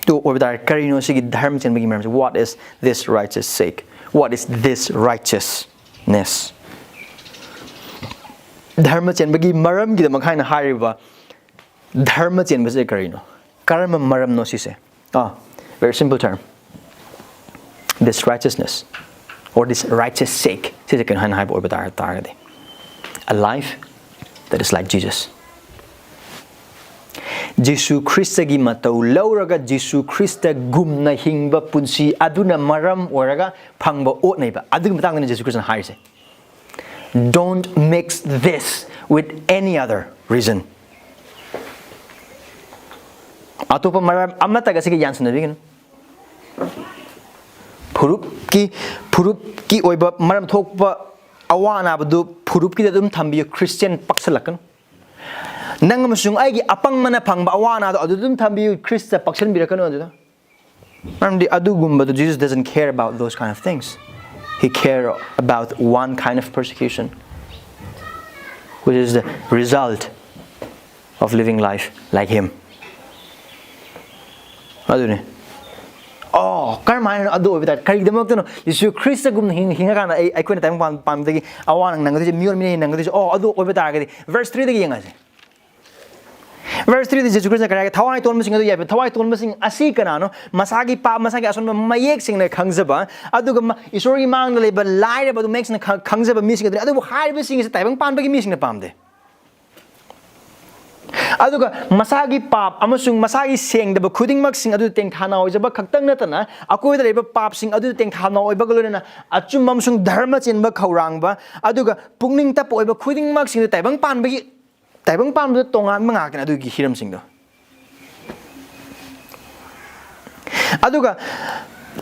ꯑꯗꯨ ꯑꯣꯏꯕ ꯇꯥꯔꯦ, ꯀꯔꯤꯅꯣ ꯁꯤꯒꯤ ꯙꯔꯃ ꯆꯦꯟꯕꯒꯤ ꯃꯔꯝꯁꯦ? What is this righteous sake? What is this righteousness? ꯙꯔꯃ ꯆꯦꯟꯕꯒꯤ ꯃꯔꯝꯒꯤꯗꯃꯛ ꯍꯥꯏꯅ ꯍꯥꯏꯔꯤꯕ ꯙꯔꯃ ꯆꯦꯟꯕꯁꯦ ꯀꯔꯤꯅꯣ? ꯀꯔꯝꯕ ꯃꯔꯝꯅꯣ ꯁꯤꯁꯦ? ꯑꯥ, very simple term. This righteousness or this righteous sake, ꯁꯤꯁꯦ ꯀꯩꯅꯣ ꯍꯥꯏꯅ ꯍꯥꯏꯕ ꯑꯣꯏꯕ ꯇꯥꯔ- ꯇꯥꯔꯒꯗꯤ, a life that is like Jesus. ꯖꯤꯁꯨ ꯈ꯭ꯔꯤꯁꯇꯒꯤ ꯃꯇꯧ ꯂꯧꯔꯒ ꯖꯤꯁꯨ ꯈ꯭ꯔꯤꯁꯇꯒꯨꯝꯅ ꯍꯤꯡꯕ ꯄꯨꯟꯁꯤ ꯑꯗꯨꯅ ꯃꯔꯝ ꯑꯣꯏꯔꯒ ꯐꯪꯕ ꯑꯣꯠꯅꯩꯕ ꯑꯗꯨꯒꯤ ꯃꯇꯥꯡꯗꯅꯤ ꯖꯤꯁꯨ ꯈ꯭ꯔꯤꯁꯇꯅ ꯍꯥꯏꯔꯤꯁꯦ꯫ Don't mix this with any other reason. ꯑꯇꯣꯞꯄ ꯃꯔꯝ ꯑꯃꯠꯇꯒ ꯁꯤꯒ ꯌꯥꯟꯁꯤꯟꯅꯕꯤꯒꯅꯨ꯫ ꯐꯨꯔꯨꯞꯀꯤ ꯐꯨꯔꯨꯞꯀꯤ ꯑꯣꯏꯕ ꯃꯔꯝ ꯊꯣꯛꯄ ꯑꯋꯥ ꯑꯅꯥꯕꯗꯨ ꯐꯨꯔꯨꯞꯀꯤꯗ ꯑꯗꯨꯝ ꯊꯝꯕꯤꯌꯨ꯫ ꯈ꯭ꯔꯤꯁꯇꯤꯌꯥꯟ ꯄꯛꯁꯜꯂꯛꯀꯅꯨ꯫ ꯅꯪ ꯑꯃꯁꯨꯡ ꯑꯩꯒꯤ ꯑꯄꯪꯕꯅ ꯐꯪꯕ ꯑꯋꯥ ꯑꯅꯥꯗꯣ ꯑꯗꯨ ꯑꯗꯨꯝ ꯊꯝꯕꯤꯌꯨ꯫ ꯈ꯭ꯔꯤꯁꯇ ꯄꯛꯁꯟꯕꯤꯔꯛꯀꯅꯨ ꯑꯗꯨꯗ꯫ ꯃꯔꯝꯗꯤ ꯑꯗꯨꯒꯨꯝꯕꯗꯨ Jesus doesn't care about those kind of things. He care about one kind of persecution, which is the result of living life like him. ꯑꯗꯨꯅꯤ꯫ ꯑꯣ, ꯀꯔꯝꯍꯥꯏꯅ ꯑꯗꯨ ꯑꯣꯏꯕ ꯇꯥꯔꯦ? ꯀꯔꯤꯒꯤꯗꯃꯛꯇꯅꯣ ꯖꯤꯁꯨ ꯈ꯭ꯔꯤꯁꯇꯒꯨꯝꯅ ꯍꯤꯡ- ꯍꯤꯡꯉꯀꯥꯟꯗ ꯑꯩ ꯑꯩꯈꯣꯏꯅ ꯇꯥꯏꯕꯪ ꯄꯥꯟ- ꯄꯥꯟꯕꯗꯒꯤ ꯑꯋꯥ ꯅꯪꯒꯗꯣꯏꯁꯦ, ꯃꯤꯑꯣꯏ ꯃꯤꯅ ꯅꯪꯒꯗꯣꯏꯁꯦ? ꯑꯣ, ꯑꯗꯨ ꯑꯣꯏꯕ ꯇꯥꯔꯒꯗꯤ verse three ꯗꯒꯤ ꯌꯦꯡꯉꯁꯦ꯫ Verse three ꯗ ꯖꯤꯁꯨ ꯈ꯭ꯔꯤꯁꯇꯅ ꯀꯔꯤ ꯍꯥꯏꯒꯦ? ꯊꯋꯥꯏ ꯇꯣꯟꯕꯁꯤꯡ ꯑꯗꯨ ꯌꯥꯏꯐ꯫ ꯊꯋꯥꯏ ꯇꯣꯟꯕꯁꯤꯡ ꯑꯁꯤ ꯀꯅꯥꯅꯣ? ꯃꯁꯥꯒꯤ ꯄꯥꯞ, ꯃꯁꯥꯒꯤ ꯑꯁꯣꯟꯕ ꯃꯌꯦꯛ ꯁꯦꯡꯅ ꯈꯪꯖꯕ, ꯑꯗꯨꯒ ꯃ- ꯏꯁꯣꯔꯒꯤ ꯃꯥꯡꯗ ꯂꯩꯕ ꯂꯥꯏꯔꯕ ꯑꯗꯨ ꯃꯌꯦꯛ ꯁꯦꯡꯅ ꯈ- ꯈꯪꯖꯕ ꯃꯤꯁꯤꯡ ꯑꯗꯨꯅꯤ꯫ ꯑꯗꯨꯕꯨ ꯍꯥꯏꯔꯤꯕꯁꯤꯡ ꯑꯁꯤ ꯇꯥꯏꯕꯪ ꯄꯥꯟꯕꯒꯤ ꯃꯤꯁꯤꯡꯅ ꯄꯥꯝꯗꯦ꯫ ꯑꯗꯨꯒ ꯃꯁꯥꯒꯤ ꯄꯥꯞ ꯑꯃꯁꯨꯡ ꯃꯁꯥꯒꯤ ꯁꯦꯡꯗꯕ ꯈꯨꯗꯤꯡꯃꯛꯁꯤꯡ ꯑꯗꯨ ꯇꯦꯡꯊꯥꯅ ꯑꯣꯏꯖꯕ ꯈꯛꯇꯪ ꯅꯠꯇꯅ, ꯑꯀꯣꯏꯕꯗ ꯂꯩꯕ ꯄꯥꯞꯁꯤꯡ ꯑꯗꯨ ꯇꯦꯡꯊꯥꯅ ꯑꯣꯏꯕꯒ ꯂꯣꯏꯅꯅ ꯑꯆꯨꯝꯕ ꯑꯃꯁꯨꯡ ꯙꯔꯃ ꯆꯦꯟꯕ ꯈꯧꯔꯥꯡꯕ, ꯑꯗꯨꯒ ꯄꯨꯛꯅꯤꯡ ꯇꯞꯄ ꯑꯣꯏꯕ ꯈꯨꯗꯤꯡꯃꯛꯁꯤꯡ ꯑꯗꯨ ꯇꯥꯏꯕꯪ ꯄꯥꯟꯕꯒꯤ ꯇꯥꯏꯕꯪ ꯄꯥꯟꯕꯗ ꯇꯣꯉꯥꯟꯕ ꯉꯥꯛꯇꯅꯦ ꯑꯗꯨꯒꯤ ꯍꯤꯔꯝꯁꯤꯡꯗꯣ꯫ ꯑꯗꯨꯒ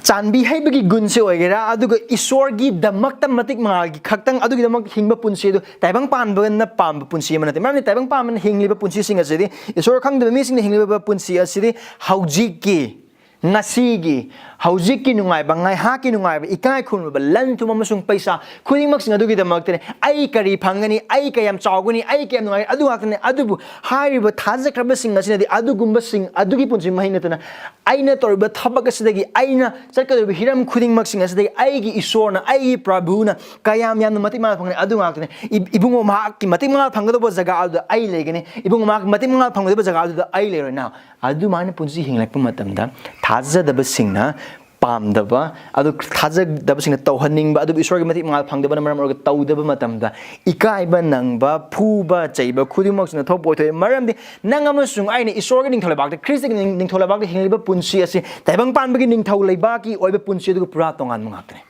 ꯆꯥꯟꯕꯤ ꯍꯩꯕꯒꯤ ꯒꯨꯟꯁꯦ ꯑꯣꯏꯒꯦꯔꯥ, ꯑꯗꯨꯒ ꯏꯁꯣꯔꯒꯤꯗꯃꯛꯇ ꯃꯇꯤꯛ ꯃꯉꯥꯜꯒꯤ ꯈꯛꯇꯪ ꯑꯗꯨꯒꯤꯗꯃꯛ ꯍꯤꯡꯕ ꯄꯨꯟꯁꯤ ꯑꯗꯨ ꯇꯥꯏꯕꯪ ꯄꯥꯟꯕꯅ ꯄꯥꯝꯕ ꯄꯨꯟꯁꯤ ꯑꯃ ꯅꯠꯇꯦ꯫ ꯃꯔꯝꯗꯤ ꯇꯥꯏꯕꯪ ꯄꯥꯟꯕꯅ ꯍꯤꯡꯂꯤꯕ ꯄꯨꯟꯁꯤꯁꯤꯡ ꯑꯁꯤꯗꯤ, ꯏꯁꯣꯔ ꯈꯪꯗꯕ ꯃꯤꯁꯤꯡꯅ ꯍꯤꯡꯂꯤꯕ ꯄꯨꯟꯁꯤ ꯑꯁꯤꯗꯤ ꯍꯧꯖꯤꯛꯀꯤ, ꯉꯁꯤꯒꯤ, ꯍꯧꯖꯤꯛꯀꯤ ꯅꯨꯡꯉꯥꯏꯕ, ꯉꯥꯏꯍꯥꯛꯀꯤ ꯅꯨꯡꯉꯥꯏꯕ, ꯏꯀꯥꯏ ꯈꯨꯝꯅꯕ, ꯂꯟ ꯊꯨꯝ ꯑꯃꯁꯨꯡ ꯄꯩꯁꯥ, ꯈꯨꯗꯤꯡꯃꯛꯁꯤꯡ ꯑꯗꯨꯒꯤꯗꯃꯛꯇꯅꯦ꯫ ꯑꯩ ꯀꯔꯤ ꯐꯪꯒꯅꯤ? ꯑꯩ ꯀꯌꯥꯝ ꯆꯥꯎꯒꯅꯤ? ꯑꯩ ꯀꯌꯥꯝ ꯅꯨꯡꯉꯥꯏ? ꯑꯗꯨ ꯉꯥꯛꯇꯅꯦ꯫ ꯑꯗꯨꯕꯨ ꯍꯥꯏꯔꯤꯕ ꯊꯥꯖꯈ꯭ꯔꯕꯁꯤꯡ ꯑꯁꯤꯅꯗꯤ ꯑꯗꯨꯒꯨꯝꯕꯁꯤꯡ ꯑꯗꯨꯒꯤ ꯄꯨꯟꯁꯤ ꯃꯍꯩ ꯅꯠꯇꯅ, ꯑꯩꯅ ꯇꯧꯔꯤꯕ ꯊꯕꯛ ꯑꯁꯤꯗꯒꯤ, ꯑꯩꯅ ꯆꯠꯀꯗꯧꯔꯤꯕ ꯍꯤꯔꯝ ꯈꯨꯗꯤꯡꯃꯛꯁꯤꯡ ꯑꯁꯤꯗꯒꯤ ꯑꯩꯒꯤ ꯏꯁꯣꯔꯅ, ꯑꯩꯒꯤ ꯄ꯭ꯔꯚꯨꯅ ꯀꯌꯥꯝ ꯌꯥꯝꯅ ꯃꯇꯤꯛ ꯃꯉꯥꯜ ꯐꯪꯒꯅꯤ? ꯑꯗꯨ ꯉꯥꯛꯇꯅꯦ꯫ ꯏ-, ꯏꯕꯨꯡꯉꯣ ꯃꯍꯥꯛꯀꯤ ꯃꯇꯤꯛ ꯃꯉꯥꯜ ꯐꯪꯒꯗꯧꯕ ꯖꯒꯥ ꯑꯗꯨꯗ ꯑꯩ ꯂꯩꯒꯅꯤ, ꯏꯕꯨꯡꯉꯣ ꯃꯍꯥꯛꯀꯤ ꯃꯇꯤꯛ ꯃꯉꯥꯜ ꯐꯪꯒꯗꯧꯕ ꯖꯒꯥ ꯑꯗꯨꯗ ꯑꯩ ꯂꯩꯔꯣꯏ꯫ Now, ꯑꯗꯨꯃꯥꯏꯅ ꯄꯨꯟꯁꯤ ꯍꯤꯡꯂꯛꯄ ꯃꯇꯝꯗ, ꯊꯥꯖꯗꯕꯁꯤꯡꯅ ꯄꯥꯝꯗꯕ, ꯑꯗꯨ ꯊꯥꯖꯗꯕꯁꯤꯡꯅ ꯇꯧꯍꯟꯅꯤꯡꯕ, ꯑꯗꯨꯕꯨ ꯏꯁꯣꯔꯒꯤ ꯃꯇꯤꯛ ꯃꯉꯥꯜ ꯐꯪꯗꯕꯅ ꯃꯔꯝ ꯑꯣꯏꯔꯒ ꯇꯧꯗꯕ ꯃꯇꯝꯗ, ꯏꯀꯥꯏꯕ ꯅꯪꯕ, ꯐꯨꯕ ꯆꯩꯕ ꯈꯨꯗꯤꯡꯃꯛꯁꯤꯅ ꯊꯣꯛꯄ ꯑꯣꯏꯊꯣꯛꯏ꯫ ꯃꯔꯝꯗꯤ ꯅꯪ ꯑꯃꯁꯨꯡ ꯑꯩꯅ ꯏꯁꯣꯔꯒꯤ ꯅꯤꯡꯊꯧ ꯂꯩꯕꯥꯛꯇ, ꯈ꯭ꯔꯤꯁꯇꯒꯤ ꯅꯤꯡ-, ꯅꯤꯡꯊꯧ ꯂꯩꯕꯥꯛꯇ ꯍꯤꯡꯂꯤꯕ ꯄꯨꯟꯁꯤ ꯑꯁꯤ ꯇꯥꯏꯕꯪ ꯄꯥꯟꯕꯒꯤ ꯅꯤꯡꯊꯧ ꯂꯩꯕꯥꯛꯀꯤ ꯑꯣꯏꯕ ꯄꯨꯟꯁꯤ ꯑꯗꯨꯒ ꯄꯨꯔꯥ ꯇꯣꯉꯥꯟꯕ ꯉꯥꯛꯇꯅꯤ꯫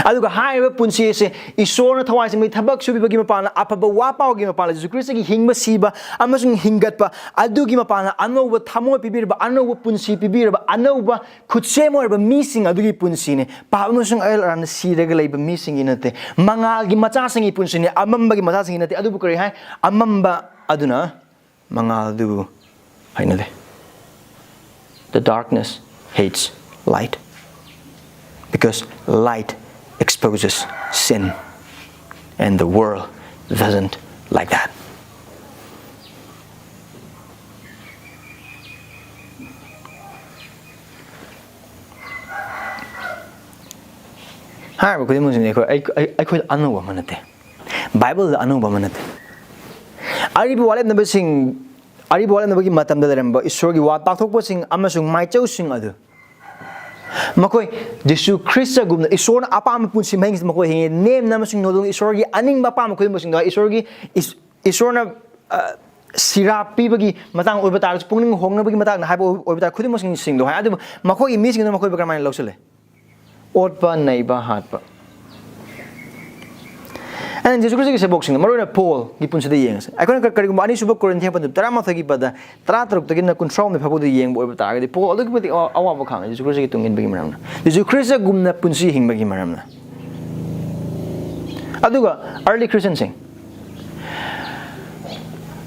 ꯑꯗꯨꯒ ꯍꯥꯏꯔꯤꯕ ꯄꯨꯟꯁꯤ ꯑꯁꯤ ꯏꯁꯣꯔꯅ ꯊꯋꯥꯏ ꯁꯦꯡꯕꯒꯤ ꯊꯕꯛ ꯁꯨꯕꯤꯕꯒꯤ ꯃꯄꯥꯟꯅ, ꯑꯐꯕ ꯋꯥ ꯄꯥꯎꯒꯤ ꯃꯄꯥꯟꯅ, ꯖꯤꯁꯨ ꯈ꯭ꯔꯤꯁꯇꯒꯤ ꯍꯤꯡꯕ, ꯁꯤꯕ ꯑꯃꯁꯨꯡ ꯍꯤꯡꯒꯠꯄ ꯑꯗꯨꯒꯤ ꯃꯄꯥꯟꯅ, ꯑꯅꯧꯕ ꯊꯃꯣꯏ ꯄꯤꯕꯤꯔꯕ, ꯑꯅꯧꯕ ꯄꯨꯟꯁꯤ ꯄꯤꯕꯤꯔꯕ, ꯑꯅꯧꯕ ꯈꯨꯠꯁꯦꯝ ꯑꯣꯏꯔꯕ ꯃꯤꯁꯤꯡ ꯑꯗꯨꯒꯤ ꯄꯨꯟꯁꯤꯅꯤ꯫ ꯄꯥꯞ ꯑꯃꯁꯨꯡ ꯑꯔꯦꯜ ꯑꯔꯥꯟꯅ ꯁꯤꯔꯒ ꯂꯩꯕ ꯃꯤꯁꯤꯡꯒꯤ ꯅꯠꯇꯦ꯫ ꯃꯉꯥꯜꯒꯤ ꯃꯆꯥꯁꯤꯡꯒꯤ ꯄꯨꯟꯁꯤꯅꯤ, ꯑꯃꯝꯕꯒꯤ ꯃꯆꯥꯁꯤꯡꯒꯤ ꯅꯠꯇꯦ꯫ ꯑꯗꯨꯕꯨ ꯀꯔꯤ ꯍꯥꯏ? ꯑꯃꯝꯕ ꯑꯗꯨꯅ ꯃꯉꯥꯜ ꯑꯗꯨꯕꯨ ꯍꯩꯅꯗꯦ꯫ The darkness hates light, because light exposes sin, and the world doesn't like that. ꯍꯥꯏꯔꯤꯕ ꯈꯨꯗꯤꯡꯃꯛꯁꯤꯅꯤ ꯑꯩꯈꯣꯏ, ꯑꯩ-, ꯑꯩ-, ꯑꯩꯈꯣꯏꯗ ꯑꯅꯧꯕ ꯑꯃ ꯅꯠꯇꯦ꯫ ꯕꯥꯏꯕꯜꯗ ꯑꯅꯧꯕ ꯑꯃ ꯅꯠꯇꯦ꯫ ꯑꯔꯤꯕ ꯋꯥꯔꯦꯞꯅꯕꯁꯤꯡ, ꯑꯔꯤꯕ ꯋꯥꯔꯦꯞꯅꯕꯒꯤ ꯃꯇꯝꯗ ꯂꯩꯔꯝꯕ ꯏꯁꯣꯔꯒꯤ ꯋꯥ ꯄꯥꯛꯊꯣꯛꯄꯁꯤꯡ ꯑꯃꯁꯨꯡ ꯃꯥꯏꯆꯧꯁꯤꯡ ꯑꯗꯨ ꯃꯈꯣꯏ ꯖꯤꯁꯨ ꯈ꯭ꯔꯤꯁꯇꯒꯨꯝꯅ ꯏꯁꯣꯔꯅ ꯑꯄꯥꯝꯕ ꯄꯨꯟꯁꯤ ꯃꯍꯤꯡꯁꯤ ꯃꯈꯣꯏ ꯍꯤꯡꯉꯤ꯫ ꯅꯦꯝꯅ ꯑꯃꯁꯨꯡ ꯅꯣꯂꯨꯛꯅ ꯏꯁꯣꯔꯒꯤ ꯑꯅꯤꯡꯕ ꯑꯄꯥꯝꯕ ꯈꯨꯗꯤꯡꯃꯛꯁꯤꯡꯗꯣ ꯏꯁꯣꯔꯒꯤ ꯏꯁ-, ꯏꯁꯣꯔꯅ, ꯑ, ꯁꯤꯔꯥ ꯄꯤꯕꯒꯤ ꯃꯇꯥꯡ ꯑꯣꯏꯕ ꯇꯥꯔꯒꯁꯨ, ꯄꯨꯛꯅꯤꯡ ꯍꯣꯡꯅꯕꯒꯤ ꯃꯇꯥꯡꯗ ꯍꯥꯏꯕ ꯑꯣꯏꯕ ꯇꯥꯔꯒ, ꯈꯨꯗꯤꯡꯃꯛꯁꯤꯡꯗꯣ ꯍꯥꯏ꯫ ꯑꯗꯨꯕꯨ ꯃꯈꯣꯏꯒꯤ ꯃꯤꯁꯤꯡ ꯑꯗꯨ ꯃꯈꯣꯏꯕꯨ ꯀꯔꯝꯍꯥꯏꯅ ꯂꯧꯁꯤꯜꯂꯦ? ꯑꯣꯠꯄ, ꯅꯩꯕ, ꯍꯥꯠꯄ꯫ ꯑꯩꯅ ꯖꯤꯁꯨ ꯈ꯭ꯔꯤꯁꯇꯒꯤ ꯁꯦꯕꯣꯛꯁꯤꯡꯗ, ꯃꯔꯨꯑꯣꯏꯅ ꯄꯣꯜꯒꯤ ꯄꯨꯟꯁꯤꯗ ꯌꯦꯡꯉꯁꯦ꯫ ꯑꯩꯈꯣꯏꯅ ꯀ-, ꯀꯔꯤꯒꯨꯝꯕ ꯑꯅꯤꯁꯨꯕ ꯀꯣꯔꯤꯟꯊꯤꯌꯥ ꯄꯟꯗꯨꯞ ꯇꯔꯥꯃꯥꯊꯣꯏꯒꯤ ꯄꯗ ꯇꯔꯥꯇꯔꯨꯛꯇꯒꯤꯅ ꯀꯨꯟꯊ꯭ꯔꯥꯍꯨꯝꯗꯣꯏ ꯐꯥꯎꯕꯗ ꯌꯦꯡꯕ ꯑꯣꯏꯕ ꯇꯥꯔꯒꯗꯤ, ꯄꯣꯜ ꯑꯗꯨꯛꯀꯤ ꯃꯇꯤꯛ ꯑꯋꯥ-, ꯑꯋꯥꯕ ꯈꯥꯡꯉꯦ ꯖꯤꯁꯨ ꯈ꯭ꯔꯤꯁꯇꯒꯤ ꯇꯨꯡ ꯏꯟꯕꯒꯤ ꯃꯔꯝꯅ, ꯖꯤꯁꯨ ꯈ꯭ꯔꯤꯁꯇꯒꯨꯝꯅ ꯄꯨꯟꯁꯤ ꯍꯤꯡꯕꯒꯤ ꯃꯔꯝꯅ꯫ ꯑꯗꯨꯒ early Christianꯁꯤꯡ,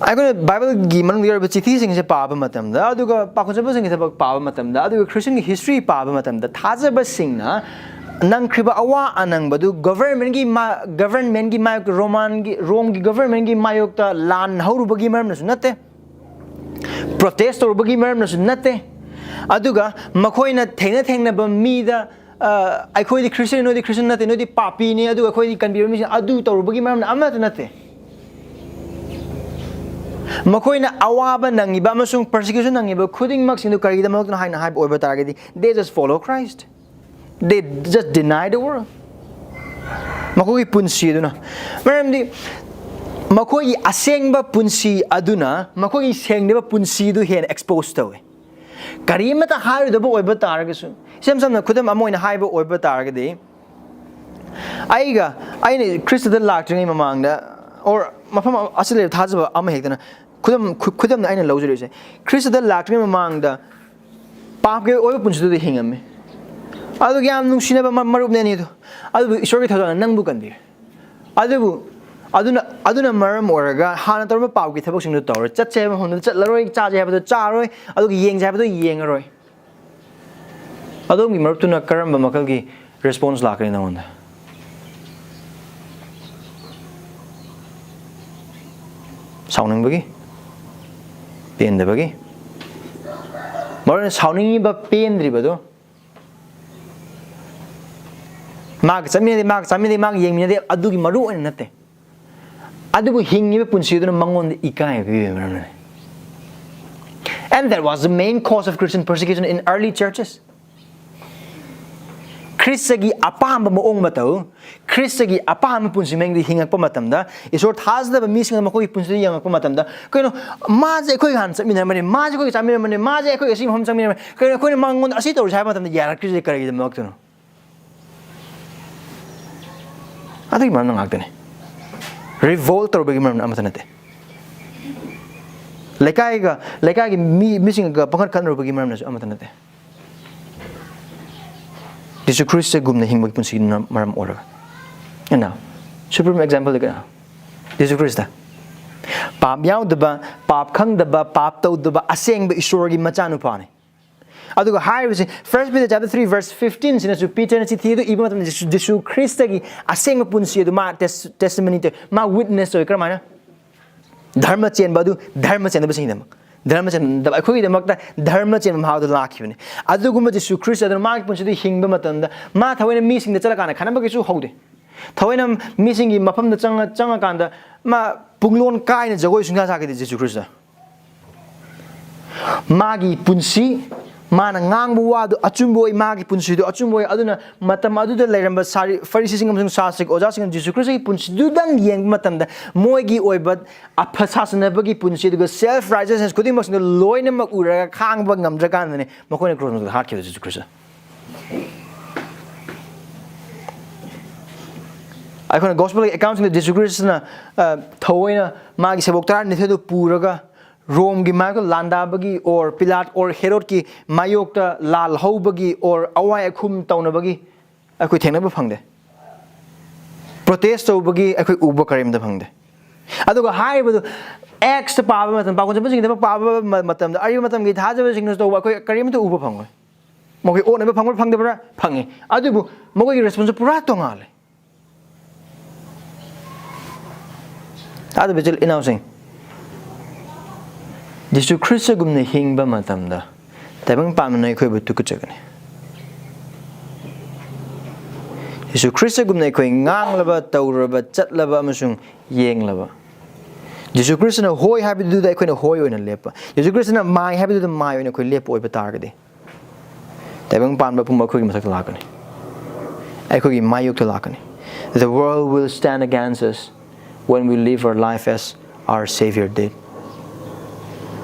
ꯑꯩꯈꯣꯏꯅ ꯕꯥꯏꯕꯜꯒꯤ ꯃꯅꯨꯡꯗ ꯌꯥꯎꯔꯤꯕ ꯆꯤꯊꯤꯁꯤꯡꯁꯦ ꯄꯥꯕ ꯃꯇꯝꯗ, ꯑꯗꯨꯒ ꯄꯥꯎꯈꯣꯟ ꯆꯠꯄꯁꯤꯡꯒꯤ ꯊꯕꯛ ꯄꯥꯕ ꯃꯇꯝꯗ, ꯑꯗꯨꯒ ꯈ꯭ꯔꯤꯁꯇꯤꯌꯟꯒꯤ history ꯄꯥꯕ ꯃꯇꯝꯗ, ꯊꯥꯖꯕꯁꯤꯡꯅ ꯅꯪꯈ꯭ꯔꯤꯕ ꯑꯋꯥ ꯑꯅꯪꯕꯗꯨ governmentꯒꯤ ꯃꯥ-, governmentꯒꯤ ꯃꯥꯌꯣꯛꯇ, ꯔꯣꯃꯥꯟꯒꯤ, ꯔꯣꯝꯒꯤ governmentꯒꯤ ꯃꯥꯌꯣꯛꯇ ꯂꯥꯟ ꯍꯧꯔꯨꯕꯒꯤ ꯃꯔꯝꯅꯁꯨ ꯅꯠꯇꯦ, protest ꯇꯧꯔꯨꯕꯒꯤ ꯃꯔꯝꯅꯁꯨ ꯅꯠꯇꯦ, ꯑꯗꯨꯒ ꯃꯈꯣꯏꯅ ꯊꯦꯡꯅ ꯊꯦꯡꯅꯕ ꯃꯤꯗ, "ꯑ, ꯑꯩꯈꯣꯏꯗꯤ ꯈ꯭ꯔꯤꯁꯇꯤꯌꯟ, ꯅꯣꯏꯗꯤ ꯈ꯭ꯔꯤꯁꯇꯤꯌꯟ ꯅꯠꯇꯦ, ꯅꯣꯏꯗꯤ ꯄꯥꯄꯤꯅꯤ, ꯑꯗꯨꯒ ꯑꯩꯈꯣꯏꯗꯤ ꯀꯟꯕꯤꯕ ꯃꯤꯁꯤꯡ" ꯑꯗꯨ ꯇꯧꯔꯨꯕꯒꯤ ꯃꯔꯝꯅ ꯑꯃꯠꯇ ꯅꯠꯇꯦ꯫ ꯃꯈꯣꯏꯅ ꯑꯋꯥꯕ ꯅꯪꯉꯤꯕ ꯑꯃꯁꯨꯡ persecution ꯅꯪꯉꯤꯕ ꯈꯨꯗꯤꯡꯃꯛꯁꯤꯡꯗꯨ ꯀꯔꯤꯒꯤꯗꯃꯛꯇꯅꯣ ꯍꯥꯏꯅ ꯍꯥꯏꯕ ꯑꯣꯏꯕ ꯇꯥꯔꯒꯗꯤ, they just follow Christ. They just deny the world. ꯃꯈꯣꯏꯒꯤ ꯄꯨꯟꯁꯤ ꯑꯗꯨꯅ, ꯃꯔꯝꯗꯤ ꯃꯈꯣꯏꯒꯤ ꯑꯁꯦꯡꯕ ꯄꯨꯟꯁꯤ ꯑꯗꯨꯅ ꯃꯈꯣꯏꯒꯤ ꯁꯦꯡꯗꯕ ꯄꯨꯟꯁꯤꯗꯨ ꯍꯦꯟꯅ expose ꯇꯧꯋꯤ꯫ ꯀꯔꯤ ꯑꯃꯠꯇ ꯍꯥꯏꯔꯣꯏꯗꯕ ꯑꯣꯏꯕ ꯇꯥꯔꯒꯁꯨ, ꯏꯁꯝ ꯁꯝꯅ ꯈꯨꯗꯝ ꯑꯃ ꯑꯣꯏꯅ ꯍꯥꯏꯕ ꯑꯣꯏꯕ ꯇꯥꯔꯒꯗꯤ, ꯑꯩꯒ, ꯑꯩꯅ ꯈ꯭ꯔꯤꯁꯇꯗ ꯂꯥꯛꯇ꯭ꯔꯤꯉꯩ ꯃꯃꯥꯡꯗ, or ꯃꯐꯝ ꯑꯁꯤ ꯂꯩꯔꯤꯕ ꯊꯥꯖꯕ ꯑꯃ ꯍꯦꯛꯇꯅ, ꯈꯨꯗꯝ, ꯈꯨ-, ꯈꯨꯗꯝꯅ ꯑꯩꯅ ꯂꯧꯖꯔꯤꯁꯦ, ꯈ꯭ꯔꯤꯁꯇꯗ ꯂꯥꯛꯇ꯭ꯔꯤꯉꯩ ꯃꯃꯥꯡꯗ ꯄꯥꯞꯀꯤ ꯑꯣꯏꯕ ꯄꯨꯟꯁꯤꯗꯨꯗ ꯍꯤꯡꯉꯝꯃꯤ꯫ ꯑꯗꯨꯒ ꯌꯥꯝ ꯅꯨꯡꯁꯤꯅꯕ ꯃ-, ꯃꯔꯨꯞꯅꯦ ꯑꯅꯤꯗꯨ꯫ ꯑꯗꯨꯕꯨ ꯏꯁꯣꯔꯒꯤ ꯊꯧꯖꯥꯜꯅ ꯅꯪꯕꯨ ꯀꯟꯕꯤꯔꯦ꯫ ꯑꯗꯨꯕꯨ ꯑꯗꯨꯅ, ꯑꯗꯨꯅ ꯃꯔꯝ ꯑꯣꯏꯔꯒ ꯍꯥꯟꯅ ꯇꯧꯔꯝꯕ ꯄꯥꯞꯀꯤ ꯊꯕꯛꯁꯤꯡꯗꯨ ꯇꯧꯔꯣꯏ, ꯆꯠꯁꯦ ꯍꯥꯏꯕ ꯃꯐꯝꯗꯨꯗ ꯆꯠꯂꯔꯣꯏ, ꯆꯥꯁꯦ ꯍꯥꯏꯕꯗꯣ ꯆꯥꯔꯣꯏ, ꯑꯗꯨꯒ ꯌꯦꯡꯁꯦ ꯍꯥꯏꯕꯗꯣ ꯌꯦꯡꯉꯔꯣꯏ꯫ ꯑꯗꯣꯝꯒꯤ ꯃꯔꯨꯞꯇꯨꯅ ꯀꯔꯝꯕ ꯃꯈꯜꯒꯤ response ꯂꯥꯛꯀꯅꯤ ꯅꯉꯣꯟꯗ? ꯁꯥꯎꯅꯤꯡꯕꯒꯤ? ꯄꯦꯟꯗꯕꯒꯤ? ꯃꯔꯨ ꯑꯣꯏꯅ ꯁꯥꯎꯅꯤꯡꯉꯤꯕ, ꯄꯦꯟꯗ꯭ꯔꯤꯕꯗꯣ, ꯃꯥꯒ ꯆꯠꯃꯤꯟꯅꯗꯦ, ꯃꯥꯒ ꯆꯥꯃꯤꯟꯅꯗꯦ, ꯃꯥꯒ ꯌꯦꯡꯃꯤꯟꯅꯗꯦ, ꯑꯗꯨꯒꯤ ꯃꯔꯨ ꯑꯣꯏꯅ ꯅꯠꯇꯦ꯫ ꯑꯗꯨꯕꯨ ꯍꯤꯡꯉꯤꯕ ꯄꯨꯟꯁꯤ ꯑꯗꯨꯅ ꯃꯉꯣꯟꯗ ꯏꯀꯥꯏꯕ ꯄꯤꯕꯒꯤ ꯃꯔꯝꯅꯅꯤ꯫ And that was the main cause of Christian persecution in early churches. ꯈ꯭ꯔꯤꯁꯇꯒꯤ ꯑꯄꯥꯝꯕ ꯃꯑꯣꯡ ꯃꯇꯧ, ꯈ꯭ꯔꯤꯁꯇꯒꯤ ꯑꯄꯥꯝꯕ ꯄꯨꯟꯁꯤ ꯃꯍꯤꯡꯗ ꯍꯤꯡꯉꯛꯄ ꯃꯇꯝꯗ, ꯏꯁꯣꯔ ꯊꯥꯖꯗꯕ ꯃꯤꯁꯤꯡꯅ ꯃꯈꯣꯏꯒꯤ ꯄꯨꯟꯁꯤꯗ ꯌꯦꯡꯉꯛꯄ ꯃꯇꯝꯗ, "ꯀꯩꯅꯣ, ꯃꯥꯁꯦ ꯑꯩꯈꯣꯏꯒ ꯍꯥꯟꯅ ꯆꯠꯃꯤꯟꯅꯔꯝꯕꯅꯦ, ꯃꯥꯁꯦ ꯑꯩꯈꯣꯏꯒ ꯆꯥꯃꯤꯟꯅꯔꯝꯕꯅꯦ, ꯃꯥꯁꯦ ꯑꯩꯈꯣꯏꯒ ꯑꯁꯤ ꯃꯐꯝ ꯆꯪꯃꯤꯟꯅꯔꯝꯕꯅꯦ, ꯀꯩꯅꯣ ꯑꯩꯈꯣꯏꯅ ꯃꯉꯣꯟꯗ ꯑꯁꯤ ꯇꯧꯔꯤꯁꯦ ꯍꯥꯏꯕ ꯃꯇꯝꯗ ꯌꯥꯔꯛꯇ꯭ꯔꯤꯁꯦ ꯀꯔꯤꯒꯤꯗꯃꯛꯇꯅꯣ?" ꯑꯗꯨꯒꯤ ꯃꯔꯝꯅ ꯉꯥꯛꯇꯅꯤ꯫ Revolt ꯇꯧꯔꯨꯕꯒꯤ ꯃꯔꯝꯅ ꯑꯃꯠꯇ ꯅꯠꯇꯦ꯫ ꯂꯩꯀꯥꯏꯒ ꯂꯩꯀꯥꯏꯒꯤ ꯃꯤ ꯃꯤꯁꯤꯡꯒ ꯄꯪꯈꯠ ꯈꯠꯅꯔꯨꯕꯒꯤ ꯃꯔꯝꯅꯁꯨ ꯑꯃꯠꯇ ꯅꯠꯇꯦ꯫ ꯖꯤꯁꯨ ꯈ꯭ꯔꯤꯁꯇꯒꯨꯝꯅ ꯍꯤꯡꯕꯒꯤ ꯄꯨꯟꯁꯤꯗꯨꯅ ꯃꯔꯝ ꯑꯣꯏꯔꯒ꯫ ꯑꯩꯅ supreme example ꯗꯤ ꯀꯅꯥ? Jesus Christ. ꯄꯥꯞ ꯌꯥꯎꯗꯕ, ꯄꯥꯞ ꯈꯪꯗꯕ, ꯄꯥꯞ ꯇꯧꯗꯕ ꯑꯁꯦꯡꯕ ꯏꯁꯣꯔꯒꯤ ꯃꯆꯥꯅꯨꯄꯥꯅꯤ꯫ ꯑꯗꯨꯒ ꯍꯥꯏꯔꯤꯕꯁꯤ First Peter chapter three verse fifteen ꯁꯤꯅꯁꯨ ꯄꯤꯇꯔꯅ ꯆꯤꯊꯤ ꯑꯗꯨ ꯏꯕ ꯃꯇꯝꯗ ꯖꯤꯁꯨ, ꯖꯤꯁꯨ ꯈ꯭ꯔꯤꯁꯇꯒꯤ ꯑꯁꯦꯡꯕ ꯄꯨꯟꯁꯤ ꯑꯗꯨ ꯃꯥ tes-, testimony ꯇꯧꯏ, ꯃꯥ witness ꯇꯧꯏ꯫ ꯀꯔꯝꯍꯥꯏꯅ? ꯙꯔꯃ ꯆꯦꯟꯕ ꯑꯗꯨ ꯙꯔꯃ ꯆꯦꯟꯗꯕꯁꯤꯡꯒꯤꯗꯃꯛ, ꯙꯔꯃ ꯆꯦꯟꯗꯕ ꯑꯩꯈꯣꯏꯒꯤꯗꯃꯛꯇ ꯙꯔꯃ ꯆꯦꯟꯕ ꯃꯍꯥꯎꯗꯨ ꯂꯥꯛꯈꯤꯕꯅꯤ꯫ ꯑꯗꯨꯒꯨꯝꯕ ꯖꯤꯁꯨ ꯈ꯭ꯔꯤꯁꯇ ꯑꯗꯨꯅ ꯃꯥꯒꯤ ꯄꯨꯟꯁꯤꯗ ꯍꯤꯡꯕ ꯃꯇꯝꯗ ꯃꯥ ꯊꯑꯣꯏꯅ ꯃꯤꯁꯤꯡꯗ ꯆꯠꯂꯀꯥꯟꯗ ꯈꯠꯅꯕ ꯀꯩꯁꯨ ꯍꯧꯗꯦ꯫ ꯊꯑꯣꯏꯅ ꯃꯤꯁꯤꯡꯒꯤ ꯃꯐꯝꯗ ꯆꯪꯉ-, ꯆꯪꯉꯀꯥꯟꯗ ꯃꯥ ꯄꯨꯡꯂꯣꯟ ꯀꯥꯏꯅ ꯖꯒꯣꯏ ꯁꯨꯡꯁꯥ ꯁꯥꯈꯤꯗꯦ ꯖꯤꯁꯨ ꯈ꯭ꯔꯤꯁꯇ꯫ ꯃꯥꯒꯤ ꯄꯨꯟꯁꯤ, ꯃꯥꯅ ꯉꯥꯡꯕ ꯋꯥꯗꯨ ꯑꯆꯨꯝꯕ ꯑꯣꯏ, ꯃꯥꯒꯤ ꯄꯨꯟꯁꯤꯗꯨ ꯑꯆꯨꯝꯕ ꯑꯣꯏ꯫ ꯑꯗꯨꯅ ꯃꯇꯝ ꯑꯗꯨꯗ ꯂꯩꯔꯝꯕ ꯁꯥꯔꯤ-, ꯐꯔꯤꯁꯤꯁꯤꯡ ꯑꯃꯁꯨꯡ ꯁꯥꯁ꯭ꯔꯤꯛ ꯑꯣꯖꯥꯁꯤꯡꯅ ꯖꯤꯁꯨ ꯈ꯭ꯔꯤꯁꯇꯒꯤ ꯄꯨꯟꯁꯤꯗꯨꯗꯪ ꯌꯦꯡꯕ ꯃꯇꯝꯗ ꯃꯣꯏꯒꯤ ꯑꯣꯏꯕ ꯑꯐ ꯁꯥꯁꯟꯅꯕꯒꯤ ꯄꯨꯟꯁꯤ ꯑꯗꯨꯒ self righteousness ꯈꯨꯗꯤꯡꯃꯛꯁꯤꯡꯗꯨ ꯂꯣꯏꯅꯃꯛ ꯎꯔꯒ ꯈꯥꯡꯕ ꯉꯝꯗ꯭ꯔꯀꯥꯟꯗꯅꯤ ꯃꯈꯣꯏꯅ ꯀ꯭ꯔꯣꯁ ꯃꯊꯛꯇ ꯍꯥꯠꯈꯤꯕ ꯖꯤꯁꯨ ꯈ꯭ꯔꯤꯁꯇ꯫ ꯑꯩꯈꯣꯏꯅ ꯒꯣꯁꯄꯦꯜꯒꯤ ꯑꯦꯀꯥꯎꯟꯁꯤꯡꯗ ꯖꯤꯁꯨ ꯈ꯭ꯔꯤꯁꯇꯅ, ꯑ, ꯊꯑꯣꯏꯅ ꯃꯥꯒꯤ ꯁꯦꯕꯣꯛ ꯇꯔꯥꯅꯤꯊꯣꯏꯗꯨ ꯄꯨꯔꯒ ꯔꯣꯝꯒꯤ ꯃꯥꯌꯣꯛꯇ ꯂꯥꯟꯗꯥꯕꯒꯤ or ꯄꯤꯂꯥꯠ or ꯍꯦꯔꯣꯗꯀꯤ ꯃꯥꯌꯣꯛꯇ ꯂꯥꯜ ꯍꯧꯕꯒꯤ or ꯑꯋꯥꯏ ꯑꯈꯨꯝ ꯇꯧꯅꯕꯒꯤ ꯑꯩꯈꯣꯏ ꯊꯦꯡꯅꯕ ꯐꯪꯗꯦ꯫ ꯄ꯭ꯔꯣꯇꯦꯁ ꯇꯧꯕꯒꯤ ꯑꯩꯈꯣꯏ ꯎꯕ ꯀꯔꯤꯝꯇ ꯐꯪꯗꯦ꯫ ꯑꯗꯨꯒ ꯍꯥꯏꯔꯤꯕꯗꯨ ꯑꯦꯛꯁꯇ ꯄꯥꯕ ꯃꯇꯝꯗ, ꯄꯥꯎꯈꯣꯟ ꯆꯟꯕꯁꯤꯡꯒꯤꯗꯃꯛ ꯄꯥꯕ ꯃ-, ꯃꯇꯝꯗ ꯑꯔꯤꯕ ꯃꯇꯝꯒꯤ ꯊꯥꯖꯕꯁꯤꯡꯅꯁꯨ ꯇꯧꯕ ꯑꯩꯈꯣꯏ ꯀꯔꯤꯝꯇ ꯎꯕ ꯐꯪꯉꯣꯏ꯫ ꯃꯈꯣꯏ ꯑꯣꯟꯅꯕ ꯐꯪꯕ꯭ꯔꯥ ꯐꯪꯗꯕ꯭ꯔꯥ? ꯐꯪꯉꯤ꯫ ꯑꯗꯨꯕꯨ ꯃꯈꯣꯏꯒꯤ ꯔꯦꯁꯄꯣꯟꯁꯁꯨ ꯄꯨꯔꯥ ꯇꯣꯉꯥꯜꯂꯦ꯫ ꯇꯥꯗꯕ ꯏꯆꯤꯜ ꯏꯅꯥꯎꯁꯤꯡ, ꯖꯤꯁꯨ ꯈ꯭ꯔꯤꯁꯇꯒꯨꯝꯅ ꯍꯤꯡꯕ ꯃꯇꯝꯗ ꯇꯥꯏꯕꯪ ꯄꯥꯟꯕꯅ ꯑꯩꯈꯣꯏꯕꯨ ꯇꯨꯀꯠꯆꯒꯅꯤ꯫ ꯖꯤꯁꯨ ꯈ꯭ꯔꯤꯁꯇꯒꯨꯝꯅ ꯑꯩꯈꯣꯏ ꯉꯥꯡꯂꯕ, ꯇꯧꯔꯕ, ꯆꯠꯂꯕ ꯑꯃꯁꯨꯡ ꯌꯦꯡꯂꯕ, ꯖꯤꯁꯨ ꯈ꯭ꯔꯤꯁꯇꯅ ꯍꯣꯏ ꯍꯥꯏꯕꯗꯨꯗ ꯑꯩꯈꯣꯏꯅ ꯍꯣꯏ ꯑꯣꯏꯅ ꯂꯦꯞꯄ, ꯖꯤꯁꯨ ꯈ꯭ꯔꯤꯁꯇꯅ ꯃꯥꯏ ꯍꯥꯏꯕꯗꯨꯗ ꯃꯥꯏ ꯑꯣꯏꯅ ꯑꯩꯈꯣꯏ ꯂꯦꯞꯄ ꯑꯣꯏꯕ ꯇꯥꯔꯒꯗꯤ, ꯇꯥꯏꯕꯪ ꯄꯥꯟꯕ ꯄꯨꯝꯕ ꯑꯩꯈꯣꯏꯒꯤ ꯃꯊꯛꯇ ꯂꯥꯛꯀꯅꯤ꯫ ꯑꯩꯈꯣꯏꯒꯤ ꯃꯥꯌꯣꯛꯇ ꯂꯥꯛꯀꯅꯤ꯫ The world will stand against us when we live our life as our Savior did.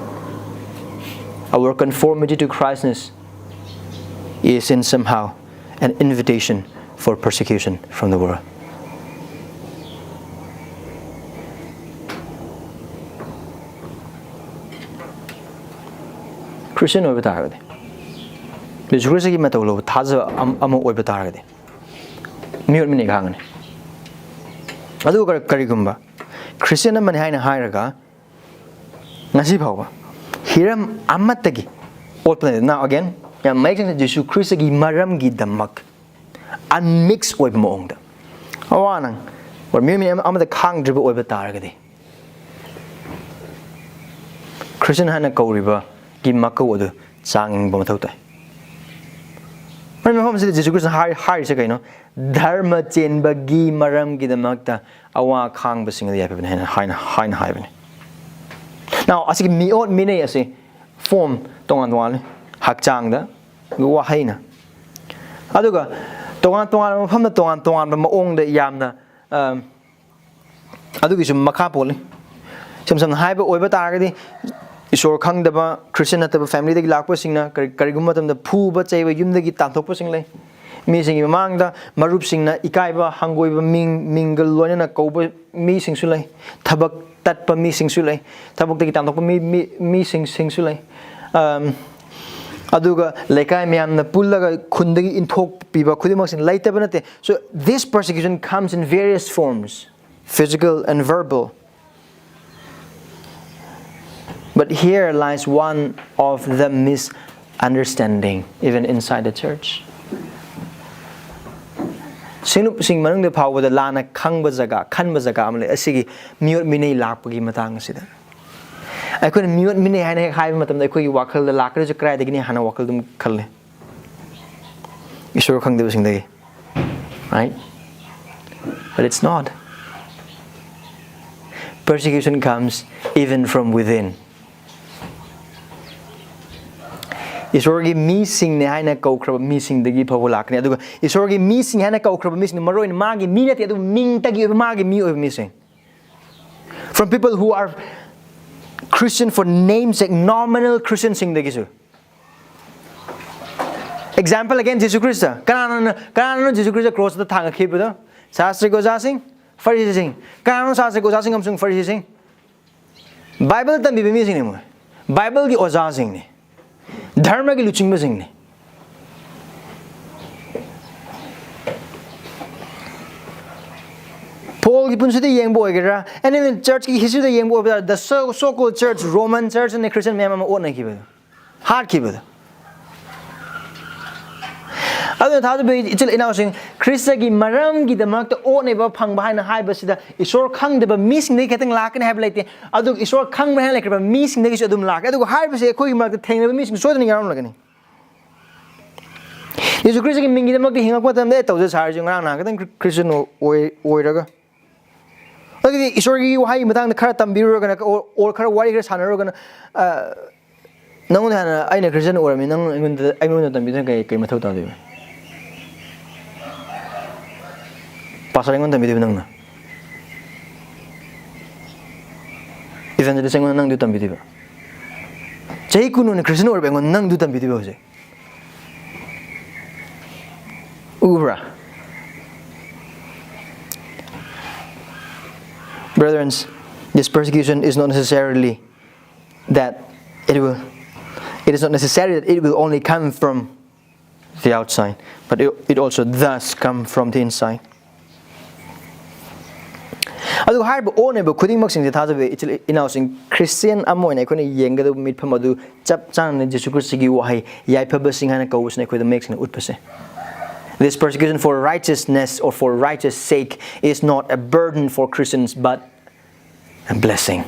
Our conformity to Christness is in somehow an invitation for persecution from the world. Christian ꯑꯣꯏꯕ ꯇꯥꯔꯒꯗꯤ, ꯖꯤꯁꯨ ꯈ꯭ꯔꯤꯁꯇꯒꯤ ꯃꯇꯧ ꯂꯧꯕ ꯊꯥꯖꯕ ꯑꯃ ꯑꯃ ꯑꯣꯏꯕ ꯇꯥꯔꯒꯗꯤ, ꯃꯤꯑꯣꯠ ꯃꯤꯅꯩ ꯈꯥꯡꯒꯅꯤ꯫ ꯑꯗꯨꯒ ꯀꯔꯤ- ꯀꯔꯤꯒꯨꯝꯕ ꯈ꯭ꯔꯤꯁꯇꯤꯌꯟ ꯑꯃꯅꯤ ꯍꯥꯏꯅ ꯍꯥꯏꯔꯒ ꯉꯁꯤ ꯐꯥꯎꯕ ꯍꯤꯔꯝ ꯑꯃꯠꯇꯒꯤ ꯑꯣꯠꯄ ꯂꯩꯇꯦ꯫ Now again, ꯌꯥꯝ ꯃꯌꯦꯛ ꯁꯦꯡꯅ ꯖꯤꯁꯨ ꯈ꯭ꯔꯤꯁꯇꯒꯤ ꯃꯔꯝꯒꯤꯗꯃꯛ unmix ꯑꯣꯏꯕ ꯃꯑꯣꯡꯗ ꯑꯋꯥ ꯅꯪ ꯑꯣꯔ ꯃꯤꯑꯣꯏ ꯑꯃ- ꯑꯃꯗ ꯈꯥꯡꯗ꯭ꯔꯤꯕ ꯑꯣꯏꯕ ꯇꯥꯔꯒꯗꯤ, ꯈ꯭ꯔꯤꯁꯇꯤꯌꯟ ꯍꯥꯏꯅ ꯀꯧꯔꯤꯕꯒꯤ ꯃꯀꯧ ꯑꯗꯨ ꯆꯥꯡ ꯌꯦꯡꯕ ꯃꯊꯧ ꯇꯥꯏ꯫ ꯃꯔꯝꯗꯤ ꯃꯐꯝ ꯑꯁꯤꯗ ꯖꯤꯁꯨ ꯈ꯭ꯔꯤꯁꯇꯅ ꯍꯥꯏ- ꯍꯥꯏꯔꯤꯁꯦ ꯀꯩꯅꯣ? ꯙꯔꯃ ꯆꯦꯟꯕꯒꯤ ꯃꯔꯝꯒꯤꯗꯃꯛꯇ ꯑꯋꯥ ꯈꯥꯡꯕꯁꯤꯡ ꯑꯗꯨ ꯌꯥꯏꯐꯕꯅꯤ ꯍꯥꯏꯅ ꯍꯥꯏꯅ ꯍꯥꯏꯅ ꯍꯥꯏꯕꯅꯤ꯫ Now ꯑꯁꯤꯒꯤ ꯃꯤꯑꯣꯠ ꯃꯤꯅꯩ ꯑꯁꯤ ꯐꯣꯝ ꯇꯣꯉꯥꯟ ꯇꯣꯉꯥꯟꯂꯤ꯫ ꯍꯛꯆꯥꯡꯗ, ꯋꯥꯍꯩꯅ, ꯑꯗꯨꯒ ꯇꯣꯉꯥꯟ ꯇꯣꯉꯥꯟꯕ ꯃꯐꯝꯗ ꯇꯣꯉꯥꯟ ꯇꯣꯉꯥꯟꯕ ꯃꯑꯣꯡꯗ ꯌꯥꯝꯅ ꯑ, ꯑꯗꯨꯒꯤꯁꯨ ꯃꯈꯥ ꯄꯣꯜꯂꯤ꯫ ꯏꯁꯝ ꯁꯝꯅ ꯍꯥꯏꯕ ꯑꯣꯏꯕ ꯇꯥꯔꯒꯗꯤ, ꯏꯁꯣꯔ ꯈꯪꯗꯕ, ꯈ꯭ꯔꯤꯁꯇꯤꯌꯟ ꯅꯠꯇꯕ ꯐꯦꯃꯤꯂꯤꯗꯒꯤ ꯂꯥꯛꯄꯁꯤꯡꯅ ꯀꯔꯤ- ꯀꯔꯤꯒꯨꯝꯕ ꯃꯇꯝꯗ ꯐꯨꯕ ꯆꯩꯕ, ꯌꯨꯝꯗꯒꯤ ꯇꯥꯟꯊꯣꯛꯄꯁꯤꯡ ꯂꯩ꯫ ꯃꯤꯁꯤꯡꯒꯤ ꯃꯃꯥꯡꯗ ꯃꯔꯨꯞꯁꯤꯡꯅ ꯏꯀꯥꯏꯕ ꯍꯪꯒꯣꯏꯕ ꯃꯤꯡ ꯃꯤꯡꯒ ꯂꯣꯏꯅꯅ ꯀꯧꯕ ꯃꯤꯁꯤꯡꯁꯨ ꯂꯩ꯫ ꯊꯕꯛ ꯇꯠꯄ ꯃꯤꯁꯤꯡꯁꯨ ꯂꯩ꯫ ꯊꯕꯛꯇꯒꯤ ꯇꯥꯟꯊꯣꯛꯄ ꯃꯤ- ꯃꯤ- ꯃꯤꯁꯤꯡꯁꯤꯡꯁꯨ ꯂꯩ꯫ ꯑꯝ, ꯑꯗꯨꯒ ꯂꯩꯀꯥꯏ ꯃꯌꯥꯝꯅ ꯄꯨꯜꯂꯒ ꯈꯨꯟꯗꯒꯤ ꯏꯟꯊꯣꯛꯄꯤꯕ ꯈꯨꯗꯤꯡꯃꯛꯁꯤ ꯂꯩꯇꯕ ꯅꯠꯇꯦ꯫ So this persecution comes in various forms, physical and verbal. But here lies one of the misunderstanding, even inside the church. ꯁꯤꯡꯂꯨꯞꯁꯤꯡ ꯃꯅꯨꯡꯗ ꯐꯥꯎꯕꯗ ꯂꯥꯟꯅ ꯈꯪꯕ ꯖꯒꯥ, ꯈꯟꯕ ꯖꯒꯥ ꯑꯃ ꯂꯩ꯫ ꯑꯁꯤꯒꯤ ꯃꯤꯑꯣꯠ ꯃꯤꯅꯩ ꯂꯥꯛꯄꯒꯤ ꯃꯇꯥꯡ ꯑꯁꯤꯗ, ꯑꯩꯈꯣꯏꯅ ꯃꯤꯑꯣꯠ ꯃꯤꯅꯩ ꯍꯥꯏꯅ ꯍꯦꯛ ꯍꯥꯏꯕ ꯃꯇꯝꯗ, ꯑꯩꯈꯣꯏꯒꯤ ꯋꯥꯈꯜꯗ ꯂꯥꯛꯀꯗꯣꯏꯁꯦ ꯀꯗꯥꯏꯗꯒꯤꯅꯤ ꯍꯥꯏꯅ ꯋꯥꯈꯜ ꯑꯗꯨꯝ ꯈꯜꯂꯦ? ꯏꯁꯣꯔ ꯈꯪꯗꯕꯁꯤꯡꯗꯒꯤ, right? But it's not. Persecution comes even from within. ꯏꯁꯣꯔꯒꯤ ꯃꯤꯁꯤꯡꯅꯦ ꯍꯥꯏꯅ ꯀꯧꯈ꯭ꯔꯕ ꯃꯤꯁꯤꯡꯗꯒꯤ ꯐꯥꯎꯕ ꯂꯥꯛꯀꯅꯤ꯫ ꯑꯗꯨꯒ ꯏꯁꯣꯔꯒꯤ ꯃꯤꯁꯤꯡ ꯍꯥꯏꯅ ꯀꯧꯈ꯭ꯔꯕ ꯃꯤꯁꯤꯡꯗꯨ ꯃꯔꯨ ꯑꯣꯏꯅ ꯃꯥꯒꯤ ꯃꯤ ꯅꯠꯇꯦ, ꯑꯗꯨꯕꯨ ꯃꯤꯡꯇꯒꯤ ꯑꯣꯏꯕ ꯃꯥꯒꯤ ꯃꯤ ꯑꯣꯏꯕ ꯃꯤꯁꯤꯡ꯫ From people who are Christian for namesake, nominal Christianꯁꯤꯡꯗꯒꯤꯁꯨ꯫ Example again, Jesus Christ. ꯀꯅꯥꯅ- ꯀꯅꯥꯅꯅꯣ ꯖꯤꯁꯨ ꯈ꯭ꯔꯤꯁꯇ ꯀ꯭ꯔꯣꯁꯇ ꯊꯥꯡꯒꯠꯈꯤꯕꯗꯣ? ꯁꯥꯁꯇ꯭ꯔꯤꯛ ꯑꯣꯖꯥꯁꯤꯡ, ꯐꯔꯤꯁꯤꯁꯤꯡ꯫ ꯀꯅꯥꯅꯣ ꯁꯥꯁꯇ꯭ꯔꯤꯛ ꯑꯣꯖꯥꯁꯤꯡ ꯑꯃꯁꯨꯡ ꯐꯔꯤꯁꯤꯁꯤꯡ? ꯕꯥꯏꯕꯜ ꯇꯝꯕꯤꯕ ꯃꯤꯁꯤꯡꯅꯤ ꯃꯣꯏ꯫ ꯕꯥꯏꯕꯜꯒꯤ ꯑꯣꯖꯥꯁꯤꯡꯅꯤ꯫ ꯙꯔꯃꯒꯤ ꯂꯨꯆꯤꯡꯕꯁꯤꯡꯅꯤ꯫ ꯄꯣꯜꯒꯤ ꯄꯨꯟꯁꯤꯗ ꯌꯦꯡꯕ ꯑꯣꯏꯒꯦꯔꯥ, and even church ꯀꯤ history ꯗ ꯌꯦꯡꯕ ꯑꯣꯏꯕ ꯇꯥꯔꯗꯤ, the so, so called church, Roman church ꯑꯃꯗꯤ Christian ꯃꯌꯥꯝ ꯑꯃ ꯑꯣꯠꯅꯈꯤꯕꯗꯣ, ꯍꯥꯠꯈꯤꯕꯗꯣ꯫ ꯑꯗꯨꯅ ꯊꯥꯖꯕ ꯏꯆꯤꯜ ꯏꯅꯥꯎꯁꯤꯡ, ꯈ꯭ꯔꯤꯁꯇꯒꯤ ꯃꯔꯝꯒꯤꯗꯃꯛꯇ ꯑꯣꯠꯅꯕ ꯐꯪꯕ ꯍꯥꯏꯅ ꯍꯥꯏꯕꯁꯤꯗ ꯏꯁꯣꯔ ꯈꯪꯗꯕ ꯃꯤꯁꯤꯡꯗꯒꯤ ꯈꯛꯇꯪ ꯂꯥꯛꯀꯅꯤ ꯍꯥꯏꯕ ꯂꯩꯇꯦ, ꯑꯗꯨꯒ ꯏꯁꯣꯔ ꯈꯪꯕ ꯍꯥꯏꯅ ꯂꯩꯈ꯭ꯔꯕ ꯃꯤꯁꯤꯡꯗꯒꯤꯁꯨ ꯑꯗꯨꯝ ꯂꯥꯛꯀꯅꯤ꯫ ꯑꯗꯨꯒ ꯍꯥꯏꯔꯤꯕꯁꯦ ꯑꯩꯈꯣꯏꯒꯤ ꯃꯔꯛꯇ ꯊꯦꯡꯅꯕ ꯃꯤꯁꯤꯡ ꯁꯣꯏꯗꯅ ꯌꯥꯎꯔꯝꯂꯒꯅꯤ꯫ ꯌꯦꯁꯨ ꯈ꯭ꯔꯤꯁꯇꯒꯤ ꯃꯤꯡꯒꯤꯗꯃꯛꯇ ꯍꯤꯡꯉꯛꯄ ꯃꯇꯝꯗ, ꯑꯦ, ꯇꯧꯖ ꯁꯥꯔꯤꯁꯦ ꯉꯔꯥꯡ ꯅꯍꯥꯟ ꯈꯛꯇꯪ ꯈ꯭ꯔꯤꯁꯇꯤꯌꯥꯟ ꯑꯣꯏ-, ꯑꯣꯏꯔꯒ꯫ ꯑꯗꯨꯒꯤꯗꯤ ꯏꯁꯣꯔꯒꯤ ꯋꯥꯍꯩꯒꯤ ꯃꯇꯥꯡꯗ ꯈꯔ ꯇꯝꯕꯤꯔꯨꯔꯒꯅ, or, or ꯈꯔ ꯋꯥꯔꯤ ꯈꯔ ꯁꯥꯟꯅꯔꯨꯔꯒꯅ, ꯑ, ꯅꯪꯉꯣꯟꯗ ꯍꯥꯟꯅ ꯑꯩꯅ ꯈ꯭ꯔꯤꯁꯇꯤꯌꯥꯟ ꯑꯣꯏꯔꯝꯃꯤ, ꯅꯪ ꯑꯩꯉꯣꯟꯗ, ꯑꯩꯉꯣꯟꯗ ꯇꯝꯕꯤꯗꯨꯅ ꯀꯩ, ꯀꯩ ꯃꯊꯧ ꯇꯥꯗꯣꯏꯕ? ꯄꯥꯁꯇꯔ ꯑꯩꯉꯣꯟꯗ ꯇꯝꯕꯤꯗꯣꯏꯕ ꯅꯪꯅ? Evangelist ꯑꯩꯉꯣꯟꯗ ꯅꯪꯗꯨ ꯇꯝꯕꯤꯗꯣꯏꯕ? ꯆꯍꯤ ꯀꯨꯟ ꯑꯣꯏꯅ ꯈ꯭ꯔꯤꯁꯇꯤꯌꯥꯟ ꯑꯣꯏꯔꯕ ꯑꯩꯉꯣꯟꯗ ꯅꯪꯗꯨ ꯇꯝꯕꯤꯗꯣꯏꯕ ꯍꯧꯖꯤꯛ? ꯎꯕ꯭ꯔꯥ? Brethren, this persecution is not necessarily that it will, it is not necessary that it will only come from the outside, but it, it also does come from the inside. ꯑꯗꯨꯒ ꯍꯥꯏꯔꯤꯕ ꯑꯣꯟꯅꯕ ꯈꯨꯗꯤꯡꯃꯛꯁꯤꯡꯁꯦ, ꯊꯥꯖꯕ ꯏꯆꯤꯜ ꯏꯅꯥꯎꯁꯤꯡ, ꯈ꯭ꯔꯤꯁꯇꯤꯌꯥꯟ ꯑꯃ ꯑꯣꯏꯅ ꯑꯩꯈꯣꯏꯅ ꯌꯦꯡꯒꯗꯕ ꯃꯤꯠꯐꯝ ꯑꯗꯨ ꯆꯞ ꯆꯥꯅ ꯖꯤꯁꯨ ꯈ꯭ꯔꯤꯁꯇꯒꯤ ꯋꯥꯍꯩ ꯌꯥꯏꯐꯕꯁꯤꯡ ꯍꯥꯏꯅ ꯀꯧꯕꯁꯤꯅ ꯑꯩꯈꯣꯏꯗ ꯃꯌꯦꯛ ꯁꯦꯡꯅ ꯎꯠꯄꯁꯦ꯫ This persecution for righteousness or for righteous sake is not a burden for Christians, but a blessing.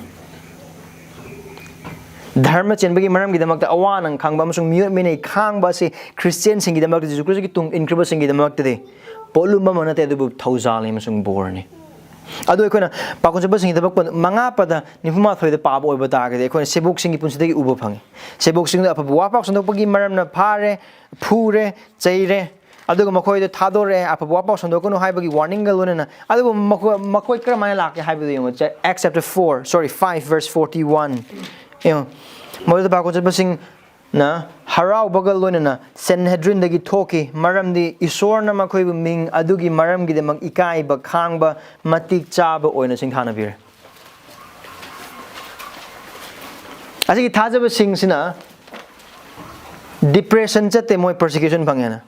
ꯙꯔꯃ ꯆꯦꯟꯕꯒꯤ ꯃꯔꯝꯒꯤꯗꯃꯛꯇ ꯑꯋꯥ ꯑꯅꯪ ꯈꯥꯡꯕ ꯑꯃꯁꯨꯡ ꯃꯤꯑꯣꯠ ꯃꯤꯅꯩ ꯈꯥꯡꯕ ꯑꯁꯤ ꯈ꯭ꯔꯤꯁꯇꯤꯌꯥꯟꯁꯤꯡꯒꯤꯗꯃꯛꯇ, ꯖꯤꯁꯨ ꯈ꯭ꯔꯤꯁꯇꯒꯤ ꯇꯨꯡ ꯏꯟꯈ꯭ꯔꯕꯁꯤꯡꯒꯤꯗꯃꯛꯇꯗꯤ ꯄꯣꯠꯂꯨꯝ ꯑꯃ ꯅꯠꯇꯦ, ꯑꯗꯨꯕꯨ ꯊꯧꯖꯥꯜꯅꯤ ꯑꯃꯁꯨꯡ ꯕꯣꯔꯅꯤ꯫ ꯑꯗꯨ ꯑꯩꯈꯣꯏꯅ ꯄꯥꯎꯈꯣꯡ ꯆꯠꯄꯁꯤꯡꯒꯤ ꯊꯕꯛ ꯃꯉꯥ ꯄꯗ ꯅꯤꯐꯨ ꯃꯥꯊꯣꯏꯗ ꯄꯥꯕ ꯑꯣꯏꯕ ꯇꯥꯔꯒꯗꯤ, ꯑꯩꯈꯣꯏꯅ ꯁꯦꯕꯣꯛꯁꯤꯡꯒꯤ ꯄꯨꯟꯁꯤꯗꯒꯤ ꯎꯕ ꯐꯪꯉꯤ꯫ ꯁꯦꯕꯣꯛꯁꯤꯡꯗ ꯑꯐꯕ ꯋꯥ ꯄꯥꯎ ꯁꯟꯗꯣꯛꯄꯒꯤ ꯃꯔꯝꯅ ꯐꯥꯔꯦ, ꯐꯨꯔꯦ, ꯆꯩꯔꯦ, ꯑꯗꯨꯒ ꯃꯈꯣꯏꯗ ꯊꯥꯗꯣꯔꯛꯑꯦ, ꯑꯐꯕ ꯋꯥ ꯄꯥꯎ ꯁꯟꯗꯣꯛꯀꯅꯨ ꯍꯥꯏꯕꯒꯤ warningꯒ ꯂꯣꯏꯅꯅ꯫ ꯑꯗꯨꯕꯨ ꯃꯈꯣꯏ, ꯃꯈꯣꯏ ꯀꯔꯝꯍꯥꯏꯅ ꯂꯥꯛꯀꯦ ꯍꯥꯏꯕꯗꯨ ꯌꯦꯡꯉꯨ, Acts chapter four, sorry, five verse forty-one꯫ ꯌꯦꯡꯉꯨ, ꯃꯗꯨꯗ ꯄꯥꯎꯈꯣꯡ ꯆꯠꯄꯁꯤꯡꯅ ꯍꯔꯥꯎꯕꯒ ꯂꯣꯏꯅꯅ ꯁꯦꯟꯍꯦꯗ꯭ꯔꯤꯟꯗꯒꯤ ꯊꯣꯛꯈꯤ, ꯃꯔꯝꯗꯤ ꯏꯁꯣꯔꯅ ꯃꯈꯣꯏꯕꯨ ꯃꯤꯡ ꯑꯗꯨꯒꯤ ꯃꯔꯝꯒꯤꯗꯃꯛ ꯏꯀꯥꯏꯕ ꯈꯥꯡꯕ ꯃꯇꯤꯛ ꯆꯥꯕ ꯑꯣꯏꯅ ꯁꯤꯡꯊꯥꯅꯕꯤꯔꯦ꯫ ꯑꯁꯤꯒꯤ ꯊꯥꯖꯕꯁꯤꯡꯁꯤꯅ Depression ꯆꯠꯇꯦ ꯃꯣꯏ persecution ꯐꯪꯉꯦꯅ꯫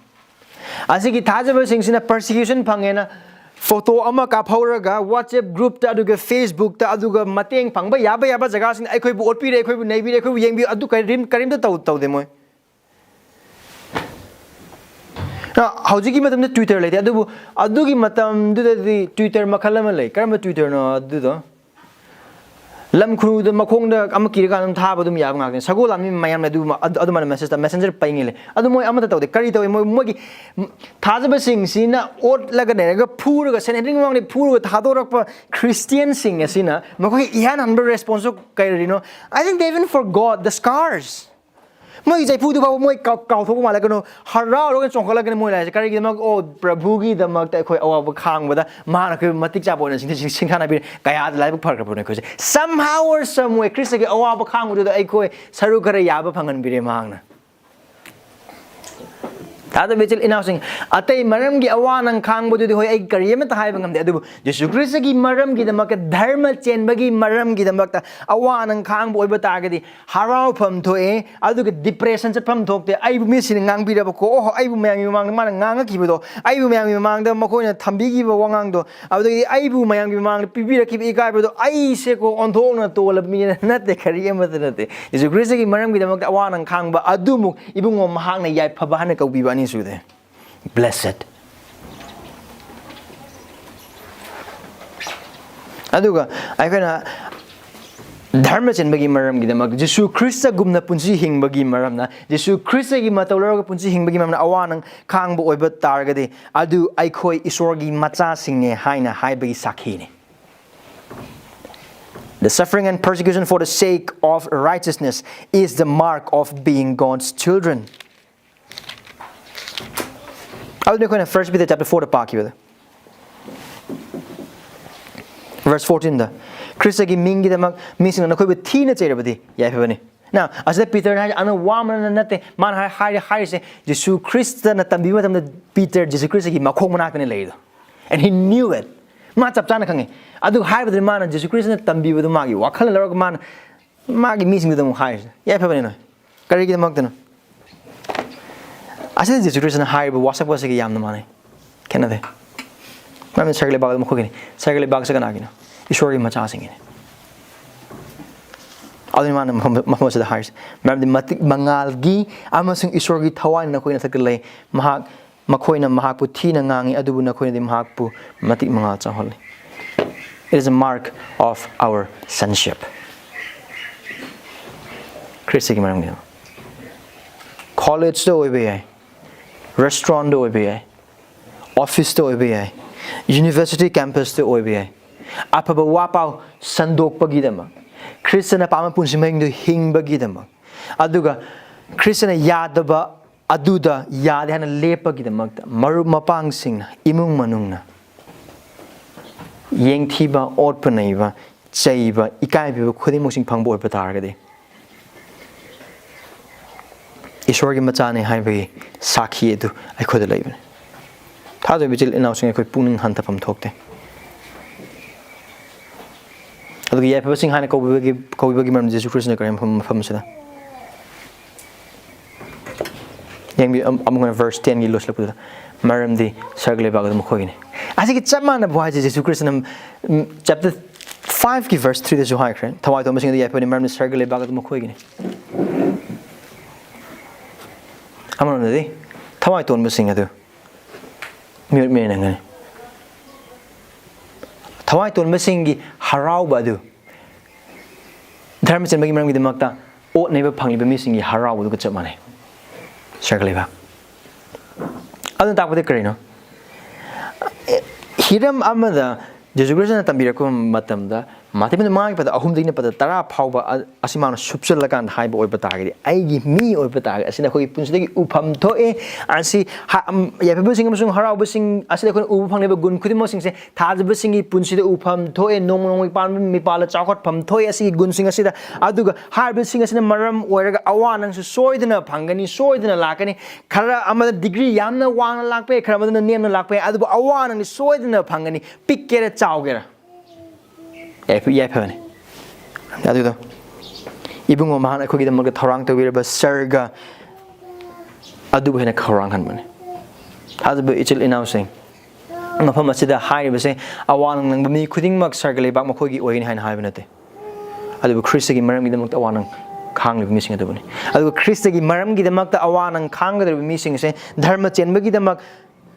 ꯑꯁꯤꯒꯤ ꯊꯥꯖꯕꯁꯤꯡꯁꯤꯅ persecution ꯐꯪꯉꯦꯅ photo ꯑꯃ ꯀꯥꯞꯍꯧꯔꯒ WhatsApp groupꯇ, ꯑꯗꯨꯒ Facebookꯇ, ꯑꯗꯨꯒ ꯃꯇꯦꯡ ꯐꯪꯕ ꯌꯥꯕ ꯌꯥꯕ ꯖꯒꯥꯁꯤꯡꯗ ꯑꯩꯈꯣꯏꯕꯨ ꯑꯣꯠꯄꯤꯔꯦ, ꯑꯩꯈꯣꯏꯕꯨ ꯅꯩꯕꯤꯔꯦ, ꯑꯩꯈꯣꯏꯕꯨ ꯌꯦꯡꯕꯤꯌꯨ, ꯑꯗꯨ ꯀꯔꯤꯝ ꯀꯔꯤꯝꯇ ꯇꯧ ꯇꯧꯗꯦ ꯃꯣꯏ꯫ ꯑ, ꯍꯧꯖꯤꯛꯀꯤ ꯃꯇꯝꯗ Twitter ꯂꯩꯇꯦ, ꯑꯗꯨꯕꯨ ꯑꯗꯨꯒꯤ ꯃꯇꯝꯗꯨꯗꯗꯤ Twitter ꯃꯈꯜ ꯑꯃ ꯂꯩ꯫ ꯀꯔꯝꯕ Twitterꯅꯣ ꯑꯗꯨꯗꯣ? ꯂꯝ ꯈꯨꯅꯨꯗ ꯃꯈꯣꯡꯗ ꯑꯃ ꯀꯤꯔꯀꯥꯟꯗ ꯑꯗꯨꯝ ꯊꯥꯕ ꯑꯗꯨꯝ ꯌꯥꯕ ꯉꯥꯛꯇꯅꯤ꯫ ꯁꯒꯣꯜ ꯂꯥꯟꯃꯤ ꯃꯌꯥꯝꯅ ꯑꯗꯨ, ꯑꯗꯨ, ꯑꯗꯨꯃꯥꯏꯅ message, messenger ꯄꯩꯉꯩ ꯂꯩ꯫ ꯑꯗꯨ ꯃꯣꯏ ꯑꯃꯠꯇ ꯇꯧꯗꯦ꯫ ꯀꯔꯤ ꯇꯧꯏ? ꯃꯣꯏ, ꯃꯣꯏꯒꯤ ꯊꯥꯖꯕꯁꯤꯡꯁꯤꯅ ꯑꯣꯠꯂꯒ ꯅꯩꯔꯒ ꯐꯨꯔꯒ ꯁꯦꯅꯦꯗ꯭ꯔꯤꯟ ꯃꯃꯥꯡꯗ ꯐꯨꯔꯒ ꯊꯥꯗꯣꯔꯛꯄ Christianꯁꯤꯡ ꯑꯁꯤꯅ ꯃꯈꯣꯏꯒꯤ ꯏꯍꯥꯟ ꯍꯥꯟꯕ responseꯇꯨ ꯀꯔꯤꯅꯣ? I think they even forgot the scars. ꯃꯣꯏꯒꯤ ꯆꯩꯐꯨꯗꯨ ꯐꯥꯎꯕ ꯃꯣꯏ ꯀꯥꯎ-, ꯀꯥꯎꯊꯣꯛꯄ ꯃꯥꯜꯂꯦ꯫ ꯀꯩꯅꯣ, ꯍꯔꯥꯎꯔꯒ ꯆꯣꯡꯈꯠꯂꯛꯀꯅꯤ ꯃꯣꯏ ꯂꯥꯏꯁꯦ꯫ ꯀꯔꯤꯒꯤꯗꯃꯛ? ꯑꯣ, ꯄ꯭ꯔꯚꯨꯒꯤꯗꯃꯛꯇ ꯑꯩꯈꯣꯏ ꯑꯋꯥꯕ ꯈꯥꯡꯕꯗ ꯃꯍꯥꯛꯅ ꯑꯩꯈꯣꯏꯕꯨ ꯃꯇꯤꯛ ꯆꯥꯕ ꯑꯣꯏꯅ ꯁꯤꯡꯊ-, ꯁꯤꯡ-, ꯁꯤꯡꯊꯥꯅꯕꯤꯔꯦ꯫ ꯀꯌꯥꯗ ꯂꯥꯏꯕꯛ ꯐꯈ꯭ꯔꯕꯅꯣ ꯑꯩꯈꯣꯏꯁꯦ꯫ Somehow or some way ꯈ꯭ꯔꯤꯁꯇꯒꯤ ꯑꯋꯥꯕ ꯈꯥꯡꯕꯗꯨꯗ ꯑꯩꯈꯣꯏ ꯁꯔꯨꯛ ꯈꯔ ꯌꯥꯕ ꯐꯪꯍꯟꯕꯤꯔꯦ ꯃꯍꯥꯛꯅ꯫ ꯊꯥꯖꯕ ꯏꯆꯤꯜ ꯏꯅꯥꯎꯁꯤꯡ, ꯑꯇꯩ ꯃꯔꯝꯒꯤ ꯑꯋꯥ ꯅꯪ ꯈꯥꯡꯕꯗꯨꯗꯤ ꯍꯣꯏ, ꯑꯩ ꯀꯔꯤ ꯑꯃꯠꯇ ꯍꯥꯏꯕ ꯉꯝꯗꯦ, ꯑꯗꯨꯕꯨ ꯖꯤꯁꯨ ꯈ꯭ꯔꯤꯁꯇꯒꯤ ꯃꯔꯝꯒꯤꯗꯃꯛꯇ, ꯙꯔꯃ ꯆꯦꯟꯕꯒꯤ ꯃꯔꯝꯒꯤꯗꯃꯛꯇ ꯑꯋꯥ ꯅꯪ ꯈꯥꯡꯕ ꯑꯣꯏꯕ ꯇꯥꯔꯒꯗꯤ, ꯍꯔꯥꯎꯐꯝ ꯊꯣꯛꯑꯦ, ꯑꯗꯨꯒ depression ꯆꯠꯐꯝ ꯊꯣꯛꯇꯦ꯫ ꯑꯩꯕꯨ ꯃꯤꯁꯤꯡꯅ ꯉꯥꯡꯕꯤꯔꯕꯀꯣ, ꯑꯣꯍꯣ, ꯑꯩꯕꯨ ꯃꯌꯥꯝꯒꯤ ꯃꯃꯥꯡꯗ ꯃꯥꯅ ꯉꯥꯡꯉꯛꯈꯤꯕꯗꯣ, ꯑꯩꯕꯨ ꯃꯌꯥꯝꯒꯤ ꯃꯃꯥꯡꯗ ꯃꯈꯣꯏꯅ ꯊꯝꯕꯤꯈꯤꯕ ꯋꯥꯉꯥꯡꯗꯣ, ꯑꯗꯨꯗꯒꯤꯗꯤ ꯑꯩꯕꯨ ꯃꯌꯥꯝꯒꯤ ꯃꯃꯥꯡꯗ ꯄꯤꯕꯤꯔꯛꯈꯤꯕ ꯏꯀꯥꯏꯕꯗꯣ, ꯑꯩꯁꯦꯀꯣ ꯑꯣꯟꯊꯣꯛꯅ ꯇꯣꯜꯂꯕ ꯃꯤ ꯅꯠꯇꯦ, ꯀꯔꯤ ꯑꯃꯠꯇ ꯅꯠꯇꯦ꯫ ꯖꯤꯁꯨ ꯈ꯭ꯔꯤꯁꯇꯒꯤ ꯃꯔꯝꯒꯤꯗꯃꯛꯇ ꯑꯋꯥ ꯅꯪ ꯈꯥꯡꯕ ꯑꯗꯨꯃꯨꯛ ꯏꯕꯨꯡꯉꯣ ꯃꯍꯥꯛꯅ ꯌꯥꯏꯐꯕ ꯍꯥꯏꯅ ꯀꯧꯕꯤꯕ ꯑꯅꯤꯁꯨꯗꯦ꯫ Blessed. ꯑꯗꯨꯒ ꯑꯩꯈꯣꯏꯅ ꯙꯔꯃ ꯆꯦꯟꯕꯒꯤ ꯃꯔꯝꯒꯤꯗꯃꯛ, ꯖꯤꯁꯨ ꯈ꯭ꯔꯤꯁꯇꯒꯨꯝꯅ ꯄꯨꯟꯁꯤ ꯍꯤꯡꯕꯒꯤ ꯃꯔꯝꯅ, ꯖꯤꯁꯨ ꯈ꯭ꯔꯤꯁꯇꯒꯤ ꯃꯇꯧ ꯂꯧꯔꯒ ꯄꯨꯟꯁꯤ ꯍꯤꯡꯕꯒꯤ ꯃꯔꯝꯅ ꯑꯋꯥ ꯅꯪ ꯈꯥꯡꯕ ꯑꯣꯏꯕ ꯇꯥꯔꯒꯗꯤ, ꯑꯗꯨ ꯑꯩꯈꯣꯏ ꯏꯁꯣꯔꯒꯤ ꯃꯆꯥꯁꯤꯡꯅꯦ ꯍꯥꯏꯅ ꯍꯥꯏꯕꯒꯤ ꯁꯥꯈꯤꯅꯤ꯫ The suffering and persecution for the sake of righteousness is the mark of being God's children. ꯑꯗꯨꯅꯤ ꯑꯩꯈꯣꯏꯅ First Peter chapter fourꯗ ꯄꯥꯈꯤꯕꯗ, verse fourteenꯗ, "ꯈ꯭ꯔꯤꯁꯇꯒꯤ ꯃꯤꯡꯒꯤꯗꯃꯛ ꯃꯤꯁꯤꯡꯅ ꯅꯈꯣꯏꯕꯨ ꯊꯤꯅ ꯆꯩꯔꯕꯗꯤ ꯌꯥꯏꯐꯕꯅꯤ"꯫ Now, ꯑꯁꯤꯗ ꯄꯤꯇꯔꯅ ꯍꯥꯏꯁꯦ ꯑꯅꯧꯕ ꯋꯥ ꯑꯃꯅ ꯅꯠꯇꯦ꯫ ꯃꯥꯅ ꯍꯥꯏ-, ꯍꯥꯏꯔꯤ-, ꯍꯥꯏꯔꯤꯁꯦ, ꯖꯤꯁꯨ ꯈ꯭ꯔꯤꯁꯇꯅ ꯇꯝꯕꯤꯕ ꯃꯇꯝꯗ ꯄꯤꯇꯔ ꯖꯤꯁꯨ ꯈ꯭ꯔꯤꯁꯇꯒꯤ ꯃꯈꯣꯡ ꯃꯅꯥꯛꯇꯅꯤ ꯂꯩꯔꯤꯗꯣ꯫ And he knew it. ꯃꯥ ꯆꯞ ꯆꯥꯅ ꯈꯪꯉꯤ꯫ ꯑꯗꯨ ꯍꯥꯏꯕꯗꯨꯗꯤ ꯃꯥꯅ ꯖꯤꯁꯨ ꯈ꯭ꯔꯤꯁꯇꯅ ꯇꯝꯕꯤꯕꯗꯨ ꯃꯥꯒꯤ ꯋꯥꯈꯜ ꯂꯧꯔꯒ ꯃꯥꯅ ꯃꯥꯒꯤ ꯃꯤꯁꯤꯡꯗꯨꯗ ꯑꯃꯨꯛ ꯍꯥꯏꯔꯤꯁꯦ, "ꯌꯥꯏꯐꯕꯅꯤ ꯅꯣꯏ"꯫ ꯀꯔꯤꯒꯤꯗꯃꯛꯇꯅꯣ? ꯑꯁꯤꯗ ꯖꯤꯁꯨ ꯈ꯭ꯔꯤꯁꯇꯅ ꯍꯥꯏꯔꯤꯕ ꯋꯥꯁꯛꯄ ꯑꯁꯤꯒ ꯌꯥꯝꯅ ꯃꯥꯟꯅꯩ, ꯈꯦꯠꯅꯗꯦ꯫ ꯃꯔꯝꯗꯤ ꯁꯔꯒ ꯂꯩꯕꯥꯛ ꯑꯗꯨ ꯃꯈꯣꯏꯒꯤꯅꯤ꯫ ꯁꯔꯒ ꯂꯩꯕꯥꯛꯁꯤ ꯀꯅꯥꯒꯤꯅꯣ? ꯏꯁꯣꯔꯒꯤ ꯃꯆꯥꯁꯤꯡꯒꯤꯅꯤ꯫ ꯑꯗꯨꯅꯤ ꯃꯥꯅ ꯃꯐꯝ ꯃꯐꯝ ꯑꯁꯤꯗ ꯍꯥꯏꯔꯤꯁꯦ, "ꯃꯔꯝꯗꯤ ꯃꯇꯤꯛ ꯃꯉꯥꯜꯒꯤ ꯑꯃꯁꯨꯡ ꯏꯁꯣꯔꯒꯤ ꯊꯋꯥꯏꯅ ꯅꯈꯣꯏ ꯅꯊꯛꯇ ꯂꯩ꯫ ꯃꯍꯥꯛ ꯃꯈꯣꯏꯅ ꯃꯍꯥꯛꯄꯨ ꯊꯤꯅ ꯉꯥꯡꯉꯤ, ꯑꯗꯨꯕꯨ ꯅꯈꯣꯏꯅꯗꯤ ꯃꯍꯥꯛꯄꯨ ꯃꯇꯤꯛ ꯃꯉꯥꯜ ꯆꯥꯎꯍꯜꯂꯤ"꯫ It is a mark of our sonship. ꯈ꯭ꯔꯤꯁꯇꯒꯤ ꯃꯔꯝꯒꯤꯗꯃꯛ ꯀꯣꯂꯦꯖꯇ ꯑꯣꯏꯕ ꯌꯥꯏ, ꯔꯦꯁꯇꯨꯔꯦꯟꯗ ꯑꯣꯏꯕ ꯌꯥꯏ, ꯑꯣꯐꯤꯁꯇ ꯑꯣꯏꯕ ꯌꯥꯏ, ꯌꯨꯅꯤꯚꯔꯁꯤꯇꯤ ꯀꯦꯝꯄꯁꯇ ꯑꯣꯏꯕ ꯌꯥꯏ, ꯑꯐꯕ ꯋꯥꯄꯥꯎ ꯁꯟꯗꯣꯛꯄꯒꯤꯗꯃꯛ, ꯈ꯭ꯔꯤꯁꯇꯅ ꯄꯥꯝꯕ ꯄꯨꯟꯁꯤ ꯃꯍꯤꯡꯗꯨ ꯍꯤꯡꯕꯒꯤꯗꯃꯛ, ꯑꯗꯨꯒ ꯈ꯭ꯔꯤꯁꯇꯅ ꯌꯥꯗꯕ ꯑꯗꯨꯗ ꯌꯥꯗꯦ ꯍꯥꯏꯅ ꯂꯦꯞꯄꯒꯤꯗꯃꯛꯇ ꯃꯔꯨꯞ ꯃꯄꯥꯡꯁꯤꯡꯅ, ꯏꯃꯨꯡ ꯃꯅꯨꯡꯅ ꯌꯦꯡꯊꯤꯕ, ꯑꯣꯠꯄ ꯅꯩꯕ, ꯆꯩꯕ, ꯏꯀꯥꯏꯕꯤꯕ ꯈꯨꯗꯤꯡꯃꯛꯁꯤꯡ ꯐꯪꯕ ꯑꯣꯏꯕ ꯇꯥꯔꯒꯗꯤ, ꯏꯁꯣꯔꯒꯤ ꯃꯆꯥꯅꯤ ꯍꯥꯏꯕꯒꯤ ꯁꯥꯈꯤ ꯑꯗꯨ ꯑꯩꯈꯣꯏꯗ ꯂꯩꯕꯅꯤ꯫ ꯊꯥꯖꯕ ꯏꯆꯤꯜ ꯏꯅꯥꯎꯁꯤꯡ, ꯑꯩꯈꯣꯏ ꯄꯨꯛꯅꯤꯡ ꯍꯟꯊꯐꯝ ꯊꯣꯛꯇꯦ꯫ ꯑꯗꯨꯒ ꯌꯥꯏꯐꯕꯁꯤꯡ ꯍꯥꯏꯅ ꯀꯧꯕꯤꯕꯒꯤ, ꯀꯧꯕꯤꯕꯒꯤ ꯃꯔꯝꯗꯤ ꯖꯤꯁꯨ ꯈ꯭ꯔꯤꯁꯇꯅ ꯀꯔꯤ ꯃꯐꯝ, ꯃꯐꯝ ꯑꯁꯤꯗ? ꯌꯦꯡꯕꯤꯌꯨ, ꯑꯃ-, ꯑꯃꯨꯛ ꯍꯟꯅ verse ten ꯒꯤ ꯂꯣꯏꯁꯤꯜꯂꯛꯄꯗꯨꯗ, "ꯃꯔꯝꯗꯤ ꯁꯔꯒ ꯂꯩꯕꯥꯛ ꯑꯗꯨ ꯃꯈꯣꯏꯒꯤꯅꯤ"꯫ ꯑꯁꯤꯒꯤ ꯆꯞ ꯃꯥꯟꯅꯕ ꯋꯥꯍꯩꯁꯦ ꯖꯤꯁꯨ ꯈ꯭ꯔꯤꯁꯇꯅ, ꯎꯝ, chapter five ꯀꯤ verse three ꯗꯁꯨ ꯍꯥꯏꯈ꯭ꯔꯦ, "ꯊꯋꯥꯏ ꯇꯣꯟꯕꯁꯤꯡ ꯑꯗꯨ ꯌꯥꯏꯐꯕꯅꯤ, ꯃꯔꯝꯗꯤ ꯁꯔꯒ ꯂꯩꯕꯥꯛ ꯑꯗꯨ ꯃꯈꯣꯏꯒꯤꯅꯤ"꯫ ꯑꯃꯔꯣꯝꯗꯗꯤ, ꯊꯋꯥꯏ ꯇꯣꯟꯕꯁꯤꯡ ꯑꯗꯨ ꯃꯤꯑꯣꯠ ꯃꯤꯅꯩ ꯅꯪꯒꯅꯤ꯫ ꯊꯋꯥꯏ ꯇꯣꯟꯕꯁꯤꯡꯒꯤ ꯍꯔꯥꯎꯕ ꯑꯗꯨ ꯙꯔꯃ ꯆꯦꯟꯕꯒꯤ ꯃꯔꯝꯒꯤꯗꯃꯛꯇ ꯑꯣꯠ ꯅꯩꯕ ꯐꯪꯂꯤꯕ ꯃꯤꯁꯤꯡꯒꯤ ꯍꯔꯥꯎꯕꯗꯨꯒ ꯆꯞ ꯃꯥꯟꯅꯩ꯫ ꯁꯔꯒ ꯂꯩꯕꯥꯛ꯫ ꯑꯗꯨꯅ ꯇꯥꯛꯄꯗꯤ ꯀꯔꯤꯅꯣ? ꯍꯤꯔꯝ ꯑꯃꯗ ꯖꯤꯁꯨ ꯈ꯭ꯔꯤꯁꯇꯅ ꯇꯝꯕꯤꯔꯛꯄ ꯃꯇꯝꯗ, ꯃꯥꯇꯦ ꯃꯉꯥꯒꯤ ꯄꯗ ꯑꯍꯨꯝꯗꯒꯤꯅ ꯄꯗ ꯇꯔꯥ ꯐꯥꯎꯕ ꯑ-, ꯑꯁꯤ ꯃꯥꯅ ꯁꯨꯞꯆꯜꯂꯀꯥꯟꯗ ꯍꯥꯏꯕ ꯑꯣꯏꯕ ꯇꯥꯔꯒꯗꯤ, ꯑꯩꯒꯤ ꯃꯤ ꯑꯣꯏꯕ ꯇꯥꯔꯒꯗꯤ, ꯑꯁꯤꯅ ꯑꯩꯈꯣꯏꯒꯤ ꯄꯨꯟꯁꯤꯗꯒꯤ ꯎꯐꯝ ꯊꯣꯛꯑꯦ꯫ ꯑꯁꯤ ꯍ-, ꯑꯝ, ꯌꯥꯏꯐꯕꯁꯤꯡ ꯑꯃꯁꯨꯡ ꯍꯔꯥꯎꯕꯁꯤꯡ ꯑꯁꯤꯗ ꯑꯩꯈꯣꯏꯅ ꯎꯕ ꯐꯪꯂꯤꯕ ꯒꯨꯟ ꯈꯨꯗꯤꯡꯃꯛꯁꯤꯡꯁꯦ ꯊꯥꯖꯕꯁꯤꯡꯒꯤ ꯄꯨꯟꯁꯤꯗ ꯎꯐꯝ ꯊꯣꯛꯑꯦ꯫ ꯅꯣꯡꯃ ꯅꯣꯡꯃꯒꯤ ꯄꯥꯟꯕ ꯃꯤꯄꯥꯜꯗ ꯆꯥꯎꯈꯠꯐꯝ ꯊꯣꯛꯑꯦ ꯑꯁꯤꯒꯤ ꯒꯨꯟꯁꯤꯡ ꯑꯁꯤꯗ꯫ ꯑꯗꯨꯒ ꯍꯥꯏꯔꯤꯕꯁꯤꯡ ꯑꯁꯤꯅ ꯃꯔꯝ ꯑꯣꯏꯔꯒ ꯑꯋꯥ ꯅꯪꯁꯨ ꯁꯣꯏꯗꯅ ꯐꯪꯒꯅꯤ, ꯁꯣꯏꯗꯅ ꯂꯥꯛꯀꯅꯤ꯫ ꯈꯔ ꯑꯃꯗ ꯗꯤꯒ꯭ꯔꯤ ꯌꯥꯝꯅ ꯋꯥꯡꯅ ꯂꯥꯛꯄ ꯌꯥꯏ, ꯈꯔ ꯑꯃꯗꯅ ꯅꯦꯝꯅ ꯂꯥꯛꯄ ꯌꯥꯏ, ꯑꯗꯨꯕꯨ ꯑꯋꯥ ꯅꯪꯗꯤ ꯁꯣꯏꯗꯅ ꯐꯪꯒꯅꯤ꯫ ꯄꯤꯛꯀꯦꯔꯥ ꯆꯥꯎꯒꯦꯔꯥ, ꯌꯥꯏꯐ-, ꯌꯥꯏꯐꯕꯅꯤ꯫ ꯑꯗꯨꯗꯣ ꯏꯕꯨꯡꯉꯣ ꯃꯍꯥꯛꯅ ꯑꯩꯈꯣꯏꯒꯤꯗꯃꯛꯇ ꯊꯧꯔꯥꯡ ꯇꯧꯕꯤꯔꯕ ꯁꯔꯒ ꯑꯗꯨꯕꯨ ꯍꯦꯟꯅ ꯈꯧꯔꯥꯡꯍꯟꯕꯅꯤ꯫ ꯊꯥꯖꯕ ꯏꯆꯤꯜ ꯏꯅꯥꯎꯁꯤꯡ, ꯃꯐꯝ ꯑꯁꯤꯗ ꯍꯥꯏꯔꯤꯕꯁꯦ ꯑꯋꯥ ꯅꯪꯕ ꯃꯤ ꯈꯨꯗꯤꯡꯃꯛ ꯁꯔꯒ ꯂꯩꯕꯥꯛ ꯃꯈꯣꯏꯒꯤ ꯑꯣꯏꯒꯅꯤ ꯍꯥꯏꯅ ꯍꯥꯏꯕ ꯅꯠꯇꯦ꯫ ꯑꯗꯨꯕꯨ ꯈ꯭ꯔꯤꯁꯇꯒꯤ ꯃꯔꯝꯒꯤꯗꯃꯛꯇ ꯑꯋꯥ ꯅꯪ ꯈꯥꯡꯂꯤꯕ ꯃꯤꯁꯤꯡ ꯑꯗꯨꯕꯨꯅꯤ꯫ ꯑꯗꯨꯒ ꯈ꯭ꯔꯤꯁꯇꯒꯤ ꯃꯔꯝꯒꯤꯗꯃꯛꯇ ꯑꯋꯥ ꯅꯪ ꯈꯥꯡꯒꯗꯧꯔꯤꯕ ꯃꯤꯁꯤꯡꯁꯦ, ꯙꯔꯃ ꯆꯦꯟꯕꯒꯤꯗꯃꯛ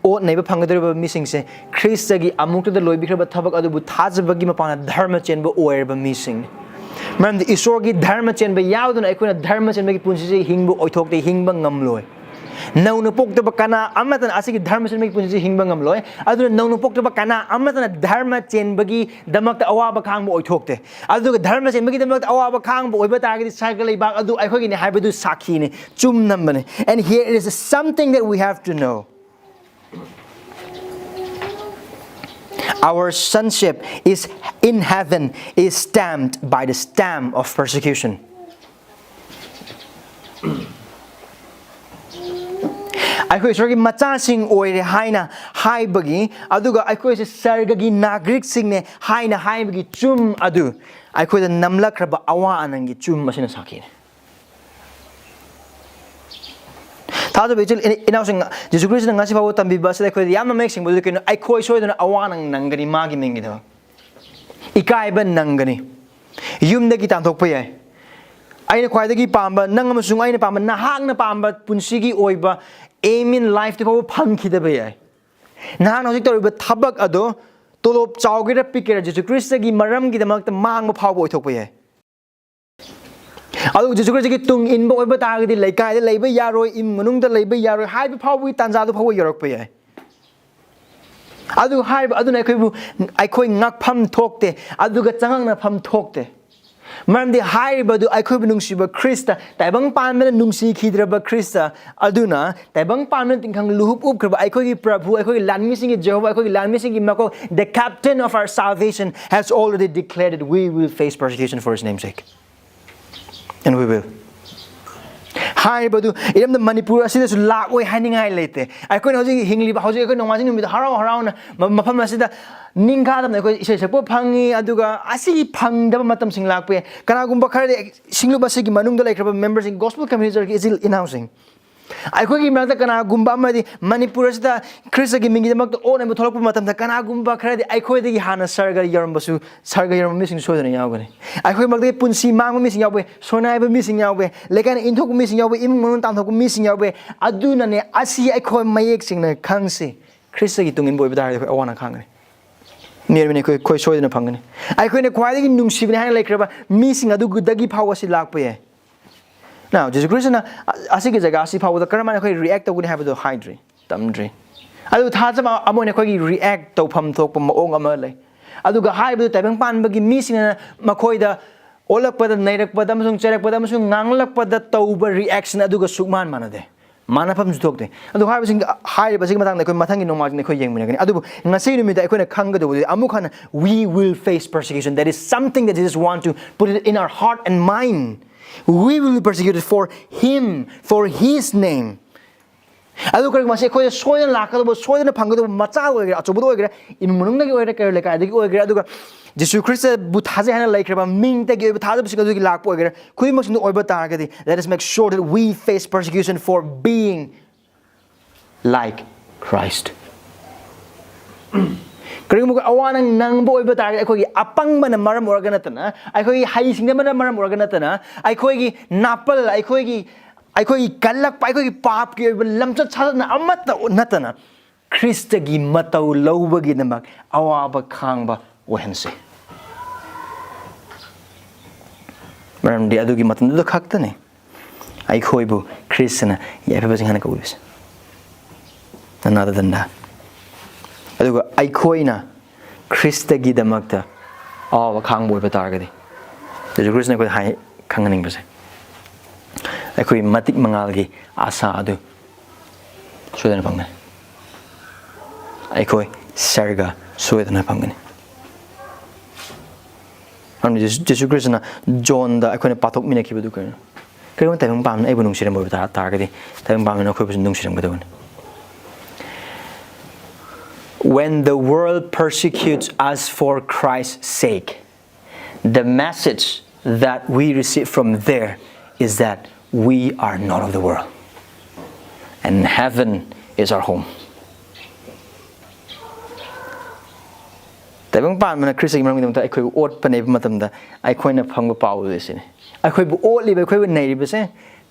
ꯑꯣꯠ ꯅꯩꯕ ꯐꯪꯒꯗꯧꯔꯤꯕ ꯃꯤꯁꯤꯡꯁꯦ, ꯈ꯭ꯔꯤꯁꯇꯒꯤ ꯑꯃꯨꯛꯇꯗ ꯂꯣꯏꯕꯤꯈ꯭ꯔꯕ ꯊꯕꯛ ꯑꯗꯨꯕꯨ ꯊꯥꯖꯕꯒꯤ ꯃꯄꯥꯟꯅ ꯙꯔꯃ ꯆꯦꯟꯕ ꯑꯣꯏꯔꯕ ꯃꯤꯁꯤꯡꯅꯤ꯫ ꯃꯔꯝꯗꯤ ꯏꯁꯣꯔꯒꯤ ꯙꯔꯃ ꯆꯦꯟꯕ ꯌꯥꯎꯗꯅ ꯑꯩꯈꯣꯏꯅ ꯙꯔꯃ ꯆꯦꯟꯕꯒꯤ ꯄꯨꯟꯁꯤꯁꯦ ꯍꯤꯡꯕ ꯑꯣꯏꯊꯣꯛꯇꯦ, ꯍꯤꯡꯕ ꯉꯝꯂꯣꯏ꯫ ꯅꯧꯅ ꯄꯣꯛꯇꯕ ꯀꯅꯥ ꯑꯃꯠꯇꯅ ꯑꯁꯤꯒꯤ ꯙꯔꯃ ꯆꯦꯟꯕꯒꯤ ꯄꯨꯟꯁꯤꯁꯦ ꯍꯤꯡꯕ ꯉꯝꯂꯣꯏ꯫ ꯑꯗꯨꯅ ꯅꯧꯅ ꯄꯣꯛꯇꯕ ꯀꯅꯥ ꯑꯃꯠꯇꯅ ꯙꯔꯃ ꯆꯦꯟꯕꯒꯤꯗꯃꯛꯇ ꯑꯋꯥꯕ ꯈꯥꯡꯕ ꯑꯣꯏꯊꯣꯛꯇꯦ꯫ ꯑꯗꯨꯒ ꯙꯔꯃ ꯆꯦꯟꯕꯒꯤꯗꯃꯛꯇ ꯑꯋꯥꯕ ꯈꯥꯡꯕ ꯑꯣꯏꯕ ꯇꯥꯔꯒꯗꯤ ꯁꯔꯒ ꯂꯩꯕꯥꯛ ꯑꯗꯨ ꯑꯩꯈꯣꯏꯒꯤꯅꯤ ꯍꯥꯏꯕꯗꯨ ꯁꯥꯈꯤꯅꯤ, ꯆꯨꯝꯅꯝꯕꯅꯤ꯫ And here is something that we have to know. Our sonship is in heaven is stamped by the stamp of persecution. ꯑꯩꯈꯣꯏ ꯏꯁꯣꯔꯒꯤ ꯃꯆꯥꯁꯤꯡ ꯑꯣꯏꯔꯦ ꯍꯥꯏꯅ ꯍꯥꯏꯕꯒꯤ, ꯑꯗꯨꯒ ꯑꯩꯈꯣꯏꯁꯦ ꯁꯔꯒꯒꯤ ꯅꯥꯒꯔꯤꯛꯁꯤꯡꯅꯦ ꯍꯥꯏꯅ ꯍꯥꯏꯕꯒꯤ ꯆꯨꯝ ꯑꯗꯨ ꯑꯩꯈꯣꯏꯗ ꯅꯝꯂꯛꯈ꯭ꯔꯕ ꯑꯋꯥ ꯑꯅꯪꯒꯤ ꯆꯨꯝ ꯑꯁꯤꯅ ꯁꯥꯈꯤꯅꯤ꯫ ꯊꯥꯖꯕ ꯏꯆꯤꯜ ꯏꯅꯥꯎꯁꯤꯡ, ꯖꯤꯁꯨ ꯈ꯭ꯔꯤꯁꯇꯅ ꯉꯁꯤ ꯐꯥꯎꯕ ꯇꯝꯕꯤꯕ ꯑꯁꯤꯗ ꯑꯩꯈꯣꯏꯗ ꯌꯥꯝꯅ ꯃꯌꯦꯛ ꯁꯦꯡꯕꯗꯨꯗꯤ ꯀꯩꯅꯣ? ꯑꯩꯈꯣꯏ ꯁꯣꯏꯗꯅ ꯑꯋꯥ ꯅꯪ ꯅꯪꯒꯅꯤ ꯃꯥꯒꯤ ꯃꯤꯡꯒꯤꯗꯃꯛ꯫ ꯏꯀꯥꯏꯕ ꯅꯪꯒꯅꯤ꯫ ꯌꯨꯝꯗꯒꯤ ꯇꯥꯟꯊꯣꯛꯄ ꯌꯥꯏ꯫ ꯑꯩꯅ ꯈ꯭ꯋꯥꯏꯗꯒꯤ ꯄꯥꯝꯕ, ꯅꯪ ꯑꯃꯁꯨꯡ ꯑꯩꯅ ꯄꯥꯝꯕ, ꯅꯍꯥꯛꯅ ꯄꯥꯝꯕ ꯄꯨꯟꯁꯤꯒꯤ ꯑꯣꯏꯕ aim in life ꯇꯨ ꯐꯥꯎꯕ ꯐꯪꯈꯤꯗꯕ ꯌꯥꯏ꯫ ꯅꯍꯥꯛꯅ ꯍꯧꯖꯤꯛ ꯇꯧꯔꯤꯕ ꯊꯕꯛ ꯑꯗꯣ ꯇꯣꯂꯣꯞ ꯆꯥꯎꯒꯦꯔꯥ ꯄꯤꯛꯀꯦꯔꯥ, ꯖꯤꯁꯨ ꯈ꯭ꯔꯤꯁꯇꯒꯤ ꯃꯔꯝꯒꯤꯗꯃꯛꯇ ꯃꯥꯡꯕ ꯐꯥꯎꯕ ꯑꯣꯏꯊꯣꯛꯄ ꯌꯥꯏ꯫ ꯑꯗꯨꯒ ꯖꯤꯁꯨ ꯈ꯭ꯔꯤꯁꯇꯒꯤ ꯇꯨꯡ ꯏꯟꯕ ꯑꯣꯏꯕ ꯇꯥꯔꯒꯗꯤ ꯂꯩꯀꯥꯏꯗ ꯂꯩꯕ ꯌꯥꯔꯣꯏ, ꯏꯃꯨꯡ ꯃꯅꯨꯡꯗ ꯂꯩꯕ ꯌꯥꯔꯣꯏ ꯍꯥꯏꯕ ꯐꯥꯎꯕꯒꯤ ꯇꯥꯟꯖꯥꯗꯨ ꯐꯥꯎꯕ ꯌꯧꯔꯛꯄ ꯌꯥꯏ꯫ ꯑꯗꯨ ꯍꯥꯏꯔꯤꯕ ꯑꯗꯨꯅ ꯑꯩꯈꯣꯏꯕꯨ, ꯑꯩꯈꯣꯏ ꯉꯛꯐꯝ ꯊꯣꯛꯇꯦ, ꯑꯗꯨꯒ ꯆꯉꯛꯅꯐꯝ ꯊꯣꯛꯇꯦ꯫ ꯃꯔꯝꯗꯤ ꯍꯥꯏꯔꯤꯕꯗꯨ ꯑꯩꯈꯣꯏꯕꯨ ꯅꯨꯡꯁꯤꯕ ꯈ꯭ꯔꯤꯁꯇ, ꯇꯥꯏꯕꯪ ꯄꯥꯟꯕꯅ ꯅꯨꯡꯁꯤꯈꯤꯗ꯭ꯔꯕ ꯈ꯭ꯔꯤꯁꯇ ꯑꯗꯨꯅ, ꯇꯥꯏꯕꯪ ꯄꯥꯟꯕꯅ ꯇꯤꯡꯈꯪ ꯂꯨꯍꯨꯞ ꯎꯞꯈ꯭ꯔꯕ ꯑꯩꯈꯣꯏꯒꯤ ꯄ꯭ꯔꯚꯨ, ꯑꯩꯈꯣꯏꯒꯤ ꯂꯥꯟꯃꯤꯁꯤꯡꯒꯤ ꯖꯦꯍꯣꯚꯥ, ꯑꯩꯈꯣꯏꯒꯤ ꯂꯥꯟꯃꯤꯁꯤꯡꯒꯤ ꯃꯀꯣꯛ, the captain of our salvation has already declared that we will face persecution for his name's sake. And we will. ꯍꯥꯏꯔꯤꯕꯗꯨ ꯏꯔꯝꯗꯝ ꯃꯅꯤꯄꯨꯔ ꯑꯁꯤꯗꯁꯨ ꯂꯥꯛꯑꯣꯏ ꯍꯥꯏꯅꯤꯡꯉꯥꯏ ꯂꯩꯇꯦ꯫ ꯑꯩꯈꯣꯏꯅ ꯍꯧꯖꯤꯛ ꯍꯤꯡꯂꯤꯕ, ꯍꯧꯖꯤꯛ ꯑꯩꯈꯣꯏ ꯅꯣꯡꯃꯥꯏꯖꯤꯡ ꯅꯨꯃꯤꯠꯇ ꯍꯔꯥꯎ ꯍꯔꯥꯎꯅ ꯃ-, ꯃꯐꯝ ꯑꯁꯤꯗ ꯅꯤꯡꯈꯥꯗꯝꯅ ꯑꯩꯈꯣꯏ ꯏꯁꯩ ꯁꯛꯄ ꯐꯪꯉꯤ, ꯑꯗꯨꯒ ꯑꯁꯤꯒꯤ ꯐꯪꯗꯕ ꯃꯇꯝꯁꯤꯡ ꯂꯥꯛꯄ ꯌꯥꯏ꯫ ꯀꯅꯥꯒꯨꯝꯕ ꯈꯔꯗꯤ ꯁꯤꯡꯂꯨꯞ ꯑꯁꯤꯒꯤ ꯃꯅꯨꯡꯗ ꯂꯩꯈ꯭ꯔꯕ memberꯁꯤꯡ, gospel community ꯆꯔꯆꯀꯤ ꯏꯆꯤꯜ ꯏꯅꯥꯎꯁꯤꯡ, ꯑꯩꯈꯣꯏꯒꯤ ꯃꯔꯛꯇ ꯀꯅꯥꯒꯨꯝꯕ ꯑꯃꯗꯤ ꯃꯅꯤꯄꯨꯔ ꯑꯁꯤꯗ ꯈ꯭ꯔꯤꯁꯇꯒꯤ ꯃꯤꯡꯒꯤꯗꯃꯛꯇ ꯑꯣꯛꯅꯕ ꯊꯣꯛꯂꯛꯄ ꯃꯇꯝꯗ, ꯀꯅꯥꯒꯨꯝꯕ ꯈꯔꯗꯤ ꯑꯩꯈꯣꯏꯗꯒꯤ ꯍꯥꯟꯅ ꯁꯔꯒ ꯌꯧꯔꯝꯕꯁꯨ, ꯁꯔꯒ ꯌꯧꯔꯝꯕ ꯃꯤꯁꯤꯡ ꯁꯣꯏꯗꯅ ꯌꯥꯎꯒꯅꯤ꯫ ꯑꯩꯈꯣꯏ ꯃꯔꯛꯇꯒꯤ ꯄꯨꯟꯁꯤ ꯃꯥꯡꯕ ꯃꯤꯁꯤꯡ ꯌꯥꯎꯕ ꯌꯥꯏ, ꯁꯣꯏꯅꯥꯏꯕ ꯃꯤꯁꯤꯡ ꯌꯥꯎꯕ ꯌꯥꯏ, ꯂꯩꯀꯥꯏꯅ ꯏꯟꯊꯣꯛꯄ ꯃꯤꯁꯤꯡ ꯌꯥꯎꯕ ꯌꯥꯏ, ꯏꯃꯨꯡ ꯃꯅꯨꯡ ꯇꯥꯟꯊꯣꯛꯄ ꯃꯤꯁꯤꯡ ꯌꯥꯎꯕ ꯌꯥꯏ꯫ ꯑꯗꯨꯅꯅꯦ, ꯑꯁꯤ ꯑꯩꯈꯣꯏ ꯃꯌꯦꯛ ꯁꯦꯡꯅ ꯈꯪꯁꯤ꯫ ꯈ꯭ꯔꯤꯁꯇꯒꯤ ꯇꯨꯡ ꯏꯟꯕ ꯑꯣꯏꯕ ꯇꯥꯔꯒꯗꯤ ꯑꯩꯈꯣꯏ ꯑꯋꯥ ꯑꯅꯥ ꯈꯥꯡꯒꯅꯤ꯫ ꯃꯤꯑꯣꯏꯕꯅꯤ ꯑꯩꯈꯣꯏ, ꯑꯩꯈꯣꯏ ꯁꯣꯏꯗꯅ ꯐꯪꯒꯅꯤ꯫ ꯑꯩꯈꯣꯏꯅ ꯈ꯭ꯋꯥꯏꯗꯒꯤ ꯅꯨꯡꯁꯤꯕꯅꯤ ꯍꯥꯏꯅ ꯂꯩꯈ꯭ꯔꯕ ꯃꯤꯁꯤꯡ ꯑꯗꯨꯗꯒꯤ ꯐꯥꯎꯕ ꯑꯁꯤ ꯂꯥꯛꯄ ꯌꯥꯏ꯫ Now, ꯖꯤꯁꯨ ꯈ꯭ꯔꯤꯁꯇꯅ ꯑ-, ꯑꯁꯤꯒꯤ ꯖꯒꯥ ꯑꯁꯤ ꯐꯥꯎꯕꯗ ꯀꯔꯝꯍꯥꯏꯅ ꯑꯩꯈꯣꯏ react ꯇꯧꯒꯅꯤ ꯍꯥꯏꯕꯗꯨ ꯍꯥꯏꯗ꯭ꯔꯤ, ꯇꯝꯗ꯭ꯔꯤ꯫ ꯑꯗꯨ ꯊꯥꯖꯕ ꯑꯃ ꯑꯣꯏꯅ ꯑꯩꯈꯣꯏꯒꯤ react ꯇꯧꯐꯝ ꯊꯣꯛꯄ ꯃꯑꯣꯡ ꯑꯃ ꯂꯩ꯫ ꯑꯗꯨꯒ ꯍꯥꯏꯔꯤꯕꯗꯨ ꯇꯥꯏꯕꯪ ꯄꯥꯟꯕꯒꯤ ꯃꯤꯁꯤꯡꯅ ꯃꯈꯣꯏꯗ ꯑꯣꯜꯂꯛꯄꯗ, ꯅꯩꯔꯛꯄꯗ ꯑꯃꯁꯨꯡ ꯆꯩꯔꯛꯄꯗ ꯑꯃꯁꯨꯡ ꯉꯥꯡꯂꯛꯄꯗ ꯇꯧꯕ reaction ꯑꯗꯨꯒ ꯁꯨꯛꯃꯥꯟ ꯃꯥꯟꯅꯗꯦ꯫ ꯃꯥꯟꯅꯐꯝꯁꯨ ꯊꯣꯛꯇꯦ꯫ ꯑꯗꯨ ꯍꯥꯏꯔꯤꯕꯁꯤꯡ, ꯍꯥꯏꯔꯤꯕꯁꯤꯒꯤ ꯃꯇꯥꯡꯗ ꯑꯩꯈꯣꯏ ꯃꯊꯪꯒꯤ ꯅꯣꯡꯃꯥꯏꯖꯤꯡꯗ ꯑꯩꯈꯣꯏ ꯌꯦꯡꯃꯤꯟꯅꯒꯅꯤ꯫ ꯑꯗꯨꯕꯨ ꯉꯁꯤ ꯅꯨꯃꯤꯠꯇ ꯑꯩꯈꯣꯏꯅ ꯈꯪꯒꯗꯧꯕꯗꯤ ꯑꯃꯨꯛ ꯍꯟꯅ, we will face persecution. That is something that Jesus want to put it in our heart and mind. We will be persecuted for him, for his name. ꯑꯗꯨ ꯀꯔꯤꯒꯨꯝꯕ ꯃꯁꯤ ꯑꯩꯈꯣꯏꯗ ꯁꯣꯏꯗꯅ ꯂꯥꯛꯀꯗꯧꯕ, ꯁꯣꯏꯗꯅ ꯐꯪꯒꯗꯧꯕ, ꯃꯆꯥ ꯑꯣꯏꯒꯦꯔꯥ, ꯑꯆꯧꯕꯗ ꯑꯣꯏꯒꯦꯔꯥ, ꯏꯃꯨꯡ ꯃꯅꯨꯡꯗꯒꯤ ꯑꯣꯏꯒꯦꯔꯥ, ꯀꯩꯔꯣꯜ ꯂꯩꯀꯥꯏꯗꯒꯤ ꯑꯣꯏꯒꯦꯔꯥ, ꯑꯗꯨꯒ ꯖꯤꯁꯨ ꯈ꯭ꯔꯤꯁꯇꯕꯨ ꯊꯥꯖꯩ ꯍꯥꯏꯅ ꯂꯩꯈ꯭ꯔꯕ ꯃꯤꯡꯇꯒꯤ ꯑꯣꯏꯕ ꯊꯥꯖꯕꯁꯤꯡ ꯑꯗꯨꯒꯤ ꯂꯥꯛꯄ ꯑꯣꯏꯒꯦꯔꯥ, ꯈꯨꯗꯤꯡꯃꯛꯁꯤꯡꯗꯨ ꯑꯣꯏꯕ ꯇꯥꯔꯒꯗꯤ, let us make sure that we face persecution for being like Christ. ꯀꯔꯤꯒꯨꯝꯕ ꯑꯩꯈꯣꯏ ꯑꯋꯥ ꯑꯅꯥ ꯅꯪꯕ ꯑꯣꯏꯕ ꯇꯥꯔꯒꯗꯤ, ꯑꯩꯈꯣꯏꯒꯤ ꯑꯄꯪꯕꯅ ꯃꯔꯝ ꯑꯣꯏꯔꯒ ꯅꯠꯇꯅ, ꯑꯩꯈꯣꯏꯒꯤ ꯍꯩꯁꯤꯡꯗꯕꯅ ꯃꯔꯝ ꯑꯣꯏꯔꯒ ꯅꯠꯇꯅ, ꯑꯩꯈꯣꯏꯒꯤ ꯅꯥꯄꯜ, ꯑꯩꯈꯣꯏꯒꯤ, ꯑꯩꯈꯣꯏꯒꯤ ꯀꯜꯂꯛꯄ, ꯑꯩꯈꯣꯏꯒꯤ ꯄꯥꯞꯀꯤ ꯑꯣꯏꯕ ꯂꯝꯆꯠ ꯁꯥꯖꯠꯅ ꯑꯃꯠꯇ ꯅꯠꯇꯅ, ꯈ꯭ꯔꯤꯁꯇꯒꯤ ꯃꯇꯧ ꯂꯧꯕꯒꯤꯗꯃꯛ ꯑꯋꯥꯕ ꯈꯥꯡꯕ ꯑꯣꯏꯍꯟꯁꯤ꯫ ꯃꯔꯝꯗꯤ ꯑꯗꯨꯒꯤ ꯃꯇꯝꯗꯨꯗ ꯈꯛꯇꯅꯤ ꯑꯩꯈꯣꯏꯕꯨ ꯈ꯭ꯔꯤꯁꯇꯅ ꯌꯥꯏꯐꯕꯁꯤꯡ ꯍꯥꯏꯅ ꯀꯧꯔꯤꯕꯁꯦ꯫ None other than that. ꯑꯗꯨꯒ ꯑꯩꯈꯣꯏꯅ ꯈ꯭ꯔꯤꯁꯇꯒꯤꯗꯃꯛꯇ ꯑꯋꯥꯕ ꯈꯥꯡꯕ ꯑꯣꯏꯕ ꯇꯥꯔꯒꯗꯤ, ꯖꯤꯁꯨ ꯈ꯭ꯔꯤꯁꯇꯅ ꯑꯩꯈꯣꯏꯗ ꯍꯥꯏ, ꯈꯪꯍꯟꯅꯤꯡꯕꯁꯦ, ꯑꯩꯈꯣꯏ ꯃꯇꯤꯛ ꯃꯉꯥꯜꯒꯤ ꯑꯥꯁꯥ ꯑꯗꯨ ꯁꯣꯏꯗꯅ ꯐꯪꯒꯅꯤ꯫ ꯑꯩꯈꯣꯏ ꯁꯔꯒ ꯁꯣꯏꯗꯅ ꯐꯪꯒꯅꯤ꯫ ꯃꯔꯝꯗꯤ ꯖꯤꯁꯨ, ꯖꯤꯁꯨ ꯈ꯭ꯔꯤꯁꯇꯅ ꯖꯣꯟꯗ ꯑꯩꯈꯣꯏꯅ ꯄꯥꯊꯣꯛꯃꯤꯟꯅꯈꯤꯕꯗꯨ ꯀꯔꯤꯅꯣ? ꯀꯔꯤꯒꯨꯝꯕ ꯇꯥꯏꯕꯪ ꯄꯥꯟꯕꯅ ꯑꯩꯕꯨ ꯅꯨꯡꯁꯤꯔꯝꯕ ꯑꯣꯏꯕ ꯇꯥ-, ꯇꯥꯔꯒꯗꯤ, ꯇꯥꯏꯕꯪ ꯄꯥꯟꯕꯅ ꯑꯩꯈꯣꯏꯕꯨꯁꯨ ꯅꯨꯡꯁꯤꯔꯝꯒꯗꯕꯅꯤ꯫ When the world persecutes us for Christ's sake, the message that we receive from there is that we are not of the world. And heaven is our home. ꯇꯥꯏꯕꯪ ꯄꯥꯟꯕꯅ ꯈ꯭ꯔꯤꯁꯇꯒꯤ ꯃꯔꯝꯒꯤꯗꯃꯛꯇ ꯑꯩꯈꯣꯏꯕꯨ ꯑꯣꯠꯄ ꯅꯩꯕ ꯃꯇꯝꯗ ꯑꯩꯈꯣꯏꯅ ꯐꯪꯕ ꯄꯥꯎꯗꯨ ꯁꯤꯅꯤ꯫ ꯑꯩꯈꯣꯏꯕꯨ ꯑꯣꯠꯂꯤꯕ, ꯑꯩꯈꯣꯏꯕꯨ ꯅꯩꯔꯤꯕꯁꯦ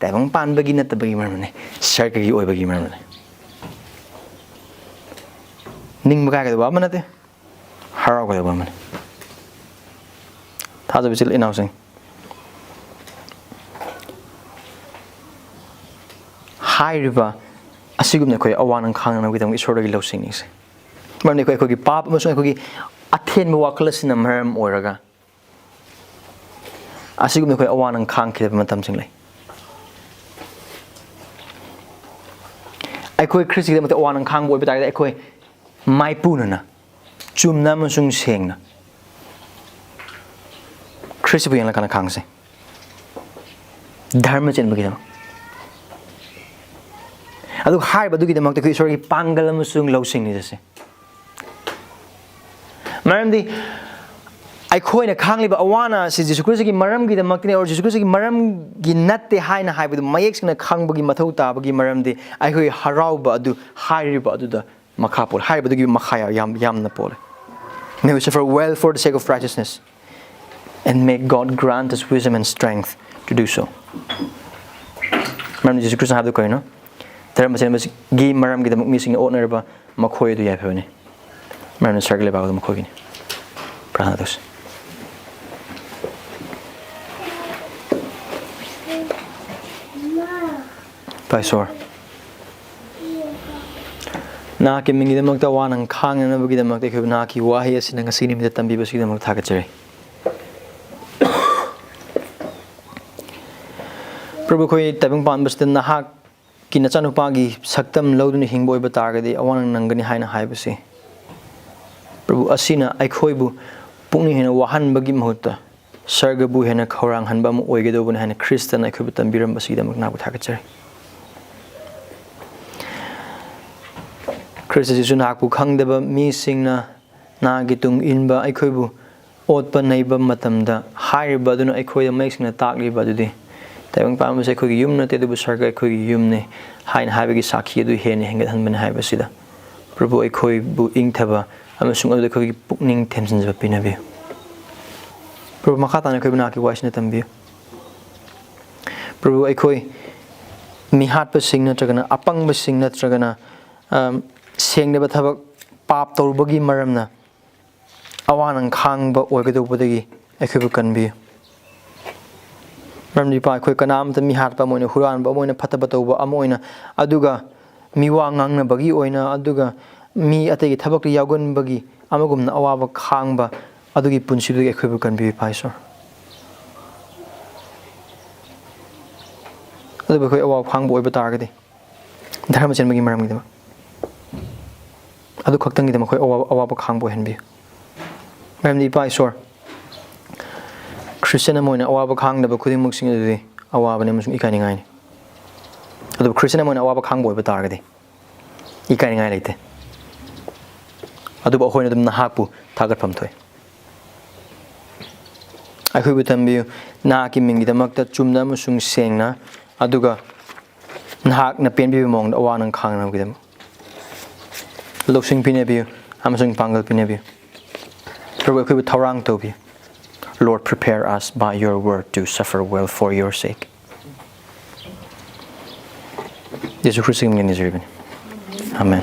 ꯇꯥꯏꯕꯪ ꯄꯥꯟꯕꯒꯤ ꯅꯠꯇꯕꯒꯤ ꯃꯔꯝꯅꯤ, ꯁꯔꯒꯒꯤ ꯑꯣꯏꯕꯒꯤ ꯃꯔꯝꯅꯤ꯫ ꯅꯤꯡꯕ ꯀꯥꯏꯒꯗꯕ ꯑꯃ ꯅꯠꯇꯦ, ꯍꯔꯥꯎꯒꯗꯕ ꯑꯃꯅꯤ꯫ ꯊꯥꯖꯕ ꯏꯆꯤꯜ ꯏꯅꯥꯎꯁꯤꯡ, ꯍꯥꯏꯔꯤꯕ ꯑꯁꯤꯒꯨꯝꯅ ꯑꯩꯈꯣꯏ ꯑꯋꯥ ꯅꯪ ꯈꯥꯡꯅꯅꯕꯒꯤꯗꯃꯛ ꯏꯁꯣꯔꯗꯒꯤ ꯂꯧꯁꯤꯡꯅꯤꯁꯦ꯫ ꯃꯔꯝꯗꯤ ꯑꯩꯈꯣꯏ, ꯑꯩꯈꯣꯏꯒꯤ ꯄꯥꯞ ꯑꯃꯁꯨꯡ ꯑꯩꯈꯣꯏꯒꯤ ꯑꯊꯦꯟꯕ ꯋꯥꯈꯜ ꯑꯁꯤꯅ ꯃꯔꯝ ꯑꯣꯏꯔꯒ ꯑꯁꯤꯒꯨꯝꯅ ꯑꯩꯈꯣꯏ ꯑꯋꯥ ꯅꯪ ꯈꯥꯡꯈꯤꯗꯕ ꯃꯇꯝꯁꯤꯡ ꯂꯩ꯫ ꯑꯩꯈꯣꯏ ꯈ꯭ꯔꯤꯁꯇꯒꯤꯗꯃꯛꯇ ꯑꯋꯥ ꯅꯪ ꯈꯥꯡꯕ ꯑꯣꯏꯕ ꯇꯥꯔꯒꯗꯤ ꯑꯩꯈꯣꯏ ꯃꯥꯏꯄꯨꯅꯅ, ꯆꯨꯝꯅ ꯑꯃꯁꯨꯡ ꯁꯦꯡꯅ ꯈ꯭ꯔꯤꯁꯇꯕꯨ ꯌꯦꯡꯂꯀꯥꯟꯗ ꯈꯥꯡꯁꯦ꯫ ꯙꯔꯃ ꯆꯦꯟꯕꯒꯤꯗꯃꯛ꯫ ꯑꯗꯨꯒ ꯍꯥꯏꯔꯤꯕ ꯑꯗꯨꯒꯤꯗꯃꯛꯇ ꯑꯩꯈꯣꯏ ꯏꯁꯣꯔꯒꯤ ꯄꯥꯡꯒꯜ ꯑꯃꯁꯨꯡ ꯂꯧꯁꯤꯡꯅꯤ ꯆꯠꯁꯦ꯫ ꯃꯔꯝꯗꯤ ꯑꯩꯈꯣꯏꯅ ꯈꯥꯡꯂꯤꯕ ꯑꯋꯥꯅ ꯑꯁꯤ ꯖꯤꯁꯨ ꯈ꯭ꯔꯤꯁꯇꯒꯤ ꯃꯔꯝꯒꯤꯗꯃꯛꯇꯅꯤ, ꯑꯣꯔ ꯖꯤꯁꯨ ꯈ꯭ꯔꯤꯁꯇꯒꯤ ꯃꯔꯝꯒꯤ ꯅꯠꯇꯦ ꯍꯥꯏꯅ ꯍꯥꯏꯕꯗꯨ ꯃꯌꯦꯛ ꯁꯦꯡꯅ ꯈꯪꯕꯒꯤ ꯃꯊꯧ ꯇꯥꯕꯒꯤ ꯃꯔꯝꯗꯤ ꯑꯩꯈꯣꯏꯒꯤ ꯍꯔꯥꯎꯕ ꯑꯗꯨ ꯍꯥꯏꯔꯤꯕ ꯑꯗꯨꯗ ꯃꯈꯥ ꯄꯣꯜꯂꯦ, ꯍꯥꯏꯔꯤꯕꯗꯨꯒꯤ ꯃꯈꯥ ꯌꯥꯝ, ꯌꯥꯝꯅ ꯄꯣꯜꯂꯦ꯫ May we suffer well for the sake of righteousness, and may God grant us wisdom and strength to do so. ꯃꯔꯝꯗꯤ ꯖꯤꯁꯨ ꯈ꯭ꯔꯤꯁꯇ ꯍꯥꯏꯕꯗꯨ ꯀꯔꯤꯅꯣ? ꯙꯔꯃ ꯆꯦꯟꯕꯒꯤ ꯃꯔꯝꯒꯤꯗꯃꯛ ꯃꯤꯁꯤꯡꯅ ꯑꯣꯠꯅꯔꯕ ꯃꯈꯣꯏ ꯑꯗꯨ ꯌꯥꯏꯐꯕꯅꯤ, ꯃꯔꯝꯗꯤ ꯁꯔꯒ ꯂꯩꯕꯥꯛ ꯑꯗꯨ ꯃꯈꯣꯏꯒꯤꯅꯤ꯫ ꯄ꯭ꯔꯥꯔꯊꯅꯥ ꯇꯧꯁꯤ꯫ ꯏꯄꯥ ꯏꯁꯣꯔ, ꯅꯍꯥꯛꯀꯤ ꯃꯤꯡꯒꯤꯗꯃꯛꯇ ꯋꯥꯅ ꯈꯥꯡꯅꯅꯕꯒꯤꯗꯃꯛꯇ ꯑꯩꯈꯣꯏꯕꯨ ꯅꯍꯥꯛꯀꯤ ꯋꯥꯍꯩ ꯑꯁꯤꯅ ꯉꯁꯤ ꯅꯨꯃꯤꯠꯇ ꯇꯝꯕꯤꯕꯁꯤꯒꯤꯗꯃꯛ ꯊꯥꯒꯠꯆꯔꯤ꯫ ꯄ꯭ꯔꯚꯨ, ꯑꯩꯈꯣꯏ ꯇꯥꯏꯕꯪ ꯄꯥꯟꯕꯁꯤꯗ ꯅꯍꯥꯛꯀꯤ ꯅꯆꯥꯅꯨꯄꯥꯒꯤ ꯁꯛꯇꯝ ꯂꯧꯗꯨꯅ ꯍꯤꯡꯕ ꯑꯣꯏꯕ ꯇꯥꯔꯒꯗꯤ ꯑꯋꯥ ꯅꯪ ꯅꯪꯒꯅꯤ ꯍꯥꯏꯅ ꯍꯥꯏꯕꯁꯤ, ꯄ꯭ꯔꯚꯨ, ꯑꯁꯤꯅ ꯑꯩꯈꯣꯏꯕꯨ ꯄꯨꯛꯅꯤꯡ ꯍꯦꯟꯅ ꯋꯥꯍꯟꯕꯒꯤ ꯃꯍꯨꯠꯇ ꯁꯔꯒꯕꯨ ꯍꯦꯟꯅ ꯈꯧꯔꯥꯡꯍꯟꯕ ꯑꯃ ꯑꯣꯏꯒꯗꯧꯕꯅꯤ ꯍꯥꯏꯅ ꯈ꯭ꯔꯤꯁꯇꯅ ꯑꯩꯈꯣꯏꯕꯨ ꯇꯝꯕꯤꯔꯝꯕꯁꯤꯒꯤꯗꯃꯛ ꯅꯍꯥꯛꯄꯨ ꯊꯥꯒꯠꯆꯔꯤ꯫ ꯈ꯭ꯔꯤꯁꯇ ꯖꯤꯁꯨ ꯅꯍꯥꯛꯄꯨ ꯈꯪꯗꯕ ꯃꯤꯁꯤꯡꯅ ꯅꯍꯥꯛꯀꯤ ꯇꯨꯡ ꯏꯟꯕ ꯑꯩꯈꯣꯏꯕꯨ ꯑꯣꯠꯄ ꯅꯩꯕ ꯃꯇꯝꯗ ꯍꯥꯏꯔꯤꯕ ꯑꯗꯨꯅ ꯑꯩꯈꯣꯏꯗ ꯃꯌꯦꯛ ꯁꯦꯡꯅ ꯇꯥꯛꯂꯤꯕ ꯑꯗꯨꯗꯤ ꯇꯥꯏꯕꯪ ꯄꯥꯟꯕꯁꯦ ꯑꯩꯈꯣꯏꯒꯤ ꯌꯨꯝ ꯅꯠꯇꯦ, ꯑꯗꯨꯕꯨ ꯁꯔꯒ ꯑꯩꯈꯣꯏꯒꯤ ꯌꯨꯝꯅꯤ ꯍꯥꯏꯅ ꯍꯥꯏꯕꯒꯤ ꯁꯥꯈꯤ ꯑꯗꯨ ꯍꯦꯟꯅ ꯍꯦꯟꯒꯠꯍꯟꯕꯅꯤ ꯍꯥꯏꯕꯁꯤꯗ ꯄ꯭ꯔꯚꯨ ꯑꯩꯈꯣꯏꯕꯨ ꯏꯪꯊꯕ ꯑꯃꯁꯨꯡ ꯑꯗꯨꯗ ꯑꯩꯈꯣꯏꯒꯤ ꯄꯨꯛꯅꯤꯡ ꯊꯦꯝꯖꯤꯟꯖꯕ ꯄꯤꯅꯕꯤꯌꯨ꯫ ꯄ꯭ꯔꯚꯨ, ꯃꯈꯥ ꯇꯥꯅ ꯑꯩꯈꯣꯏꯕꯨ ꯅꯍꯥꯛꯀꯤ ꯋꯥꯍꯩꯁꯤꯅ ꯇꯝꯕꯤꯌꯨ꯫ ꯄ꯭ꯔꯚꯨ, ꯑꯩꯈꯣꯏ ꯃꯤꯍꯥꯠꯄꯁꯤꯡ ꯅꯠꯇ꯭ꯔꯒꯅ ꯑꯄꯪꯕꯁꯤꯡ ꯅꯠꯇ꯭ꯔꯒꯅ, ꯑꯝ, ꯁꯦꯡꯗꯕ ꯊꯕꯛ, ꯄꯥꯞ ꯇꯧꯔꯨꯕꯒꯤ ꯃꯔꯝꯅ ꯑꯋꯥ ꯅꯪ ꯈꯥꯡꯕ ꯑꯣꯏꯒꯗꯧꯕꯗꯒꯤ ꯑꯩꯈꯣꯏꯕꯨ ꯀꯟꯕꯤꯌꯨ꯫ ꯃꯔꯝꯗꯤ ꯏꯄꯥ, ꯑꯩꯈꯣꯏ ꯀꯅꯥꯝꯇ ꯃꯤꯍꯥꯠꯄ ꯑꯃ ꯑꯣꯏꯅ, ꯍꯨꯔꯥꯟꯕ ꯑꯃ ꯑꯣꯏꯅ, ꯐꯠꯇꯕ ꯇꯧꯕ ꯑꯃ ꯑꯣꯏꯅ, ꯑꯗꯨꯒ ꯃꯤꯋꯥ ꯉꯥꯡꯅꯕꯒꯤ ꯑꯣꯏꯅ, ꯑꯗꯨꯒ ꯃꯤ ꯑꯇꯩꯒꯤ ꯊꯕꯛꯇ ꯌꯥꯎꯒꯟꯕꯒꯤ ꯑꯃꯒꯨꯝꯅ ꯑꯋꯥꯕ ꯈꯥꯡꯕ ꯑꯗꯨꯒꯤ ꯄꯨꯟꯁꯤꯗꯨꯒꯤ ꯑꯩꯈꯣꯏꯕꯨ ꯀꯟꯕꯤꯌꯨ, ꯏꯄꯥ ꯏꯁꯣꯔ꯫ ꯑꯗꯨꯕꯨ ꯑꯩꯈꯣꯏ ꯑꯋꯥꯕ ꯈꯥꯡꯕ ꯑꯣꯏꯕ ꯇꯥꯔꯒꯗꯤ, ꯙꯔꯃ ꯆꯦꯟꯕꯒꯤ ꯃꯔꯝꯒꯤꯗꯃꯛ, ꯑꯗꯨ ꯈꯛꯇꯪꯒꯤꯗꯃꯛ ꯑꯩꯈꯣꯏ ꯑꯋꯥꯕ, ꯑꯋꯥꯕ ꯈꯥꯡꯕ ꯑꯣꯏꯍꯟꯕꯤꯌꯨ꯫ ꯃꯔꯝꯗꯤ ꯏꯄꯥ ꯏꯁꯣꯔ, ꯈ꯭ꯔꯤꯁꯇꯤꯌꯥꯟ ꯑꯃ ꯑꯣꯏꯅ ꯑꯋꯥꯕ ꯈꯥꯡꯗꯕ ꯈꯨꯗꯤꯡꯃꯛꯁꯤꯡ ꯑꯗꯨꯗꯤ ꯑꯋꯥꯕꯅꯤ ꯑꯃꯁꯨꯡ ꯏꯀꯥꯏꯅꯤꯡꯉꯥꯏꯅꯤ꯫ ꯑꯗꯨꯕꯨ ꯈ꯭ꯔꯤꯁꯇꯤꯌꯥꯟ ꯑꯃ ꯑꯣꯏꯅ ꯑꯋꯥꯕ ꯈꯥꯡꯕ ꯑꯣꯏꯕ ꯇꯥꯔꯒꯗꯤ ꯏꯀꯥꯏꯅꯤꯡꯉꯥꯏ ꯂꯩꯇꯦ꯫ ꯑꯗꯨꯕꯨ ꯑꯩꯈꯣꯏꯅ ꯑꯗꯨꯝ ꯅꯍꯥꯛꯄꯨ ꯊꯥꯒꯠꯐꯝ ꯊꯣꯛꯏ꯫ ꯑꯩꯈꯣꯏꯕꯨ ꯊꯝꯕꯤꯌꯨ, ꯅꯍꯥꯛꯀꯤ ꯃꯤꯡꯒꯤꯗꯃꯛꯇ ꯆꯨꯝꯅ ꯑꯃꯁꯨꯡ ꯁꯦꯡꯅ, ꯑꯗꯨꯒ ꯅꯍꯥꯛꯅ ꯄꯦꯟꯕꯤꯕ ꯃꯑꯣꯡꯗ ꯑꯋꯥ ꯅꯪ ꯈꯥꯡꯅꯕꯒꯤꯗꯃꯛ꯫ ꯂꯧꯁꯤꯡ ꯄꯤꯅꯕꯤꯌꯨ ꯑꯃꯁꯨꯡ ꯄꯥꯡꯒꯜ ꯄꯤꯅꯕꯤꯌꯨ꯫ ꯄ꯭ꯔꯚꯨ, ꯑꯩꯈꯣꯏꯕꯨ ꯊꯧꯔꯥꯡ ꯇꯧꯕꯤꯌꯨ꯫ Lord, prepare us by your word to suffer well for your sake. ꯌꯦꯁꯨ ꯈ꯭ꯔꯤꯁꯇꯒꯤ ꯃꯤꯡꯗ ꯅꯤꯖꯔꯤꯕꯅꯤ꯫ ꯑꯥꯃꯦꯟ꯫